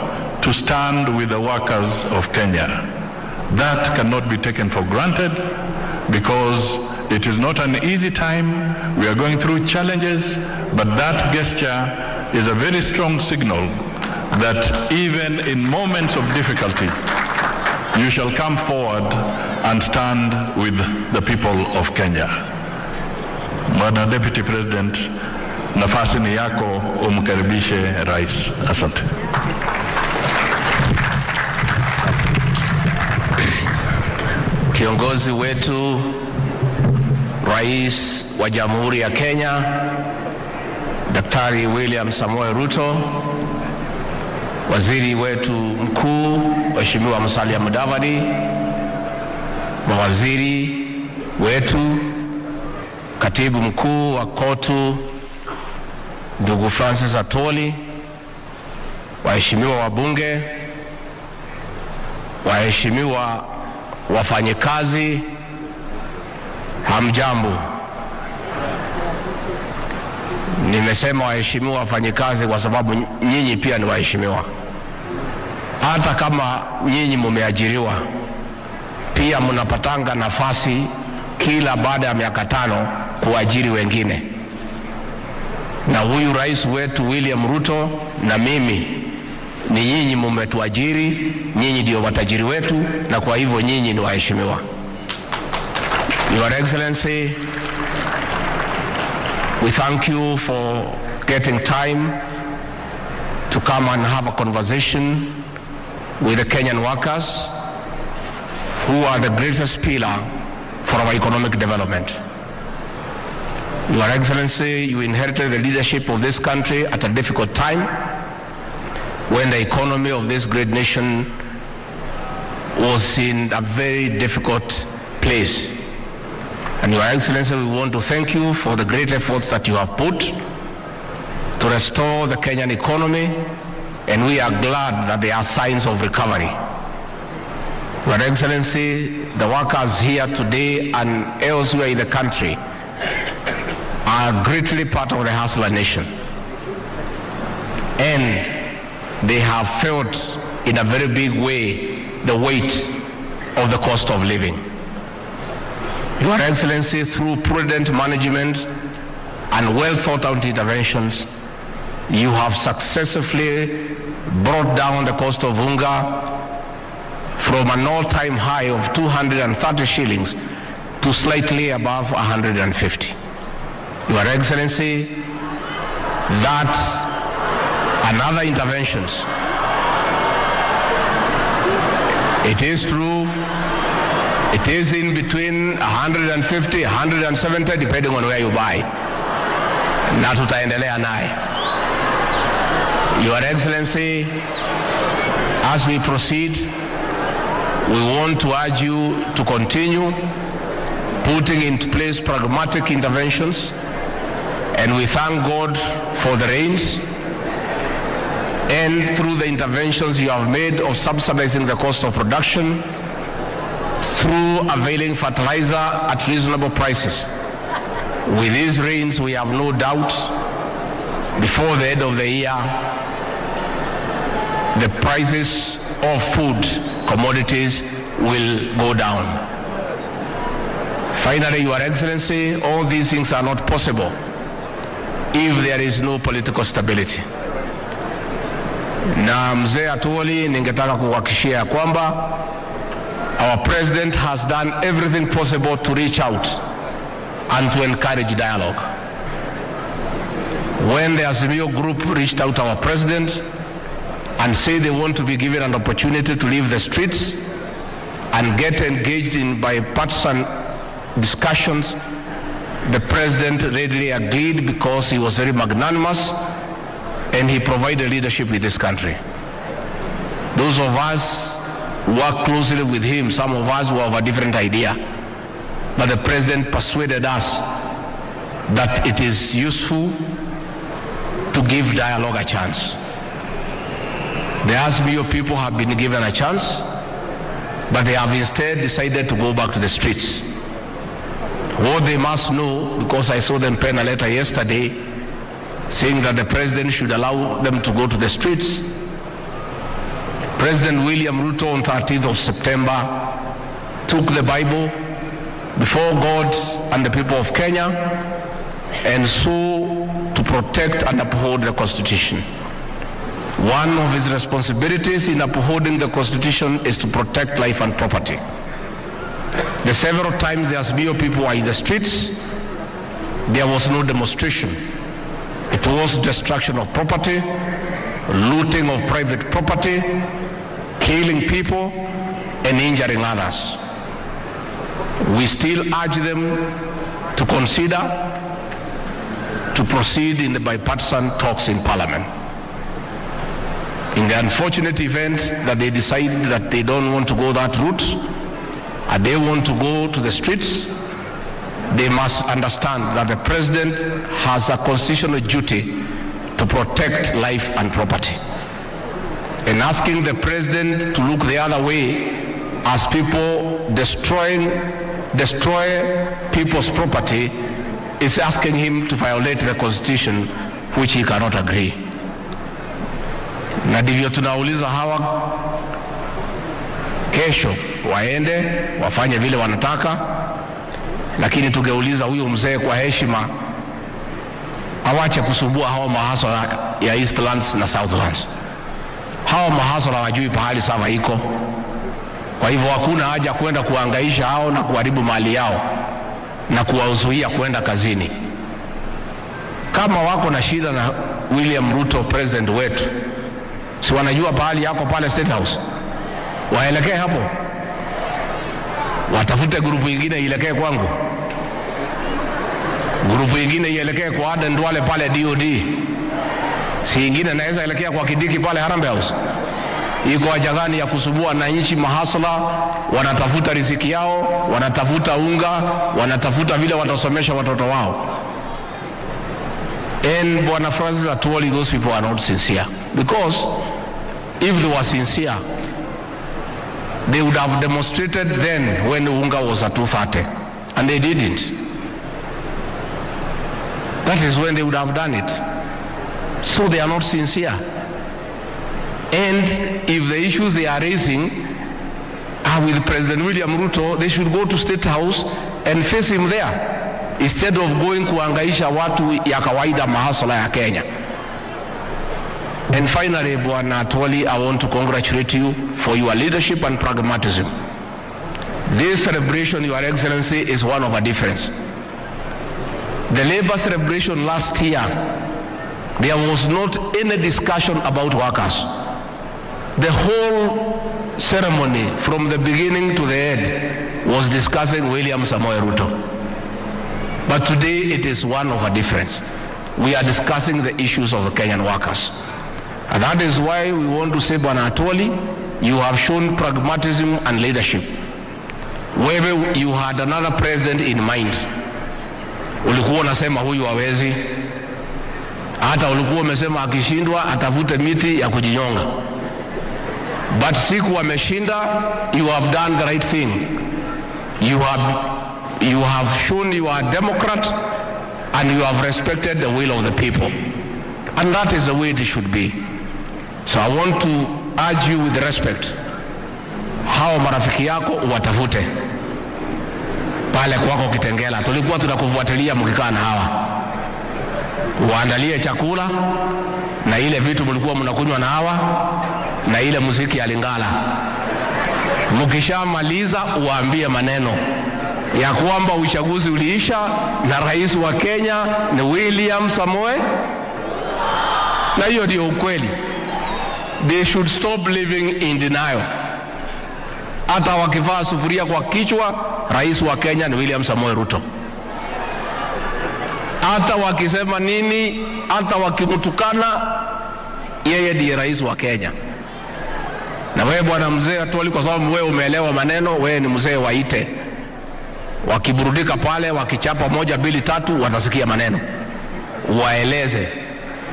to stand with the workers of Kenya. That cannot be taken for granted, because it is not an easy time. We are going through challenges, but that gesture is a very strong signal that even in moments of difficulty, you shall come forward and stand with the people of Kenya. Bwana Deputy President, nafasi ni yako, umkaribishe Rais. Asante. Kiongozi wetu, Rais wa Jamhuri ya Kenya, Daktari William Samoei Ruto, waziri wetu mkuu, Mheshimiwa Musalia Mudavadi, mawaziri wetu, katibu mkuu wa kotu, ndugu Francis Atwoli, waheshimiwa wabunge, waheshimiwa wafanyikazi, hamjambo. Nimesema waheshimiwa wafanyikazi kwa sababu nyinyi pia ni waheshimiwa. Hata kama nyinyi mumeajiriwa, pia mnapatanga nafasi kila baada ya miaka tano kuajiri wengine. Na huyu rais wetu William Ruto na mimi, ni nyinyi mumetuajiri, nyinyi ndio matajiri wetu, na kwa hivyo nyinyi ni waheshimiwa. Your Excellency, we thank you for getting time to come and have a conversation with the Kenyan workers, who are the greatest pillar for our economic development. Your Excellency, you inherited the leadership of this country at a difficult time when the economy of this great nation was in a very difficult place. And Your Excellency, we want to thank you for the great efforts that you have put to restore the Kenyan economy, and we are glad that there are signs of recovery. Your Excellency, the workers here today and elsewhere in the country are greatly part of the hustler nation, and they have felt in a very big way the weight of the cost of living. Your Excellency, through prudent management and well thought out interventions, you have successfully brought down the cost of unga from an all-time high of two hundred and thirty shillings to slightly above a hundred and fifty. Your Excellency, that and other interventions. It is true, it is in between a hundred and fifty, a hundred and seventy, depending on where you buy. Na tutaendelea naye. Your Excellency, as we proceed, we want to urge you to continue putting into place pragmatic interventions, and we thank God for the rains, and through the interventions you have made of subsidizing the cost of production through availing fertilizer at reasonable prices. With these rains, we have no doubt before the end of the year, the prices of food commodities will go down. Finally, Your Excellency, all these things are not possible if there is no political stability. Na Mzee Atwoli, ningetaka kuhakikishia ya kwamba our president has done everything possible to reach out and to encourage dialogue. When the Azimio group reached out our president and said they want to be given an opportunity to leave the streets and get engaged in bipartisan discussions, the president readily agreed because he was very magnanimous and he provided leadership with this country. Those of us who work closely with him, some of us were of a different idea, but the president persuaded us that it is useful to give dialogue a chance. The Azimio people have been given a chance, but they have instead decided to go back to the streets. What they must know, because I saw them pen a letter yesterday saying that the president should allow them to go to the streets. President William Ruto on thirteenth of September took the Bible before God and the people of Kenya and swore to protect and uphold the Constitution. One of his responsibilities in upholding the Constitution is to protect life and property. The several times the Azimio people were in the streets, there was no demonstration. It was destruction of property, looting of private property, killing people, and injuring others. We still urge them to consider to proceed in the bipartisan talks in Parliament. In the unfortunate event that they decide that they don't want to go that route and they want to go to the streets, they must understand that the president has a constitutional duty to protect life and property. And asking the president to look the other way as people destroying, destroy people's property is asking him to violate the constitution, which he cannot agree. Na ndivyo tunauliza hawa kesho, waende wafanye vile wanataka, lakini tungeuliza huyu mzee kwa heshima awache kusumbua hao mahasla ya Eastlands na Southlands. Hao mahasla wajui pahali sava iko. Kwa hivyo hakuna haja kwenda kuhangaisha hao na kuharibu mali yao na kuwazuia kwenda kazini. Kama wako na shida na William Ruto, president wetu, si wanajua pahali yako pale State House? Waelekee hapo, watafute grupu ingine ielekee kwangu, grupu ingine ielekee kwa Aden Duale pale D O D, si ingine naweza elekea kwa Kindiki pale Harambee House. Iko haja gani ya kusumbua wananchi mahasla? Wanatafuta riziki yao, wanatafuta unga, wanatafuta vile watasomesha watoto wao. And Bwana Francis Atwoli, those people are not sincere. Because if they were sincere, they would have demonstrated then when unga was at two thirty. And they didn't. That is when they would have done it. So they are not sincere. And if the issues they are raising are with President William Ruto, they should go to State House and face him there, instead of going kuhangaisha watu ya kawaida, mahasla ya Kenya. And finally, Bwana Atwoli, I want to congratulate you for your leadership and pragmatism. This celebration, Your Excellency, is one of a difference. The labor celebration last year, there was not any discussion about workers. The whole ceremony, from the beginning to the end, was discussing William Samoei Ruto. But today, it is one of a difference. We are discussing the issues of the Kenyan workers. And that is why we want to say, Bwana Atwoli, you have shown pragmatism and leadership. Wewe, you had another president in mind. Ulikuwa unasema huyu hawezi. Hata ulikuwa umesema akishindwa atafute miti ya kujinyonga. But siku ameshinda, you have done the right thing. You have, you have shown you are a democrat and you have respected the will of the people. And that is the way it should be. So I want to urge you with respect, hao marafiki yako uwatafute pale kwako Kitengela. Tulikuwa tunakufuatilia mkikaa na hawa, uwaandalie chakula na ile vitu mlikuwa mnakunywa na hawa na ile muziki ya Lingala. Mkishamaliza, uwaambie maneno ya kwamba uchaguzi uliisha na rais wa Kenya ni William Samoei. Na hiyo ndio ukweli. They should stop living in denial. Hata wakivaa sufuria kwa kichwa, rais wa Kenya ni William Samoei Ruto. Hata wakisema nini, hata wakimtukana, yeye ndiye rais wa Kenya. Na wewe, bwana mzee Atwoli, kwa sababu wewe umeelewa maneno, wewe ni mzee wa ite. Wakiburudika pale, wakichapa moja, mbili, tatu, watasikia maneno. Waeleze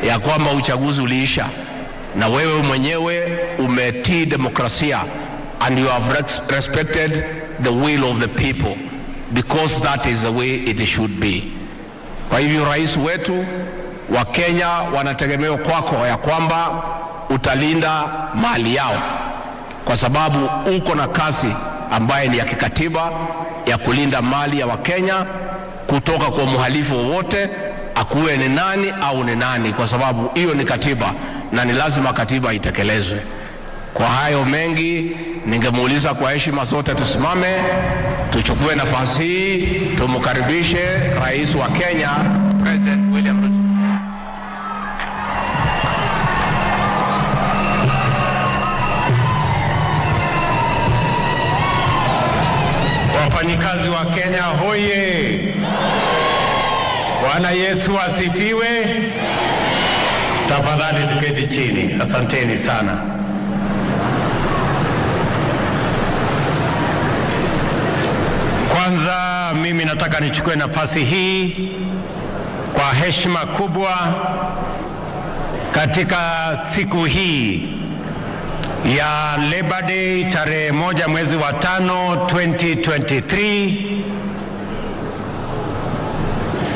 ya kwamba uchaguzi uliisha na wewe mwenyewe umetii demokrasia and you have rex-, respected the will of the people, because that is the way it should be. Kwa hivyo, rais wetu, wa Kenya wanategemea kwako ya kwamba utalinda mali yao, kwa sababu uko na kazi ambaye ni ya kikatiba ya kulinda mali ya Wakenya kutoka kwa mhalifu wowote, akuwe ni nani au ni nani, kwa sababu hiyo ni katiba na ni lazima katiba itekelezwe. Kwa hayo mengi, ningemuuliza kwa heshima zote tusimame, tuchukue nafasi hii, tumkaribishe rais wa Kenya, President William Ruto. Wafanyikazi Wakazi wa Kenya hoye! Bwana Yesu asifiwe. Tafadhali tuketi chini. Asanteni sana. Kwanza, mimi nataka nichukue nafasi hii kwa heshima kubwa katika siku hii ya Labor Day, tarehe moja mwezi wa tano, twenty twenty-three,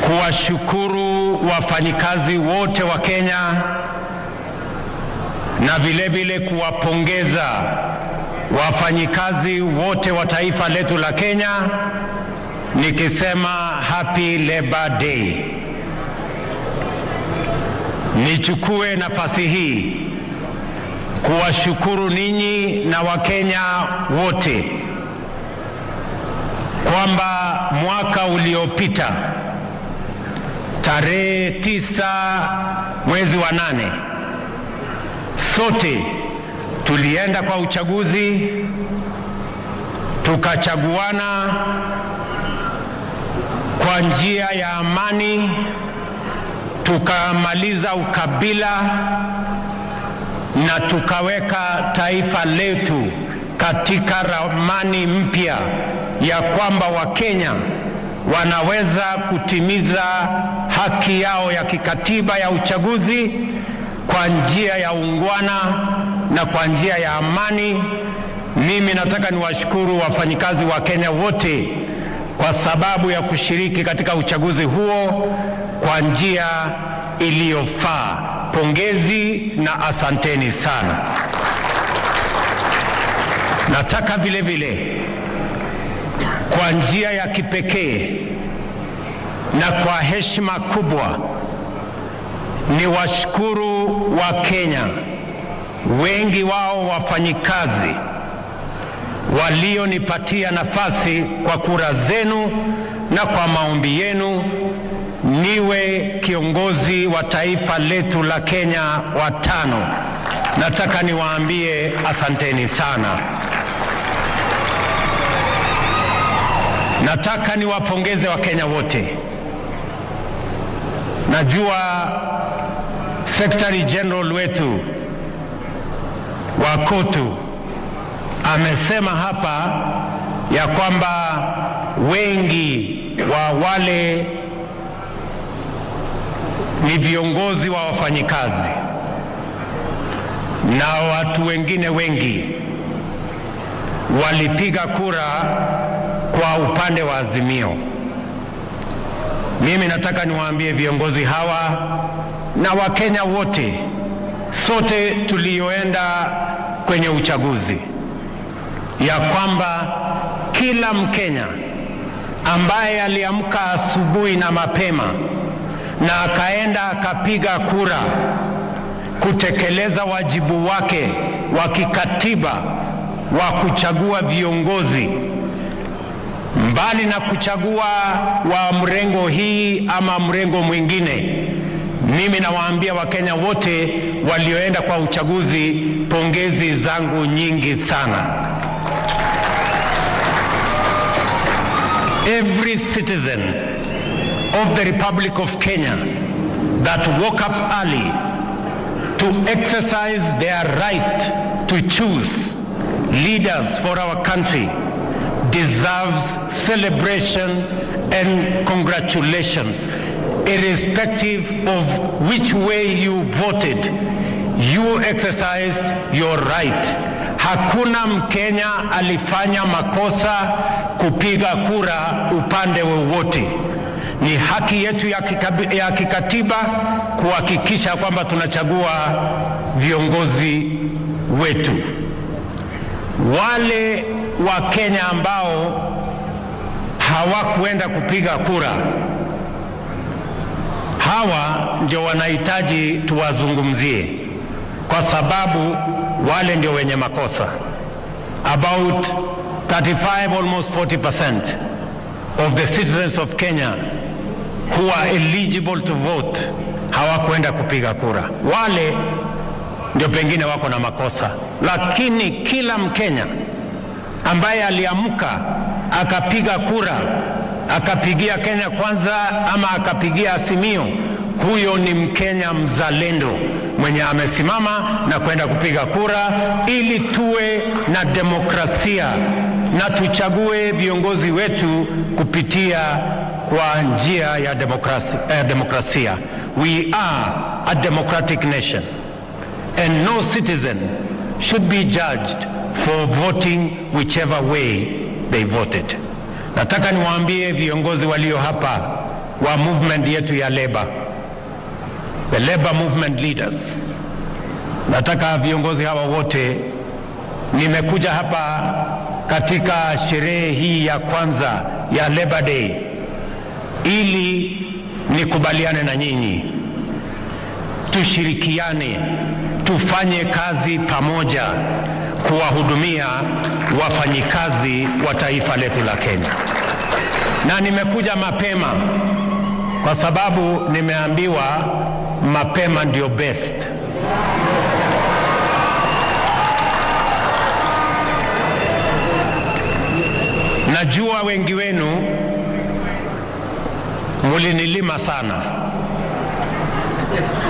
kuwashukuru wafanyikazi wote wa Kenya na vile vile kuwapongeza wafanyikazi wote wa taifa letu la Kenya nikisema, Happy Labor Day. Nichukue nafasi hii kuwashukuru ninyi na Wakenya wote kwamba mwaka uliopita, tarehe tisa mwezi wa nane, sote tulienda kwa uchaguzi, tukachaguana kwa njia ya amani, tukamaliza ukabila na tukaweka taifa letu katika ramani mpya, ya kwamba Wakenya wanaweza kutimiza haki yao ya kikatiba ya uchaguzi kwa njia ya ungwana na kwa njia ya amani. Mimi nataka niwashukuru wafanyikazi wa Kenya wote kwa sababu ya kushiriki katika uchaguzi huo kwa njia iliyofaa. Pongezi na asanteni sana. Nataka vile vile kwa njia ya kipekee na kwa heshima kubwa niwashukuru Wakenya, wengi wao wafanyikazi, walionipatia nafasi kwa kura zenu na kwa maombi yenu niwe kiongozi wa taifa letu la Kenya wa tano. Nataka niwaambie asanteni sana. Nataka niwapongeze Wakenya wote. Najua Secretary General wetu wa KOTU amesema hapa ya kwamba wengi wa wale ni viongozi wa wafanyikazi na watu wengine wengi walipiga kura kwa upande wa Azimio. Mimi nataka niwaambie viongozi hawa na Wakenya wote, sote tulioenda kwenye uchaguzi, ya kwamba kila Mkenya ambaye aliamka asubuhi na mapema na akaenda akapiga kura kutekeleza wajibu wake wa kikatiba wa kuchagua viongozi, mbali na kuchagua wa mrengo hii ama mrengo mwingine, mimi nawaambia Wakenya wote walioenda kwa uchaguzi, pongezi zangu nyingi sana. Every citizen of the Republic of Kenya that woke up early to exercise their right to choose leaders for our country deserves celebration and congratulations. Irrespective of which way you voted, you exercised your right. Hakuna Mkenya alifanya makosa kupiga kura upande wowote. Ni haki yetu ya kikabi-, ya kikatiba kuhakikisha kwamba tunachagua viongozi wetu. Wale wa Kenya ambao hawakuenda kupiga kura, hawa ndio wanahitaji tuwazungumzie, kwa sababu wale ndio wenye makosa. About thirty-five, almost forty percent of the citizens of Kenya who are eligible to vote hawakwenda kupiga kura. Wale ndio pengine wako na makosa, lakini kila Mkenya ambaye aliamka akapiga kura, akapigia Kenya Kwanza ama akapigia Azimio, huyo ni Mkenya mzalendo mwenye amesimama na kwenda kupiga kura ili tuwe na demokrasia na tuchague viongozi wetu kupitia kwa njia ya demokrasi-, eh, demokrasia. We are a democratic nation. And no citizen should be judged for voting whichever way they voted. Nataka niwaambie viongozi walio hapa wa movement yetu ya Labour, the Labour movement leaders. Nataka viongozi hawa wote, nimekuja hapa katika sherehe hii ya kwanza ya Labour Day ili nikubaliane na nyinyi, tushirikiane, tufanye kazi pamoja kuwahudumia wafanyikazi wa taifa letu la Kenya. Na nimekuja mapema kwa sababu nimeambiwa mapema ndio best. Najua wengi wenu mulinilima sana.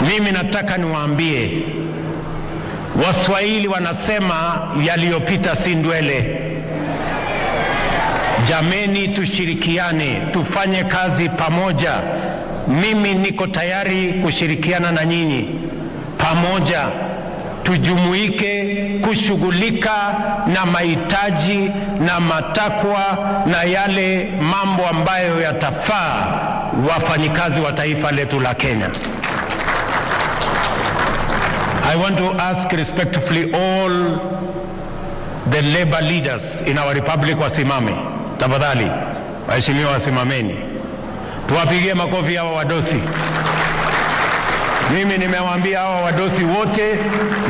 Mimi nataka niwaambie, Waswahili wanasema yaliyopita si ndwele. Jameni, tushirikiane, tufanye kazi pamoja. Mimi niko tayari kushirikiana na nyinyi pamoja. Tujumuike kushughulika na mahitaji na matakwa na yale mambo ambayo yatafaa wafanyikazi wa taifa letu la Kkenya. I want to ask respectfully all the labor leaders in our republic wasimame. Tafadhali, waheshimiwa, wasimameni. Tuwapigie makofi hawa wadosi. Mimi nimewaambia hawa wadosi wote,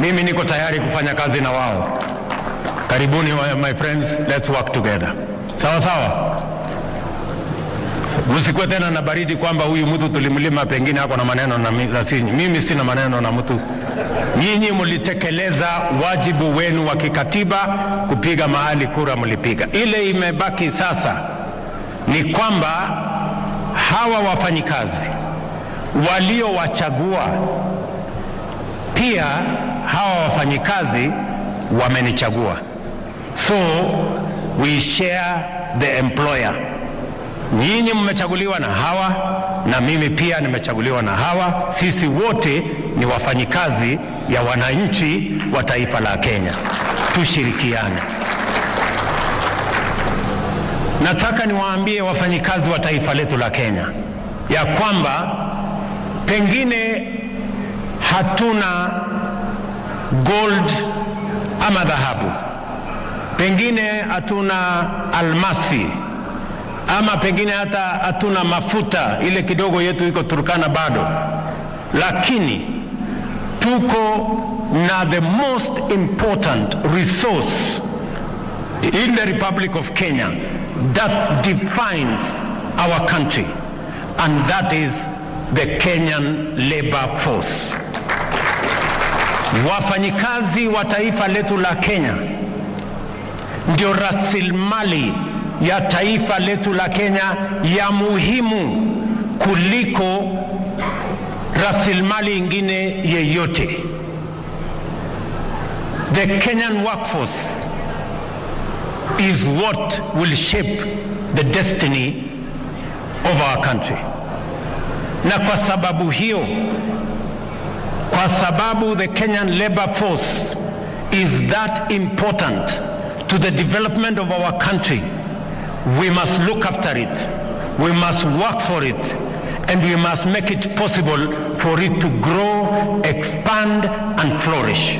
mimi niko tayari kufanya kazi na wao. Karibuni, wa-, my friends, let's work together. Sawa sawa? Msikuwe tena na baridi kwamba huyu mtu tulimlima pengine ako na maneno na mi-, na si-, mimi sina maneno na mtu. Nyinyi mlitekeleza wajibu wenu wa kikatiba kupiga mahali kura mlipiga. Ile imebaki sasa ni kwamba hawa wafanyikazi waliowachagua, pia hawa wafanyikazi wamenichagua. So we share the employer. Nyinyi mmechaguliwa na hawa na mimi pia nimechaguliwa na hawa. Sisi wote ni wafanyikazi ya wananchi wa taifa la Kenya. Tushirikiane. Nataka niwaambie wafanyikazi wa taifa letu la Kenya ya kwamba pengine hatuna gold ama dhahabu, pengine hatuna almasi, ama pengine hata hatuna mafuta, ile kidogo yetu iko Turkana bado, lakini tuko na the most important resource in the Republic of Kenya that defines our country, and that is the Kenyan labor force. Wafanyikazi wa taifa letu la Kenya ndio rasilimali ya taifa letu la Kenya ya muhimu kuliko rasilimali ingine yeyote. The Kenyan workforce is what will shape the destiny of our country. Na kwa sababu hiyo, kwa sababu the Kenyan labor force is that important to the development of our country, we must look after it, we must work for it, and we must make it possible for it to grow, expand, and flourish.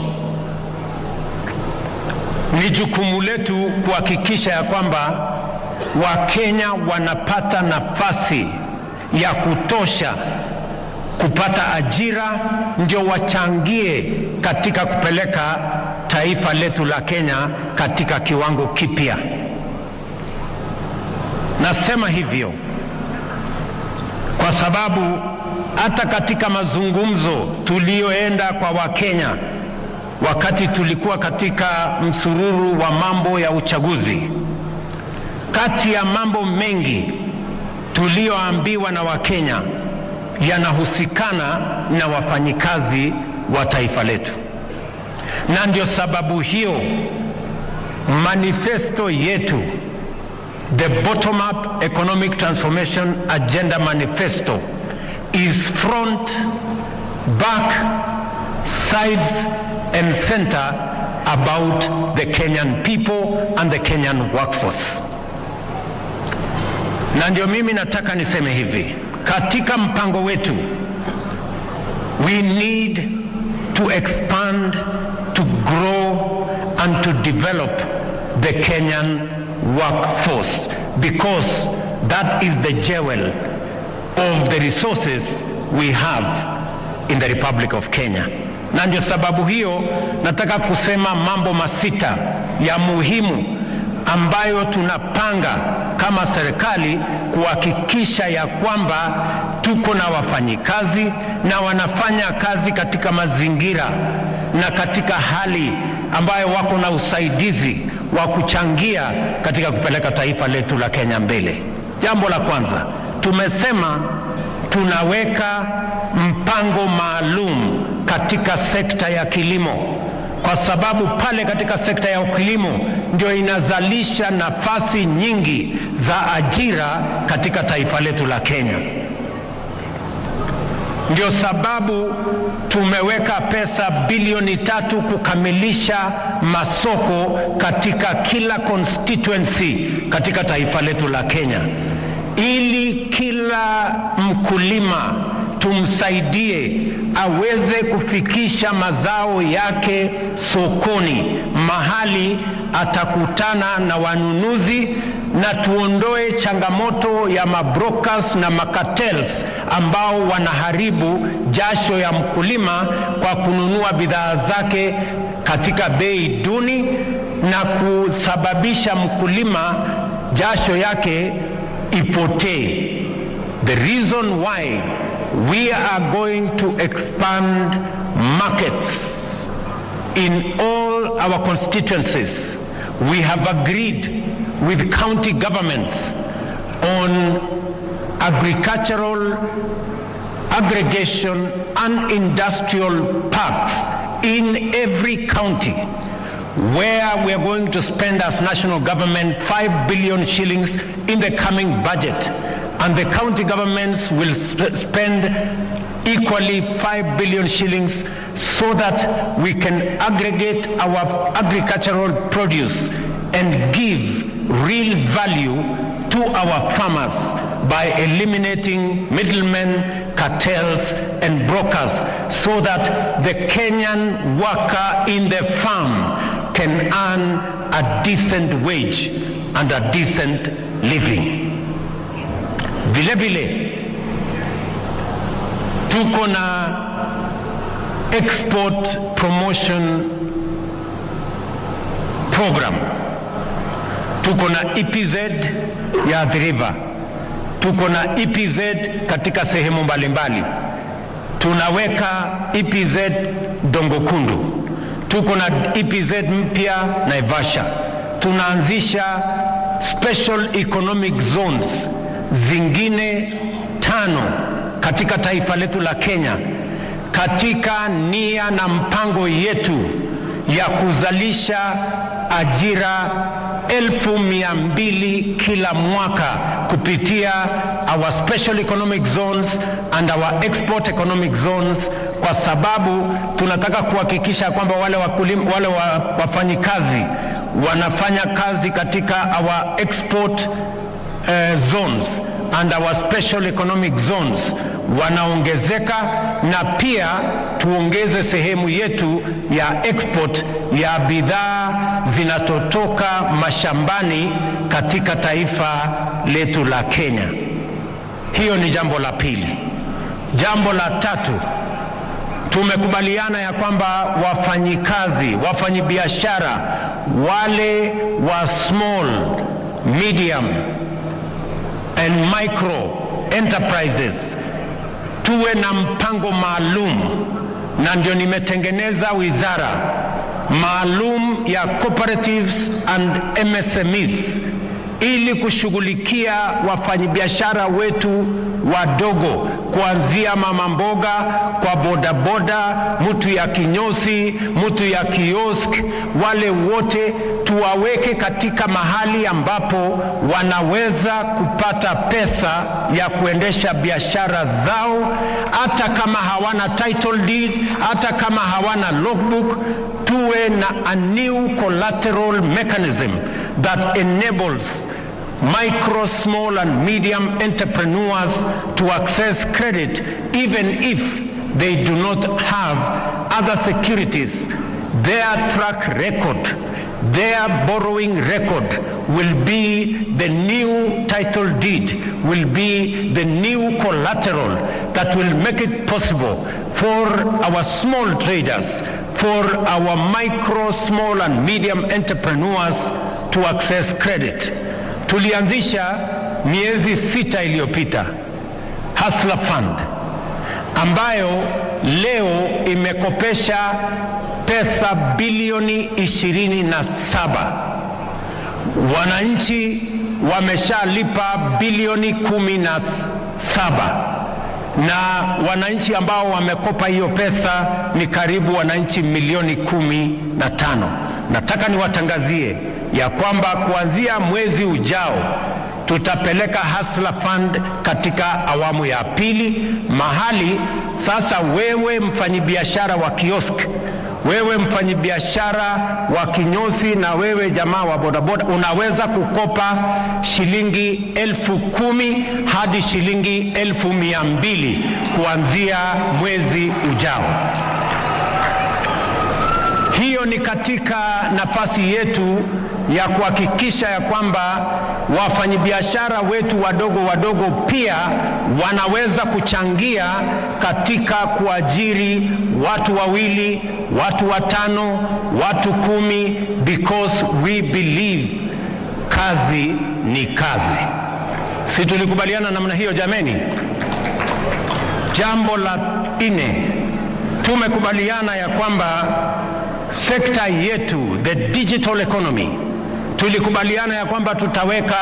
Ni jukumu letu kuhakikisha ya kwamba Wakenya wanapata nafasi ya kutosha kupata ajira, ndio wachangie katika kupeleka taifa letu la Kenya katika kiwango kipya. Nasema hivyo kwa sababu hata katika mazungumzo tuliyoenda kwa Wakenya wakati tulikuwa katika msururu wa mambo ya uchaguzi, Kati ya mambo mengi tuliyoambiwa na Wakenya yanahusikana na wafanyikazi wa taifa letu, na ndio sababu hiyo manifesto yetu, the Bottom Up Economic Transformation Agenda Manifesto, is front, back, sides and center about the Kenyan people and the Kenyan workforce. Na ndio mimi nataka niseme hivi, katika mpango wetu, we need to expand, to grow and to develop the Kenyan workforce, because that is the jewel of the resources we have in the Republic of Kenya. Na ndio sababu hiyo nataka kusema mambo masita ya muhimu ambayo tunapanga kama serikali kuhakikisha ya kwamba tuko na wafanyikazi na wanafanya kazi katika mazingira na katika hali ambayo wako na usaidizi wa kuchangia katika kupeleka taifa letu la Kenya mbele. Jambo la kwanza, tumesema tunaweka mpango maalum katika sekta ya kilimo, kwa sababu pale katika sekta ya kilimo ndio inazalisha nafasi nyingi za ajira katika taifa letu la Kenya. Ndio sababu tumeweka pesa bilioni tatu kukamilisha masoko katika kila constituency katika taifa letu la Kenya, ili kila mkulima tumsaidie aweze kufikisha mazao yake sokoni, mahali atakutana na wanunuzi, na tuondoe changamoto ya mabrokers na macartels ambao wanaharibu jasho ya mkulima kwa kununua bidhaa zake katika bei duni na kusababisha mkulima jasho yake ipotee. The reason why we are going to expand markets in all our constituencies, we have agreed with county governments on agricultural aggregation and industrial parks in every county, where we are going to spend as national government five billion shillings in the coming budget, and the county governments will sp- spend equally five billion shillings, so that we can aggregate our agricultural produce and give real value to our farmers by eliminating middlemen, cartels and brokers, so that the Kenyan worker in the farm can earn a decent wage and a decent living. Vile vile, tuko na export promotion program. Tuko na E P Z ya Athi River. Tuko na E P Z katika sehemu mbalimbali. Tunaweka E P Z Dongo Kundu. Tuko na E P Z mpya Naivasha. Tunaanzisha special economic zones zingine tano katika taifa letu la Kenya, katika nia na mpango yetu ya kuzalisha ajira elfu mia mbili kila mwaka kupitia our special economic zones and our export economic zones, kwa sababu tunataka kuhakikisha kwamba wale wakulim-, wale wa-, wafanyikazi wanafanya kazi katika our export, eh, zones and our special economic zones wanaongezeka, na pia tuongeze sehemu yetu ya export ya bidhaa zinazotoka mashambani katika taifa letu la Kenya. Hiyo ni jambo la pili. Jambo la tatu, tumekubaliana ya kwamba wafanyikazi, wafanyibiashara, wale wa small, medium and micro enterprises, tuwe na mpango maalum, na ndio nimetengeneza wizara maalum ya cooperatives and M S M Es, ili kushughulikia wafanyabiashara wetu wadogo, kuanzia mama mboga, kwa bodaboda, mtu ya kinyozi, mtu ya kiosk, wale wote tuwaweke katika mahali ambapo wanaweza kupata pesa ya kuendesha biashara zao, hata kama hawana title deed, hata kama hawana logbook. Tuwe na a new collateral mechanism that enables micro, small and medium entrepreneurs to access credit even if they do not have other securities. Their track record, their borrowing record will be the new title deed, will be the new collateral that will make it possible for our small traders, for our micro, small and medium entrepreneurs to access credit. Tulianzisha miezi sita iliyopita Hustler Fund, ambayo leo imekopesha pesa bilioni ishirini na saba. Wananchi wameshalipa bilioni kumi na saba, na wananchi ambao wamekopa hiyo pesa ni karibu wananchi milioni kumi na tano. Nataka niwatangazie ya kwamba kuanzia mwezi ujao tutapeleka Hustler Fund katika awamu ya pili, mahali sasa wewe mfanyibiashara wa kiosk, wewe mfanyibiashara wa kinyozi na wewe jamaa wa bodaboda, unaweza kukopa shilingi elfu kumi hadi shilingi elfu mia mbili kuanzia mwezi ujao. Hiyo ni katika nafasi yetu ya kuhakikisha ya kwamba wafanyabiashara wetu wadogo wadogo pia wanaweza kuchangia katika kuajiri watu wawili, watu watano, watu kumi, because we believe kazi ni kazi. Si tulikubaliana namna hiyo, jameni? Jambo la nne, tumekubaliana ya kwamba sekta yetu, the digital economy, tulikubaliana ya kwamba tutaweka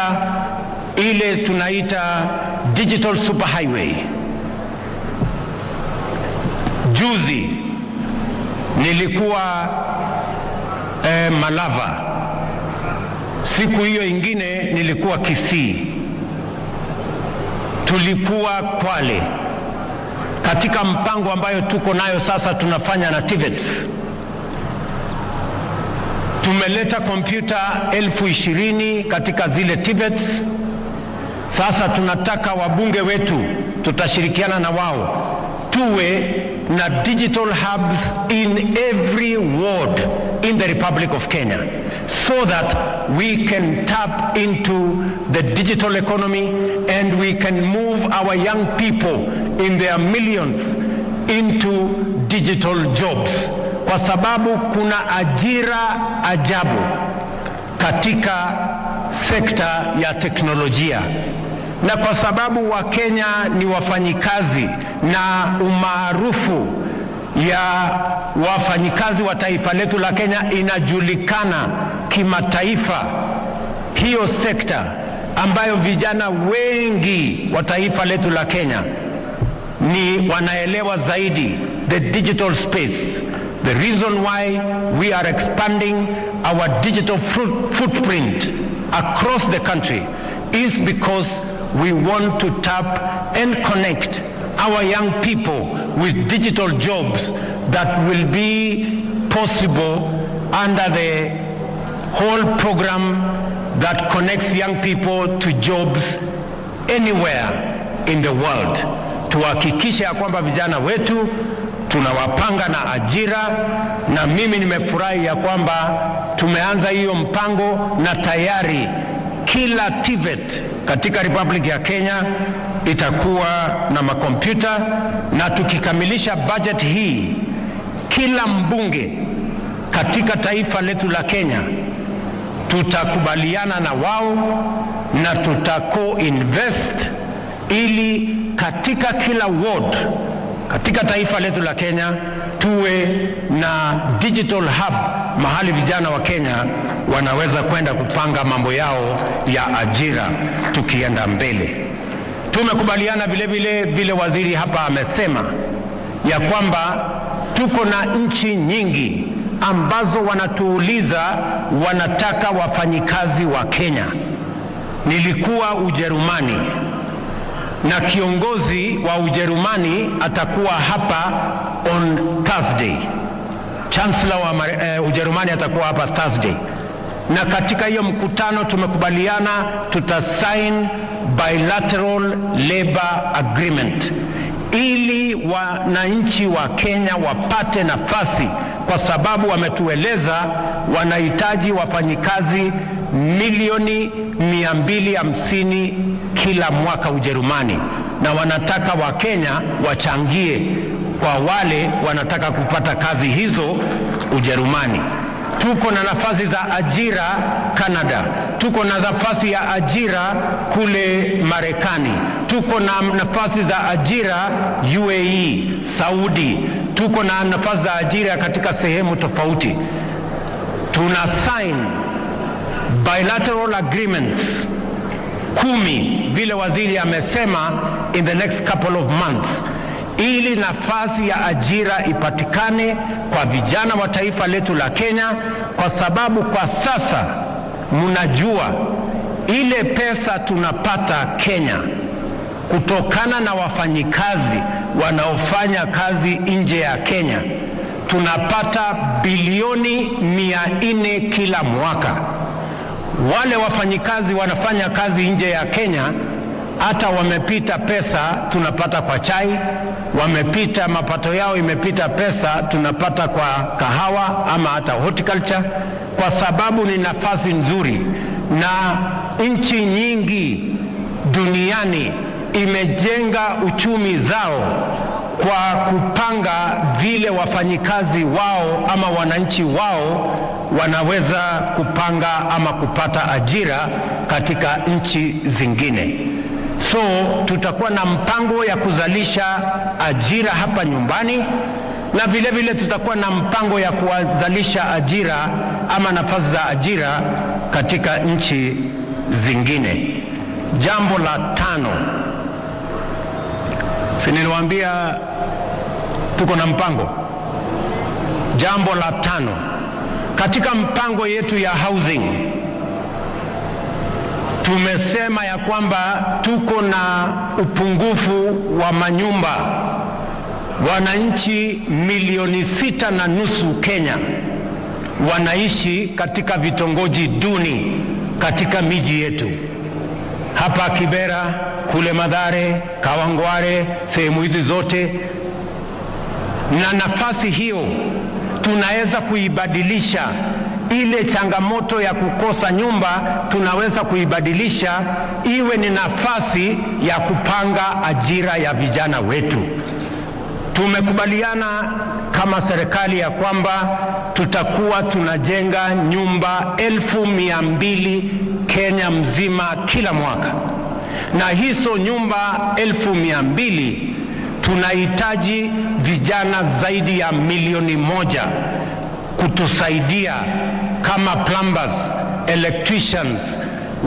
ile tunaita digital superhighway. Juzi nilikuwa, eh, Malava. Siku hiyo ingine nilikuwa Kisii. Tulikuwa Kwale. Katika mpango ambayo tuko nayo sasa, tunafanya na TVETs. Tumeleta kompyuta elfu ishirini katika zile TVETs. Sasa tunataka wabunge wetu, tutashirikiana na wao, tuwe na digital hubs in every ward in the Republic of Kenya, so that we can tap into the digital economy and we can move our young people in their millions into digital jobs, kwa sababu kuna ajira ajabu katika sekta ya teknolojia. Na kwa sababu Wakenya ni wafanyikazi na umaarufu ya wafanyikazi wa taifa letu la Kenya inajulikana kimataifa, hiyo sekta ambayo vijana wengi wa taifa letu la Kenya ni wanaelewa zaidi the digital space. The reason why we are expanding our digital fruit-, footprint across the country is because we want to tap and connect our young people with digital jobs that will be possible under the whole program that connects young people to jobs anywhere in the world. Tuhakikishe ya kwamba vijana wetu tunawapanga na ajira, na mimi nimefurahi ya kwamba tumeanza hiyo mpango, na tayari kila TVET katika Republic ya Kenya itakuwa na makompyuta, na tukikamilisha budget hii, kila mbunge katika taifa letu la Kenya tutakubaliana na wao na tuta co-invest ili katika kila ward katika taifa letu la Kenya tuwe na digital hub mahali vijana wa Kenya wanaweza kwenda kupanga mambo yao ya ajira tukienda mbele. Tumekubaliana vile vile, vile waziri hapa amesema, ya kwamba tuko na nchi nyingi ambazo wanatuuliza, wanataka wafanyikazi wa Kenya. Nilikuwa Ujerumani na kiongozi wa Ujerumani atakuwa hapa on Thursday. Chancellor wa Mare-, eh, Ujerumani atakuwa hapa Thursday. Na katika hiyo mkutano tumekubaliana tutasign bilateral labor agreement ili wananchi wa Kenya wapate nafasi, kwa sababu wametueleza wanahitaji wafanyikazi milioni mia mbili hamsini kila mwaka Ujerumani, na wanataka Wakenya wachangie kwa wale wanataka kupata kazi hizo Ujerumani. Tuko na nafasi za ajira Canada, tuko na nafasi ya ajira kule Marekani, tuko na nafasi za ajira U A E, Saudi, tuko na nafasi za ajira katika sehemu tofauti. Tuna sign bilateral agreements kumi, vile waziri amesema, in the next couple of months, ili nafasi ya ajira ipatikane kwa vijana wa taifa letu la Kenya, kwa sababu kwa sasa, mnajua, ile pesa tunapata Kenya kutokana na wafanyikazi wanaofanya kazi nje ya Kenya, tunapata bilioni mia nne kila mwaka. Wale wafanyikazi wanafanya kazi nje ya Kenya, hata wamepita pesa tunapata kwa chai, wamepita, mapato yao imepita pesa tunapata kwa kahawa ama hata horticulture, kwa sababu ni nafasi nzuri, na nchi nyingi duniani imejenga uchumi zao kwa kupanga vile wafanyikazi wao ama wananchi wao wanaweza kupanga ama kupata ajira katika nchi zingine. So, tutakuwa na mpango ya kuzalisha ajira hapa nyumbani, na vile vile tutakuwa na mpango ya kuwazalisha ajira ama nafasi za ajira katika nchi zingine. Jambo la tano, si niliwaambia tuko na mpango? Jambo la tano, katika mpango yetu ya housing, tumesema ya kwamba tuko na upungufu wa manyumba. Wananchi milioni sita na nusu Kenya wanaishi katika vitongoji duni katika miji yetu. Hapa Kibera, kule Mathare, Kawangware, sehemu hizi zote. Na nafasi hiyo tunaweza kuibadilisha, ile changamoto ya kukosa nyumba tunaweza kuibadilisha iwe ni nafasi ya kupanga ajira ya vijana wetu. Tumekubaliana kama serikali ya kwamba tutakuwa tunajenga nyumba elfu mia mbili Kenya mzima kila mwaka, na hizo nyumba elfu mia mbili tunahitaji vijana zaidi ya milioni moja kutusaidia kama plumbers, electricians,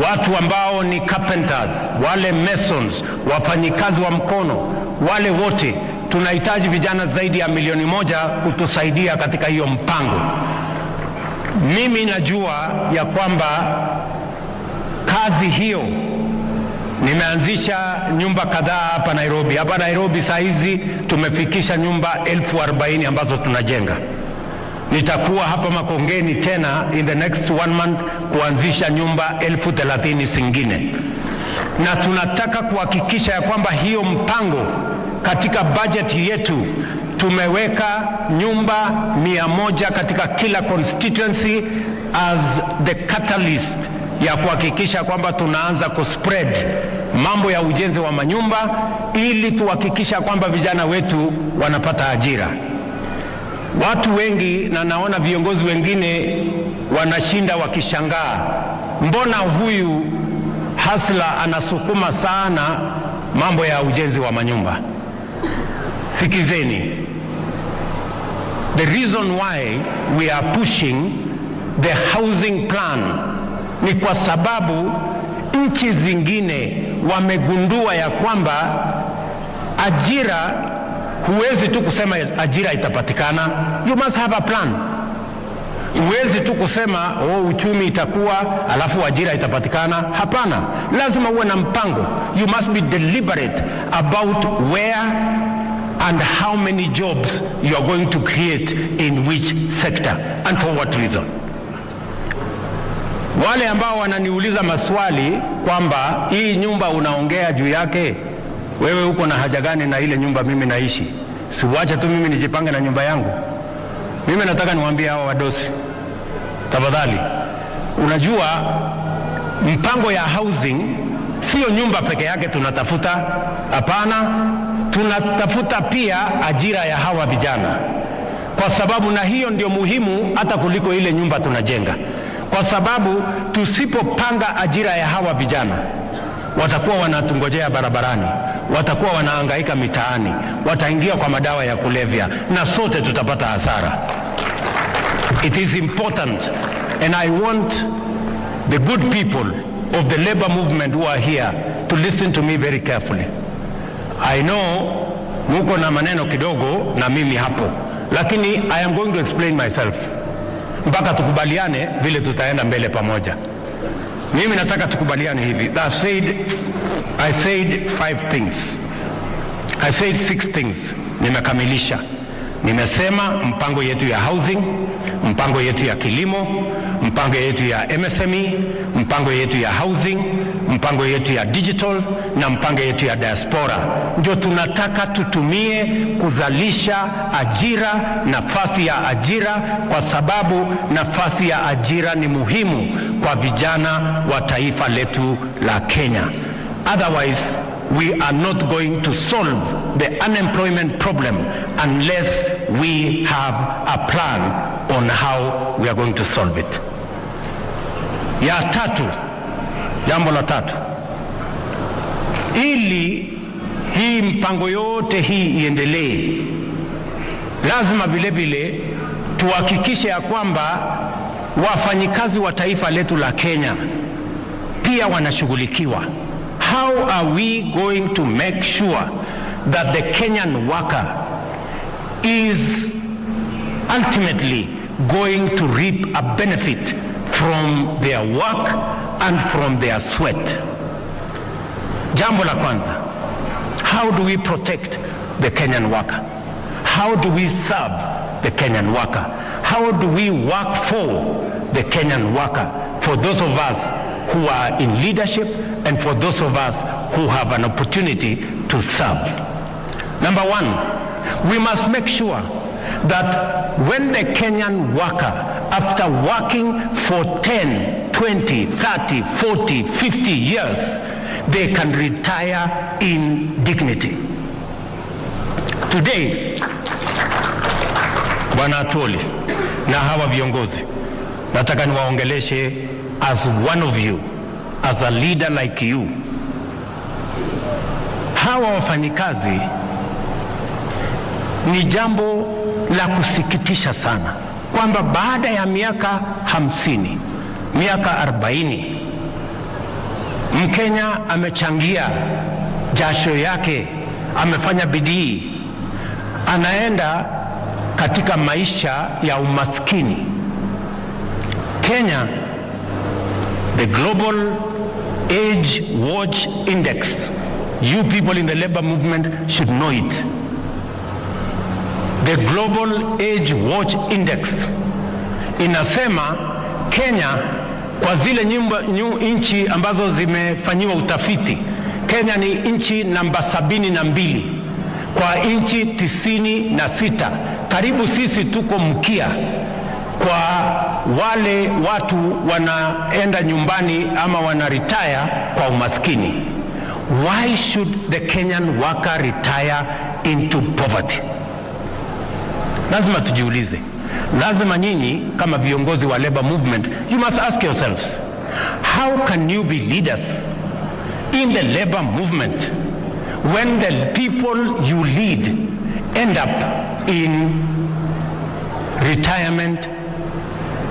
watu ambao ni carpenters, wale masons, wafanyikazi wa mkono, wale wote. Tunahitaji vijana zaidi ya milioni moja kutusaidia katika hiyo mpango. Mimi najua ya kwamba kazi hiyo, nimeanzisha nyumba kadhaa hapa Nairobi. Hapa Nairobi saa hizi tumefikisha nyumba elfu arobaini ambazo tunajenga. Nitakuwa hapa Makongeni tena in the next one month kuanzisha nyumba elfu thelathini zingine. Na tunataka kuhakikisha ya kwamba hiyo mpango, katika budget yetu tumeweka nyumba mia moja katika kila constituency as the catalyst ya kuhakikisha kwamba tunaanza kuspread mambo ya ujenzi wa manyumba ili tuhakikisha kwamba vijana wetu wanapata ajira. Watu wengi, na naona viongozi wengine wanashinda wakishangaa, mbona huyu hustler anasukuma sana mambo ya ujenzi wa manyumba? Sikizeni, The reason why we are pushing the housing plan ni kwa sababu nchi zingine wamegundua ya kwamba ajira, huwezi tu kusema ajira itapatikana. You must have a plan. Huwezi tu kusema, "Oh, uchumi itakuwa, alafu ajira itapatikana." Hapana, lazima uwe na mpango. You must be deliberate about where and how many jobs you are going to create in which sector and for what reason. Wale ambao wananiuliza maswali kwamba hii nyumba unaongea juu yake, wewe uko na haja gani na ile nyumba mimi naishi? Si uache tu mimi nijipange na nyumba yangu? Mimi nataka niwaambie hawa wadosi, tafadhali, unajua, mpango ya housing sio nyumba peke yake tunatafuta. Hapana, tunatafuta pia ajira ya hawa vijana, kwa sababu na hiyo ndio muhimu hata kuliko ile nyumba tunajenga, kwa sababu tusipopanga ajira ya hawa vijana, watakuwa wanatungojea barabarani, watakuwa wanahangaika mitaani, wataingia kwa madawa ya kulevya, na sote tutapata hasara. It is important, and I want the good people of the labor movement who are here to listen to me very carefully. I know muko na maneno kidogo na mimi hapo, lakini I am going to explain myself mpaka tukubaliane vile tutaenda mbele pamoja. Mimi nataka tukubaliane hivi. I've said, I said five things. I said six things. Nimekamilisha. Nimesema mpango yetu ya housing, mpango yetu ya kilimo, mpango yetu ya M S M E, mpango yetu ya housing, mpango yetu ya digital na mpango yetu ya diaspora. Ndio tunataka tutumie kuzalisha ajira, nafasi ya ajira, kwa sababu nafasi ya ajira ni muhimu kwa vijana wa taifa letu la Kenya. Otherwise, we are not going to solve the unemployment problem unless we have a plan on how we are going to solve it. Ya tatu, jambo la tatu, ili hii mpango yote hii iendelee, lazima vile vile tuhakikishe ya kwamba wafanyikazi wa taifa letu la Kenya pia wanashughulikiwa. How are we going to make sure that the Kenyan worker is ultimately going to reap a benefit from their work and from their sweat? Jambo la kwanza, how do we protect the Kenyan worker? How do we serve the Kenyan worker? How do we work for the Kenyan worker? For those of us who are in leadership and for those of us who have an opportunity to serve. Number one, we must make sure that when the Kenyan worker, after working for ten, twenty, thirty, forty, fifty years, they can retire in dignity. Today, Bwana Atwoli na hawa viongozi, nataka niwaongeleshe as one of you, as a leader like you. Hawa wafanyikazi, ni jambo la kusikitisha sana kwamba baada ya miaka hamsini, miaka arobaini, Mkenya amechangia jasho yake, amefanya bidii, anaenda katika maisha ya umaskini. Kenya, the Global Age Watch Index, you people in the labor movement should know it. The Global Age Watch Index inasema Kenya, kwa zile nyumba, nyu-, nchi ambazo zimefanyiwa utafiti, Kenya ni nchi namba sabini na mbili kwa nchi tisini na sita. Karibu sisi tuko mkia kwa wale watu wanaenda nyumbani ama wana retire kwa umaskini. Why should the Kenyan worker retire into poverty? Lazima tujiulize. Lazima nyinyi kama viongozi wa labor movement, you must ask yourselves, how can you be leaders in the labor movement when the people you lead end up in retirement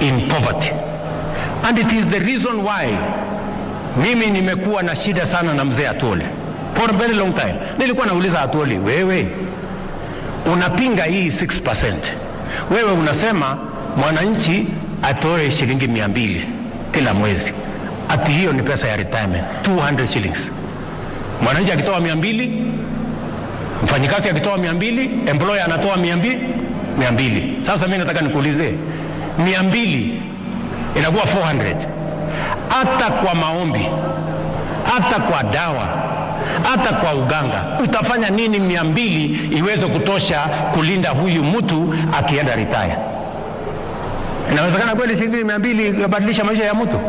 in poverty. And it is the reason why mimi nimekuwa na shida sana na mzee Atwoli for a very long time. Nilikuwa nauliza Atwoli, wewe unapinga hii six percent. Wewe unasema mwananchi atoe shilingi mia mbili kila mwezi. Ati hiyo ni pesa ya retirement, two hundred shillings. Mwananchi akitoa mia mbili, mfanyikazi akitoa mia mbili, employer anatoa mia mbili, mia mbili. Sasa mimi nataka nikuulize, mia mbili inakuwa four hundred. Hata kwa maombi, hata kwa dawa, hata kwa uganga, utafanya nini mia mbili iweze kutosha kulinda huyu mtu akienda retire? Inawezekana kweli shilingi mia mbili ikabadilisha maisha ya mtu?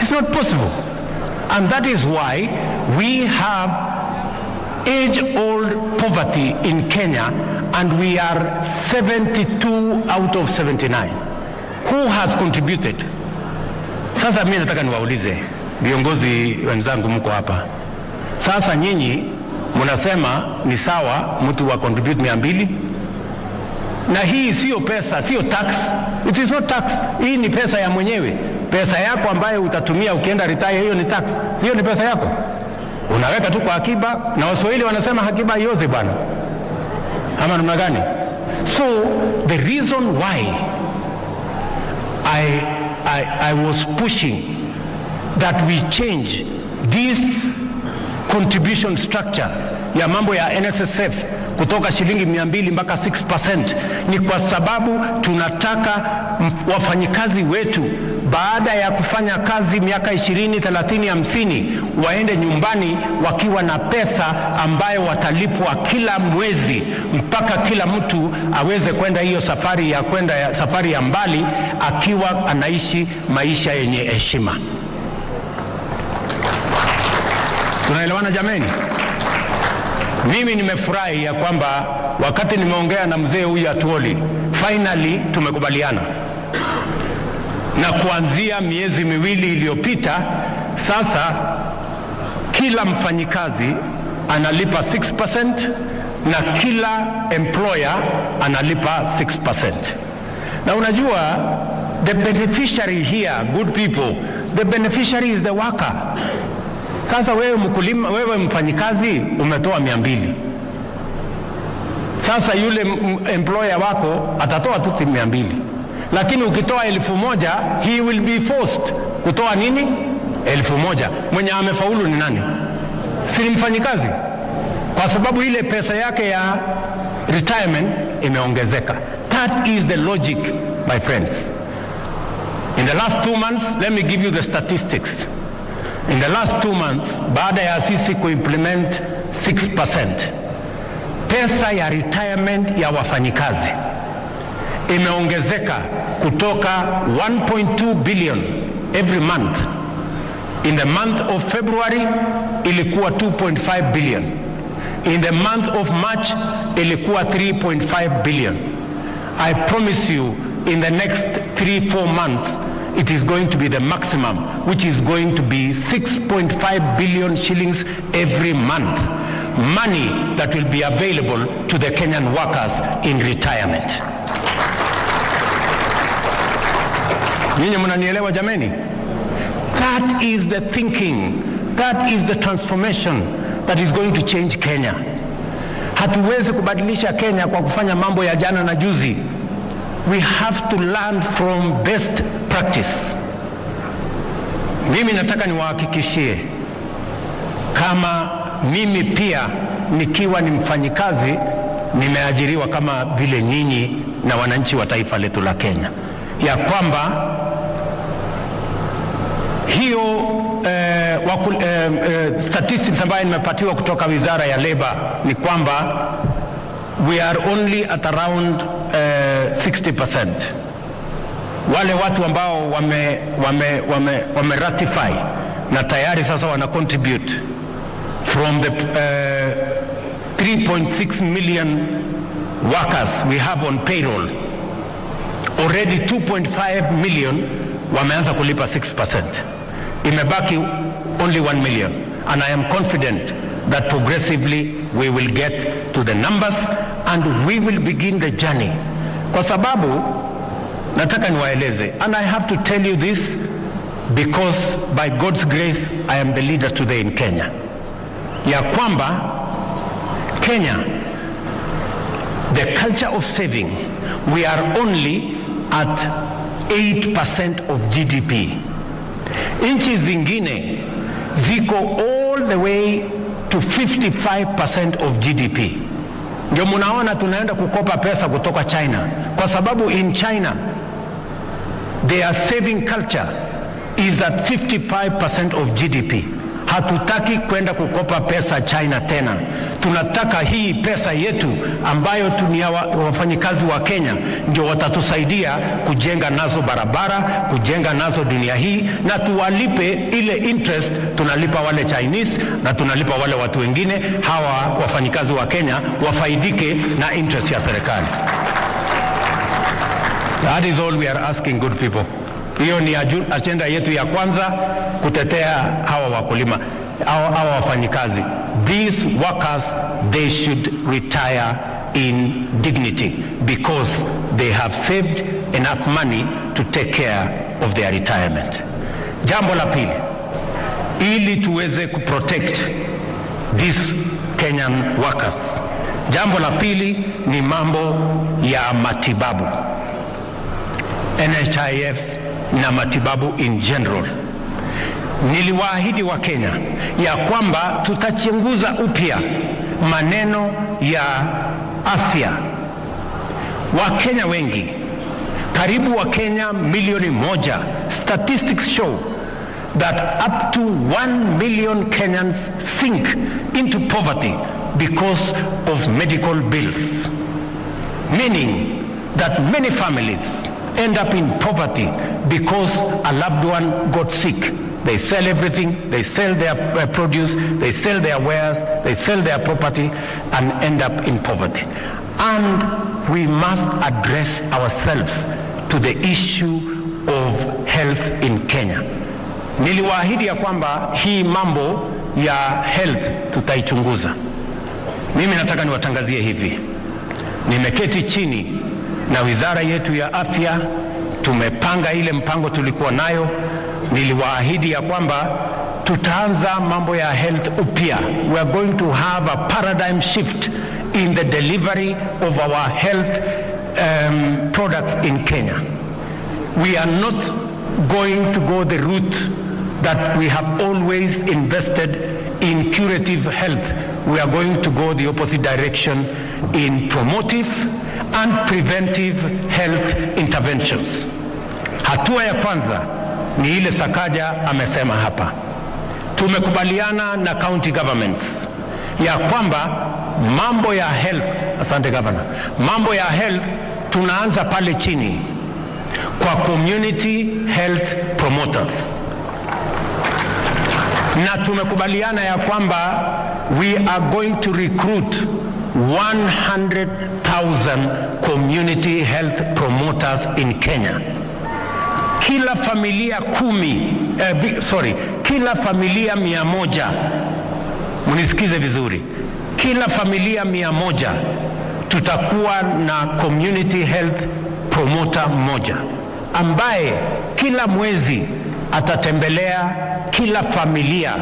It's not possible. And that is why we have age-old poverty in Kenya, and we are seventy-two out of seventy-nine. Who has contributed? Sasa mimi nataka niwaulize viongozi wenzangu, mko hapa. Sasa nyinyi mnasema ni sawa mtu wa contribute mia mbili, na hii sio pesa, sio tax. It is not tax. Hii ni pesa ya mwenyewe, pesa yako ambayo utatumia ukienda retire, hiyo ni tax. Hiyo ni pesa yako, unaweka tu kwa akiba, na Waswahili wanasema akiba haiozi bwana, ama namna gani? So the reason why I, I, I was pushing that we change this contribution structure ya mambo ya N S S F kutoka shilingi mia mbili mpaka six percent ni kwa sababu tunataka m-, wafanyikazi wetu, baada ya kufanya kazi miaka ishirini, thelathini, hamsini, waende nyumbani wakiwa na pesa ambayo watalipwa kila mwezi, mpaka kila mtu aweze kwenda hiyo safari ya kwenda ya, safari ya mbali, akiwa anaishi maisha yenye heshima. Tunaelewana jameni? Mimi nimefurahi ya kwamba wakati nimeongea na mzee huyu Atwoli, finally tumekubaliana. Na kuanzia miezi miwili iliyopita, sasa kila mfanyikazi analipa six percent na kila employer analipa six percent. Na unajua, the beneficiary here, good people, the beneficiary is the worker. Sasa wewe mkulima, wewe mfanyikazi umetoa mia mbili. Sasa yule m-, m-, employer wako atatoa tu mia mbili. Lakini ukitoa elfu moja, he will be forced kutoa nini? Elfu moja. Mwenye amefaulu ni nani? Si ni mfanyikazi? Kwa sababu ile pesa yake ya retirement imeongezeka. That is the logic, my friends. In the last two months, let me give you the statistics. In the last two months, baada ya sisi kuimplement six percent, pesa ya retirement ya wafanyikazi imeongezeka kutoka one point two billion every month. In the month of February, ilikuwa two point five billion. In the month of March, ilikuwa three point five billion. I promise you, in the next three, four months, it is going to be the maximum, which is going to be six point five billion shillings every month. Money that will be available to the Kenyan workers in retirement. Nyinyi mnanielewa jameni? That is the thinking. That is the transformation that is going to change Kenya. Hatuwezi kubadilisha Kenya kwa kufanya mambo ya jana na juzi. We have to learn from best practice. Mimi nataka niwahakikishie, kama mimi pia nikiwa ni mfanyikazi, nimeajiriwa kama vile nyinyi na wananchi wa taifa letu la Kenya, ya kwamba hiyo, eh, waku-, eh, eh, statistics ambayo nimepatiwa kutoka Wizara ya Leba ni kwamba we are only at around, eh, sixty percent. Wale watu ambao wame, wame, wame, wame ratify na tayari sasa wana contribute from the, eh, three point six million workers we have on payroll, already two point five million wameanza kulipa six percent. Imebaki only one million, and I am confident that progressively we will get to the numbers and we will begin the journey, kwa sababu Nataka niwaeleze, and I have to tell you this because by God's grace I am the leader today in Kenya, ya kwamba Kenya, the culture of saving, we are only at eight percent of G D P. Nchi zingine ziko all the way to fifty-five percent of G D P. Ndio munaona tunaenda kukopa pesa kutoka China, kwa sababu in China their saving culture is at fifty-five percent of G D P. Hatutaki kwenda kukopa pesa China tena. Tunataka hii pesa yetu ambayo tu ni ya wa-, wafanyikazi wa Kenya ndio watatusaidia kujenga nazo barabara, kujenga nazo dunia hii, na tuwalipe ile interest tunalipa wale Chinese na tunalipa wale watu wengine. Hawa wafanyikazi wa Kenya wafaidike na interest ya serikali. That is all we are asking, good people. Hiyo ni aju-, agenda yetu ya kwanza, kutetea hawa wakulima, hawa, hawa wafanyikazi. These workers, they should retire in dignity because they have saved enough money to take care of their retirement. Jambo la pili, ili tuweze kuprotect these Kenyan workers, jambo la pili ni mambo ya matibabu. N H I F na matibabu in general. Niliwaahidi wa Kenya ya kwamba tutachunguza upya maneno ya afya. Wakenya wengi, karibu Wakenya milioni moja, statistics show that up to one million Kenyans sink into poverty because of medical bills, meaning that many families end up in poverty because a loved one got sick. They sell everything, they sell their, uh, produce, they sell their wares, they sell their property, and end up in poverty. And we must address ourselves to the issue of health in Kenya. Niliwaahidi ya kwamba hii mambo ya health tutaichunguza. Mimi nataka niwatangazie hivi. Nimeketi chini na wizara yetu ya afya, tumepanga ile mpango tulikuwa nayo. Niliwaahidi ya kwamba tutaanza mambo ya health upya. We are going to have a paradigm shift in the delivery of our health, um, products in Kenya. We are not going to go the route that we have always invested in curative health. We are going to go the opposite direction in promotive and preventive health interventions. Hatua ya kwanza ni ile Sakaja amesema hapa. Tumekubaliana na county governments ya kwamba mambo ya health, asante governor, mambo ya health tunaanza pale chini kwa community health promoters. Na tumekubaliana ya kwamba we are going to recruit one hundred thousand community health promoters in Kenya. Kila familia kumi, eh, bi-, sorry, kila familia mia moja, munisikize vizuri, kila familia mia moja tutakuwa na community health promoter mmoja ambaye kila mwezi atatembelea kila familia,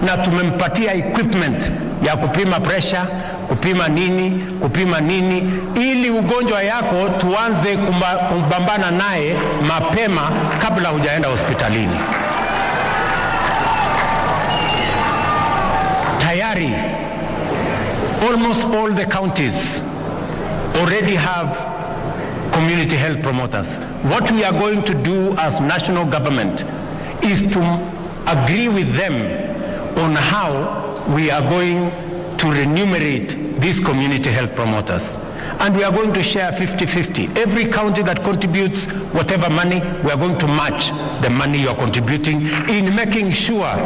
na tumempatia equipment ya kupima pressure, kupima nini, kupima nini, ili ugonjwa yako tuanze kumba-, kupambana naye mapema kabla hujaenda hospitalini. Tayari, almost all the counties already have community health promoters. What we are going to do as national government is to agree with them on how we are going to remunerate these community health promoters. And we are going to share fifty fifty. Every county that contributes whatever money, we are going to match the money you are contributing in making sure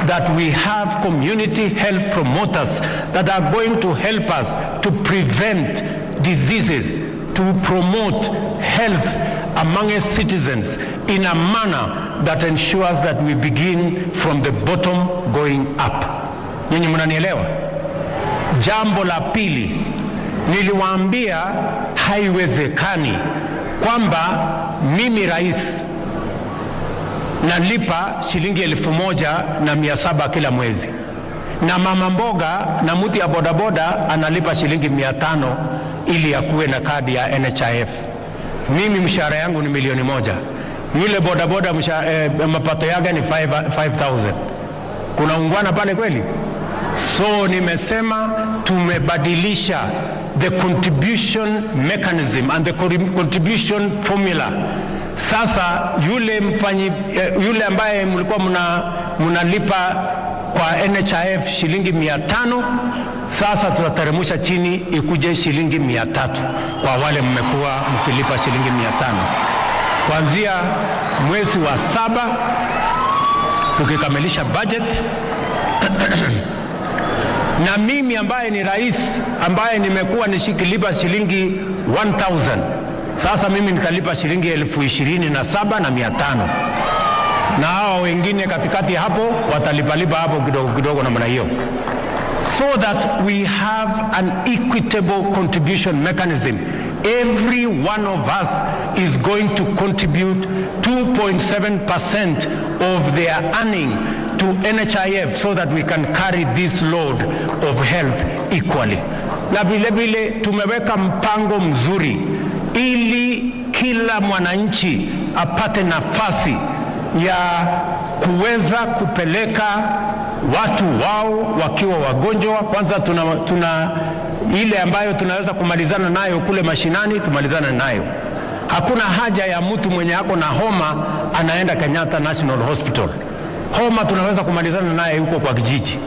that we have community health promoters that are going to help us to prevent diseases, to promote health among us citizens in a manner that ensures that we begin from the bottom going up. Nyinyi mnanielewa? Jambo la pili, niliwaambia haiwezekani kwamba Mimi rais nalipa shilingi elfu moja na mia saba kila mwezi, na mama mboga na mtu ya bodaboda analipa shilingi mia tano ili akuwe na kadi ya N H I F. Mimi mshahara yangu ni milioni moja. Yule bodaboda msha-, eh, mapato yake ni five, five thousand. Kuna ungwana pale kweli? So nimesema tumebadilisha the contribution mechanism and the con-, contribution formula. Sasa yule mfanyi, eh, yule ambaye mlikuwa mna-, mnalipa kwa N H I F shilingi mia tano, sasa tutateremsha chini ikuje shilingi mia tatu kwa wale mmekuwa mkilipa shilingi mia tano kuanzia mwezi wa saba tukikamilisha budget. Na mimi ambaye ni rais, ambaye nimekuwa nishikilipa shilingi one thousand, sasa mimi nitalipa shilingi elfu ishirini na saba na mia tano, na hawa wengine katikati hapo watalipalipa hapo kidogo kidogo namna hiyo, so that we have an equitable contribution mechanism. Every one of us is going to contribute two point seven percent of their earning to N H I F so that we can carry this load of health equally. Na vile vile tumeweka mpango mzuri ili kila mwananchi apate nafasi ya kuweza kupeleka watu wao wakiwa wagonjwa. Kwanza tuna, tuna ile ambayo tunaweza kumalizana nayo kule mashinani, tumalizane nayo. Hakuna haja ya mtu mwenye ako na homa anaenda Kenyatta National Hospital. Homa tunaweza kumalizana naye huko kwa kijiji.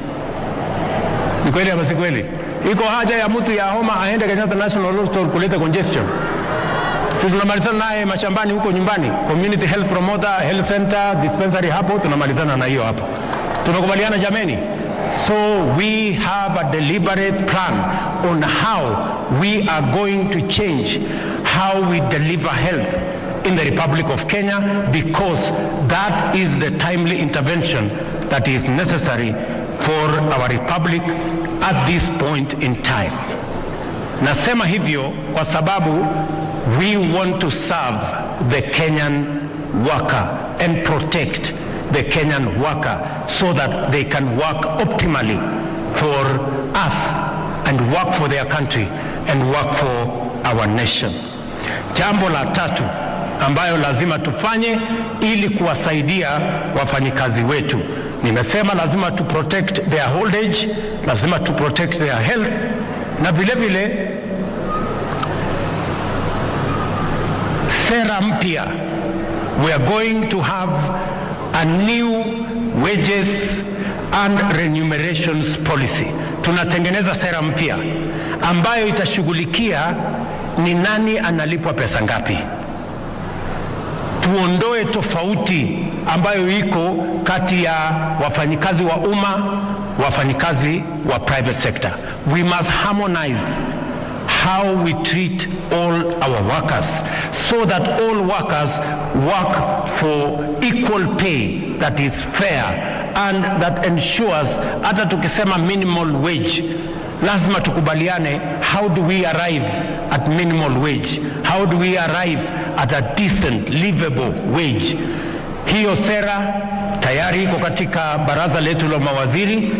Ni kweli ama si kweli? Iko haja ya mtu ya homa aende Kenyatta National Hospital kuleta congestion? Si tunamalizana naye mashambani huko nyumbani, community health promoter, health center, dispensary hapo, tunamalizana na hiyo hapo. Tumekubaliana jameni? So we have a deliberate plan on how we are going to change how we deliver health in the Republic of Kenya, because that is the timely intervention that is necessary for our republic at this point in time. Nasema hivyo kwa sababu we want to serve the Kenyan worker and protect the Kenyan worker so that they can work optimally for us and work for their country and work for our nation. Jambo la tatu ambayo lazima tufanye ili kuwasaidia wafanyikazi wetu, nimesema lazima tu protect their old age, lazima tu protect their health, na vile vile sera mpya, we are going to have a new wages and remunerations policy. Tunatengeneza sera mpya ambayo itashughulikia ni nani analipwa pesa ngapi. Tuondoe tofauti ambayo iko kati ya wafanyikazi wa umma, wafanyikazi wa private sector. We must harmonize how we treat all our workers so that all workers work for equal pay that is fair and that ensures, hata tukisema minimal wage, lazima tukubaliane, how do we arrive at minimal wage? How do we arrive at a decent, livable wage? Hiyo sera tayari iko katika baraza letu la mawaziri.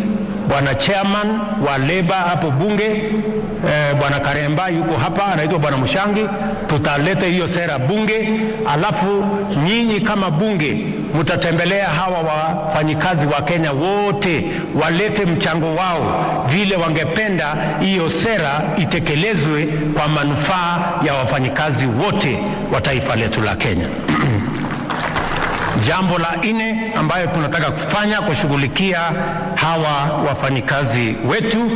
Bwana chairman wa Labour hapo bunge, eh, Bwana Karemba yuko hapa, anaitwa Bwana Mushangi. Tutaleta hiyo sera bunge, alafu nyinyi kama bunge mtatembelea hawa wafanyikazi wa Kenya wote, walete mchango wao vile wangependa hiyo sera itekelezwe kwa manufaa ya wafanyikazi wote wa taifa letu la Kenya. Jambo la nne ambayo tunataka kufanya kushughulikia hawa wafanyikazi wetu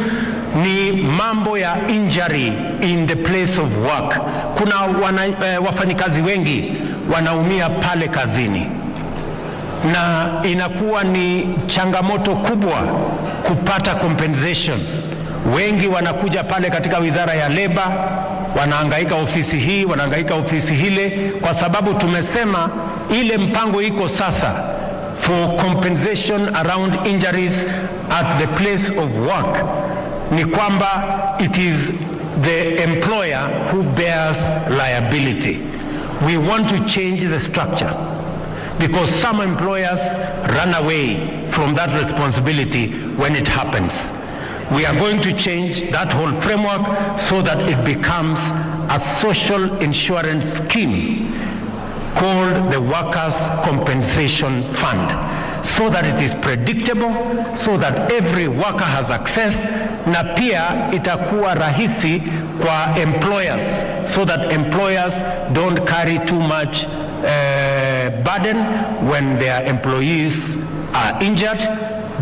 ni mambo ya injury in the place of work. Kuna wana-, eh, wafanyikazi wengi wanaumia pale kazini, na inakuwa ni changamoto kubwa kupata compensation. Wengi wanakuja pale katika wizara ya leba, wanahangaika ofisi hii, wanahangaika ofisi hile, kwa sababu tumesema ile mpango iko sasa for compensation around injuries at the place of work ni kwamba it is the employer who bears liability. We want to change the structure because some employers run away from that responsibility when it happens. We are going to change that whole framework so that it becomes a social insurance scheme called the Workers' Compensation Fund, so that it is predictable, so that every worker has access, na pia itakuwa rahisi kwa employers, so that employers don't carry too much uh, burden when their employees are injured.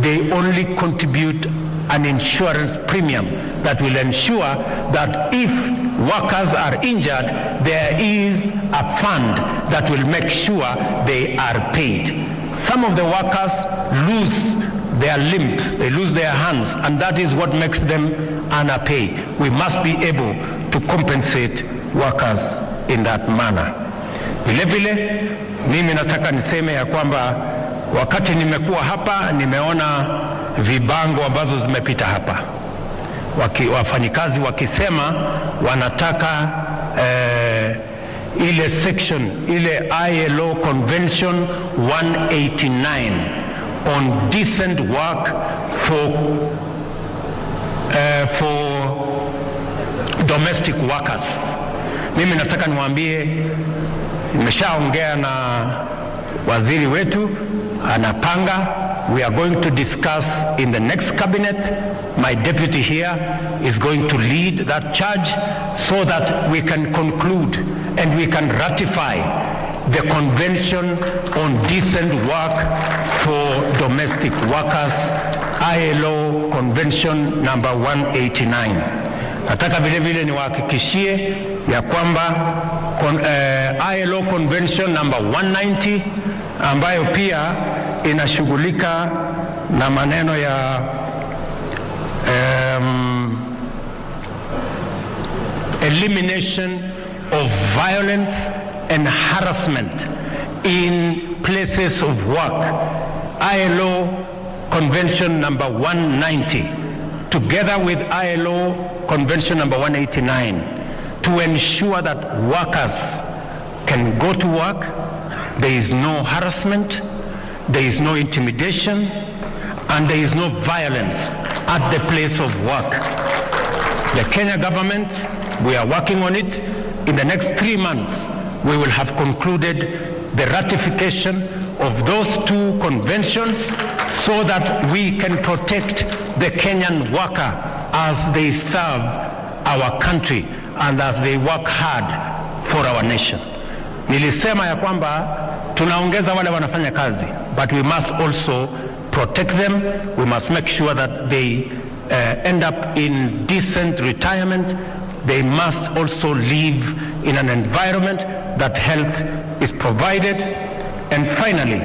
They only contribute an insurance premium that will ensure that if workers are injured, there is a fund that will make sure they are paid. Some of the workers lose their limbs, they lose their hands, and that is what makes them underpay. We must be able to compensate workers in that manner. Vile vile, mimi nataka niseme ya kwamba wakati nimekuwa hapa, nimeona vibango ambazo zimepita hapa. Waki-, wafanyikazi wakisema wanataka, eh, ile section, ile I L O Convention one eighty-nine on decent work for, eh, for domestic workers. Mimi nataka niwaambie, nimeshaongea na waziri wetu, anapanga. We are going to discuss in the next cabinet. My deputy here is going to lead that charge so that we can conclude and we can ratify the Convention on Decent Work for Domestic Workers, I L O Convention number one eighty-nine. Nataka vile vile niwahakikishie ya kwamba con-, eh, I L O Convention number one ninety, ambayo pia inashughulika na maneno ya, em, elimination of violence and harassment in places of work, I L O Convention number one ninety, together with I L O Convention number one eighty-nine, to ensure that workers can go to work, there is no harassment, there is no intimidation, and there is no violence at the place of work. The Kenya government, we are working on it. In the next three months, we will have concluded the ratification of those two conventions so that we can protect the Kenyan worker as they serve our country and as they work hard for our nation. Nilisema ya kwamba tunaongeza wale wanafanya kazi, but we must also protect them. We must make sure that they, uh, end up in decent retirement. They must also live in an environment that health is provided. And finally,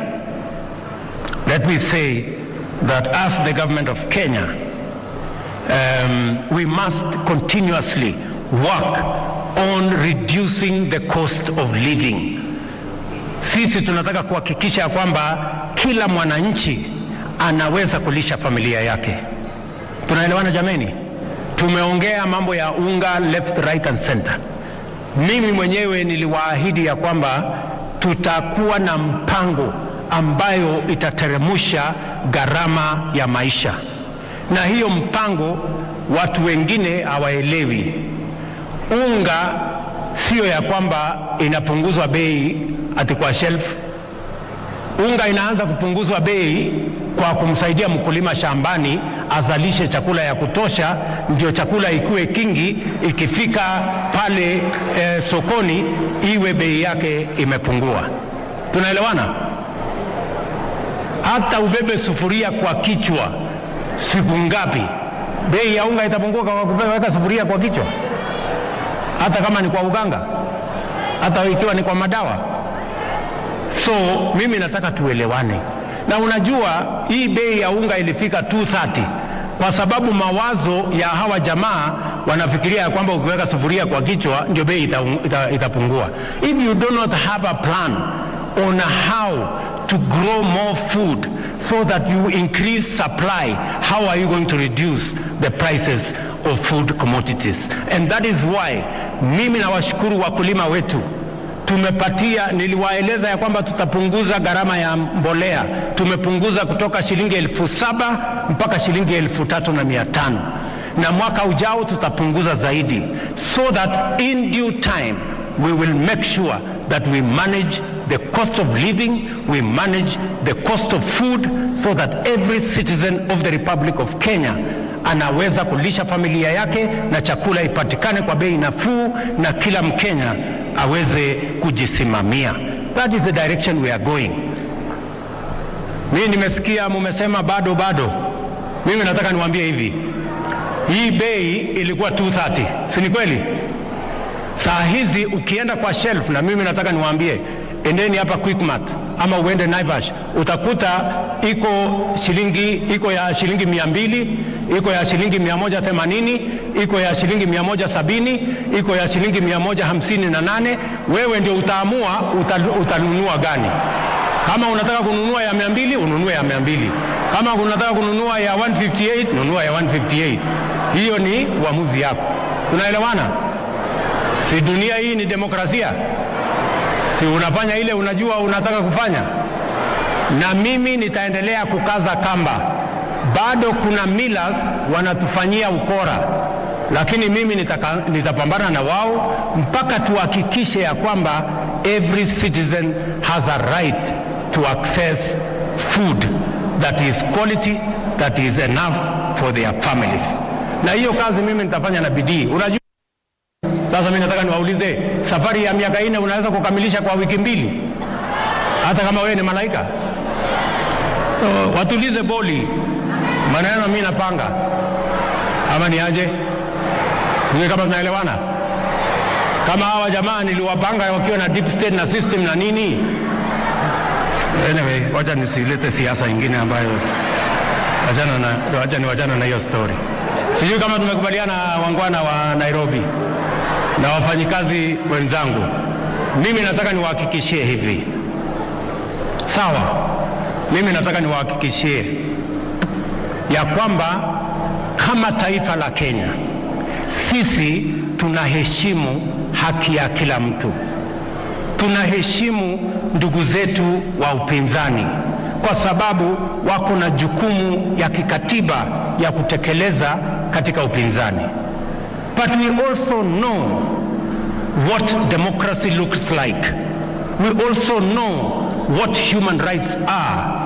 let me say that as the government of Kenya, um, we must continuously work on reducing the cost of living. Sisi tunataka kuhakikisha kwamba kila mwananchi anaweza kulisha familia yake. Tunaelewana jameni? Tumeongea mambo ya unga left, right and center. Mimi mwenyewe niliwaahidi ya kwamba tutakuwa na mpango ambayo itateremusha gharama ya maisha. Na hiyo mpango watu wengine hawaelewi. Unga sio ya kwamba inapunguzwa bei ati kwa shelf. Unga inaanza kupunguzwa bei kwa kumsaidia mkulima shambani azalishe chakula ya kutosha, ndio chakula ikuwe kingi, ikifika pale, eh, sokoni, iwe bei yake imepungua. Tunaelewana? Hata ubebe sufuria kwa kichwa siku ngapi, bei ya unga itapunguka kwa kuweka sufuria kwa kichwa, hata kama ni kwa uganga, hata ikiwa ni kwa madawa. So, mimi nataka tuelewane. Na unajua, hii bei ya unga ilifika two thirty kwa sababu mawazo ya hawa jamaa wanafikiria ya kwamba ukiweka sufuria kwa kichwa ndio bei ita-, ita-, itapungua. If you do not have a plan on how to grow more food so that you increase supply, how are you going to reduce the prices of food commodities? And that is why mimi nawashukuru wakulima wetu. Tumepatia, niliwaeleza ya kwamba tutapunguza gharama ya mbolea. Tumepunguza kutoka shilingi elfu saba mpaka shilingi elfu tatu na mia tano. Na mwaka ujao tutapunguza zaidi, so that in due time we will make sure that we manage the cost of living, we manage the cost of food, so that every citizen of the Republic of Kenya anaweza kulisha familia yake na chakula ipatikane kwa bei nafuu na kila Mkenya aweze kujisimamia. That is the direction we are going. Mimi nimesikia mumesema bado, bado. Mimi nataka niwaambie hivi. Hii bei ilikuwa two thirty, si ni kweli? Saa hizi ukienda kwa shelf, na mimi nataka niwaambie, endeni hapa Quickmart ama uende Naivas, utakuta iko shilingi, iko ya shilingi mia mbili, iko ya shilingi mia moja themanini, iko ya shilingi mia moja sabini, iko ya shilingi mia moja hamsini na nane. Wewe ndio utaamua uta-, utanunua gani. Kama unataka kununua ya mia mbili, ununue ya mia mbili. Kama unataka kununua ya one fifty-eight, nunua ya one fifty-eight. Hiyo ni uamuzi yako. Tunaelewana? Si dunia hii ni demokrasia? Si unafanya ile unajua unataka kufanya? Na mimi nitaendelea kukaza kamba. Bado kuna millers wanatufanyia ukora, lakini mimi nitaka-, nitapambana na wao mpaka tuhakikishe ya kwamba every citizen has a right to access food that is quality, that is enough for their families. Na hiyo kazi mimi nitafanya na bidii. Unajua, sasa mimi nataka niwaulize, safari ya miaka nne unaweza kukamilisha kwa wiki mbili? Hata kama wewe ni malaika? So, watulize boli. Maneno mimi napanga. Ama ni aje? Sijui kama tunaelewana. Kama hawa jamaa niliwapanga wakiwa na deep state na system na nini. Anyway, wacha nisilete siasa ingine ambayo, wachana na, wacha ni wachana na hiyo story. Sijui kama tumekubaliana, wangwana wa Nairobi na wafanyikazi wenzangu. Mimi nataka niwahakikishie hivi. Sawa? Mimi nataka niwahakikishie ya kwamba kama taifa la Kenya, sisi tunaheshimu haki ya kila mtu. Tunaheshimu ndugu zetu wa upinzani kwa sababu wako na jukumu ya kikatiba ya kutekeleza katika upinzani. But we also know what democracy looks like. We also know what human rights are.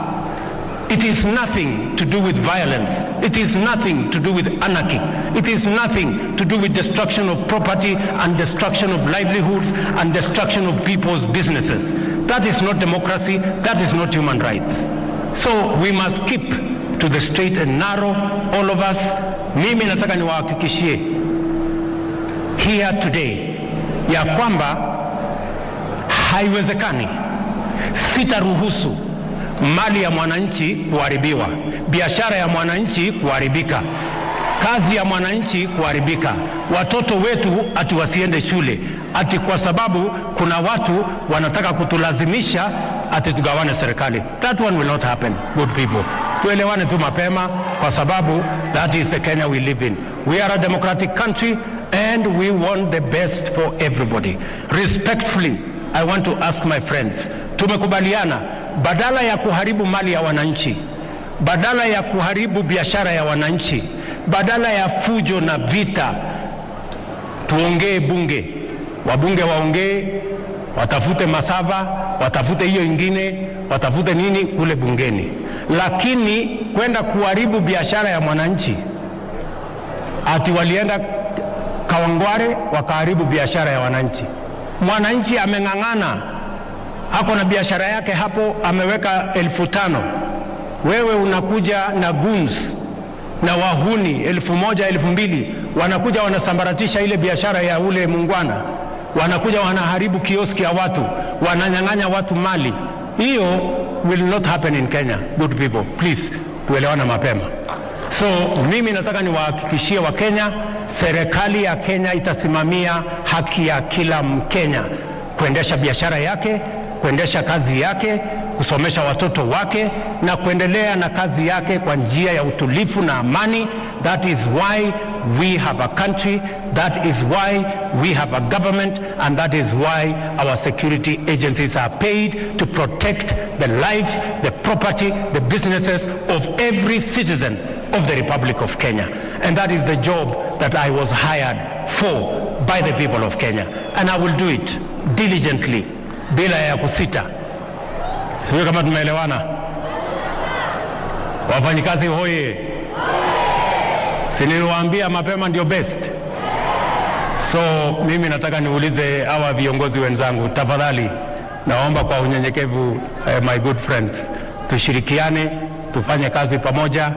It is nothing to do with violence. It is nothing to do with anarchy. It is nothing to do with destruction of property and destruction of livelihoods and destruction of people's businesses. That is not democracy. That is not human rights. So we must keep to the straight and narrow, all of us. Mimi nataka niwahakikishie here today ya kwamba haiwezekani, sitaruhusu mali ya mwananchi kuharibiwa, biashara ya mwananchi kuharibika, kazi ya mwananchi kuharibika, watoto wetu ati wasiende shule, ati kwa sababu kuna watu wanataka kutulazimisha ati tugawane serikali. That one will not happen, good people. Tuelewane tu mapema, kwa sababu that is the Kenya we live in. We are a democratic country and we want the best for everybody. Respectfully, I want to ask my friends, tumekubaliana, badala ya kuharibu mali ya wananchi, badala ya kuharibu biashara ya wananchi, badala ya fujo na vita, tuongee bunge. Wabunge waongee, watafute masava, watafute hiyo ingine, watafute nini kule bungeni. Lakini kwenda kuharibu biashara ya mwananchi, ati walienda Kawangware wakaharibu biashara ya wananchi. Mwananchi ameng'ang'ana, ako na biashara yake hapo, ameweka elfu tano. Wewe unakuja na goons na wahuni elfu moja, elfu mbili, wanakuja wanasambaratisha ile biashara ya ule muungwana, wanakuja wanaharibu kioski ya watu, wananyang'anya watu mali. Hiyo will not happen in Kenya, good people. Please, tuelewana mapema. So, mimi nataka niwahakikishie Wakenya, serikali ya Kenya itasimamia haki ya kila Mkenya kuendesha biashara yake, kuendesha kazi yake, kusomesha watoto wake na kuendelea na kazi yake kwa njia ya utulivu na amani. That is why We have a country, that is why we have a government, and that is why our security agencies are paid to protect the lives, the property, the businesses of every citizen of the Republic of Kenya. And that is the job that I was hired for by the people of Kenya. And I will do it diligently, bila ya kusita. Sijui kama tumeelewana. Wafanyikazi hoye! Si niliwaambia mapema ndio best? So mimi nataka niulize hawa viongozi wenzangu, tafadhali naomba kwa unyenyekevu, eh, my good friends, tushirikiane, tufanye kazi pamoja,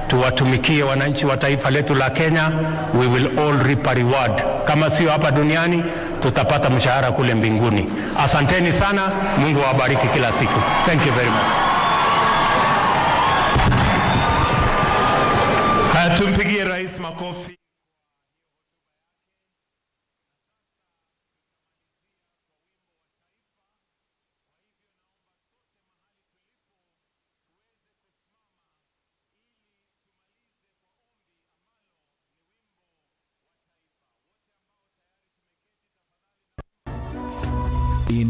tuwatumikie wananchi wa taifa letu la Kenya. We will all reap a reward. Kama sio hapa duniani, tutapata mshahara kule mbinguni. Asanteni sana, Mungu awabariki kila siku. Thank you very much. Haya, tumpigie rais makofi. In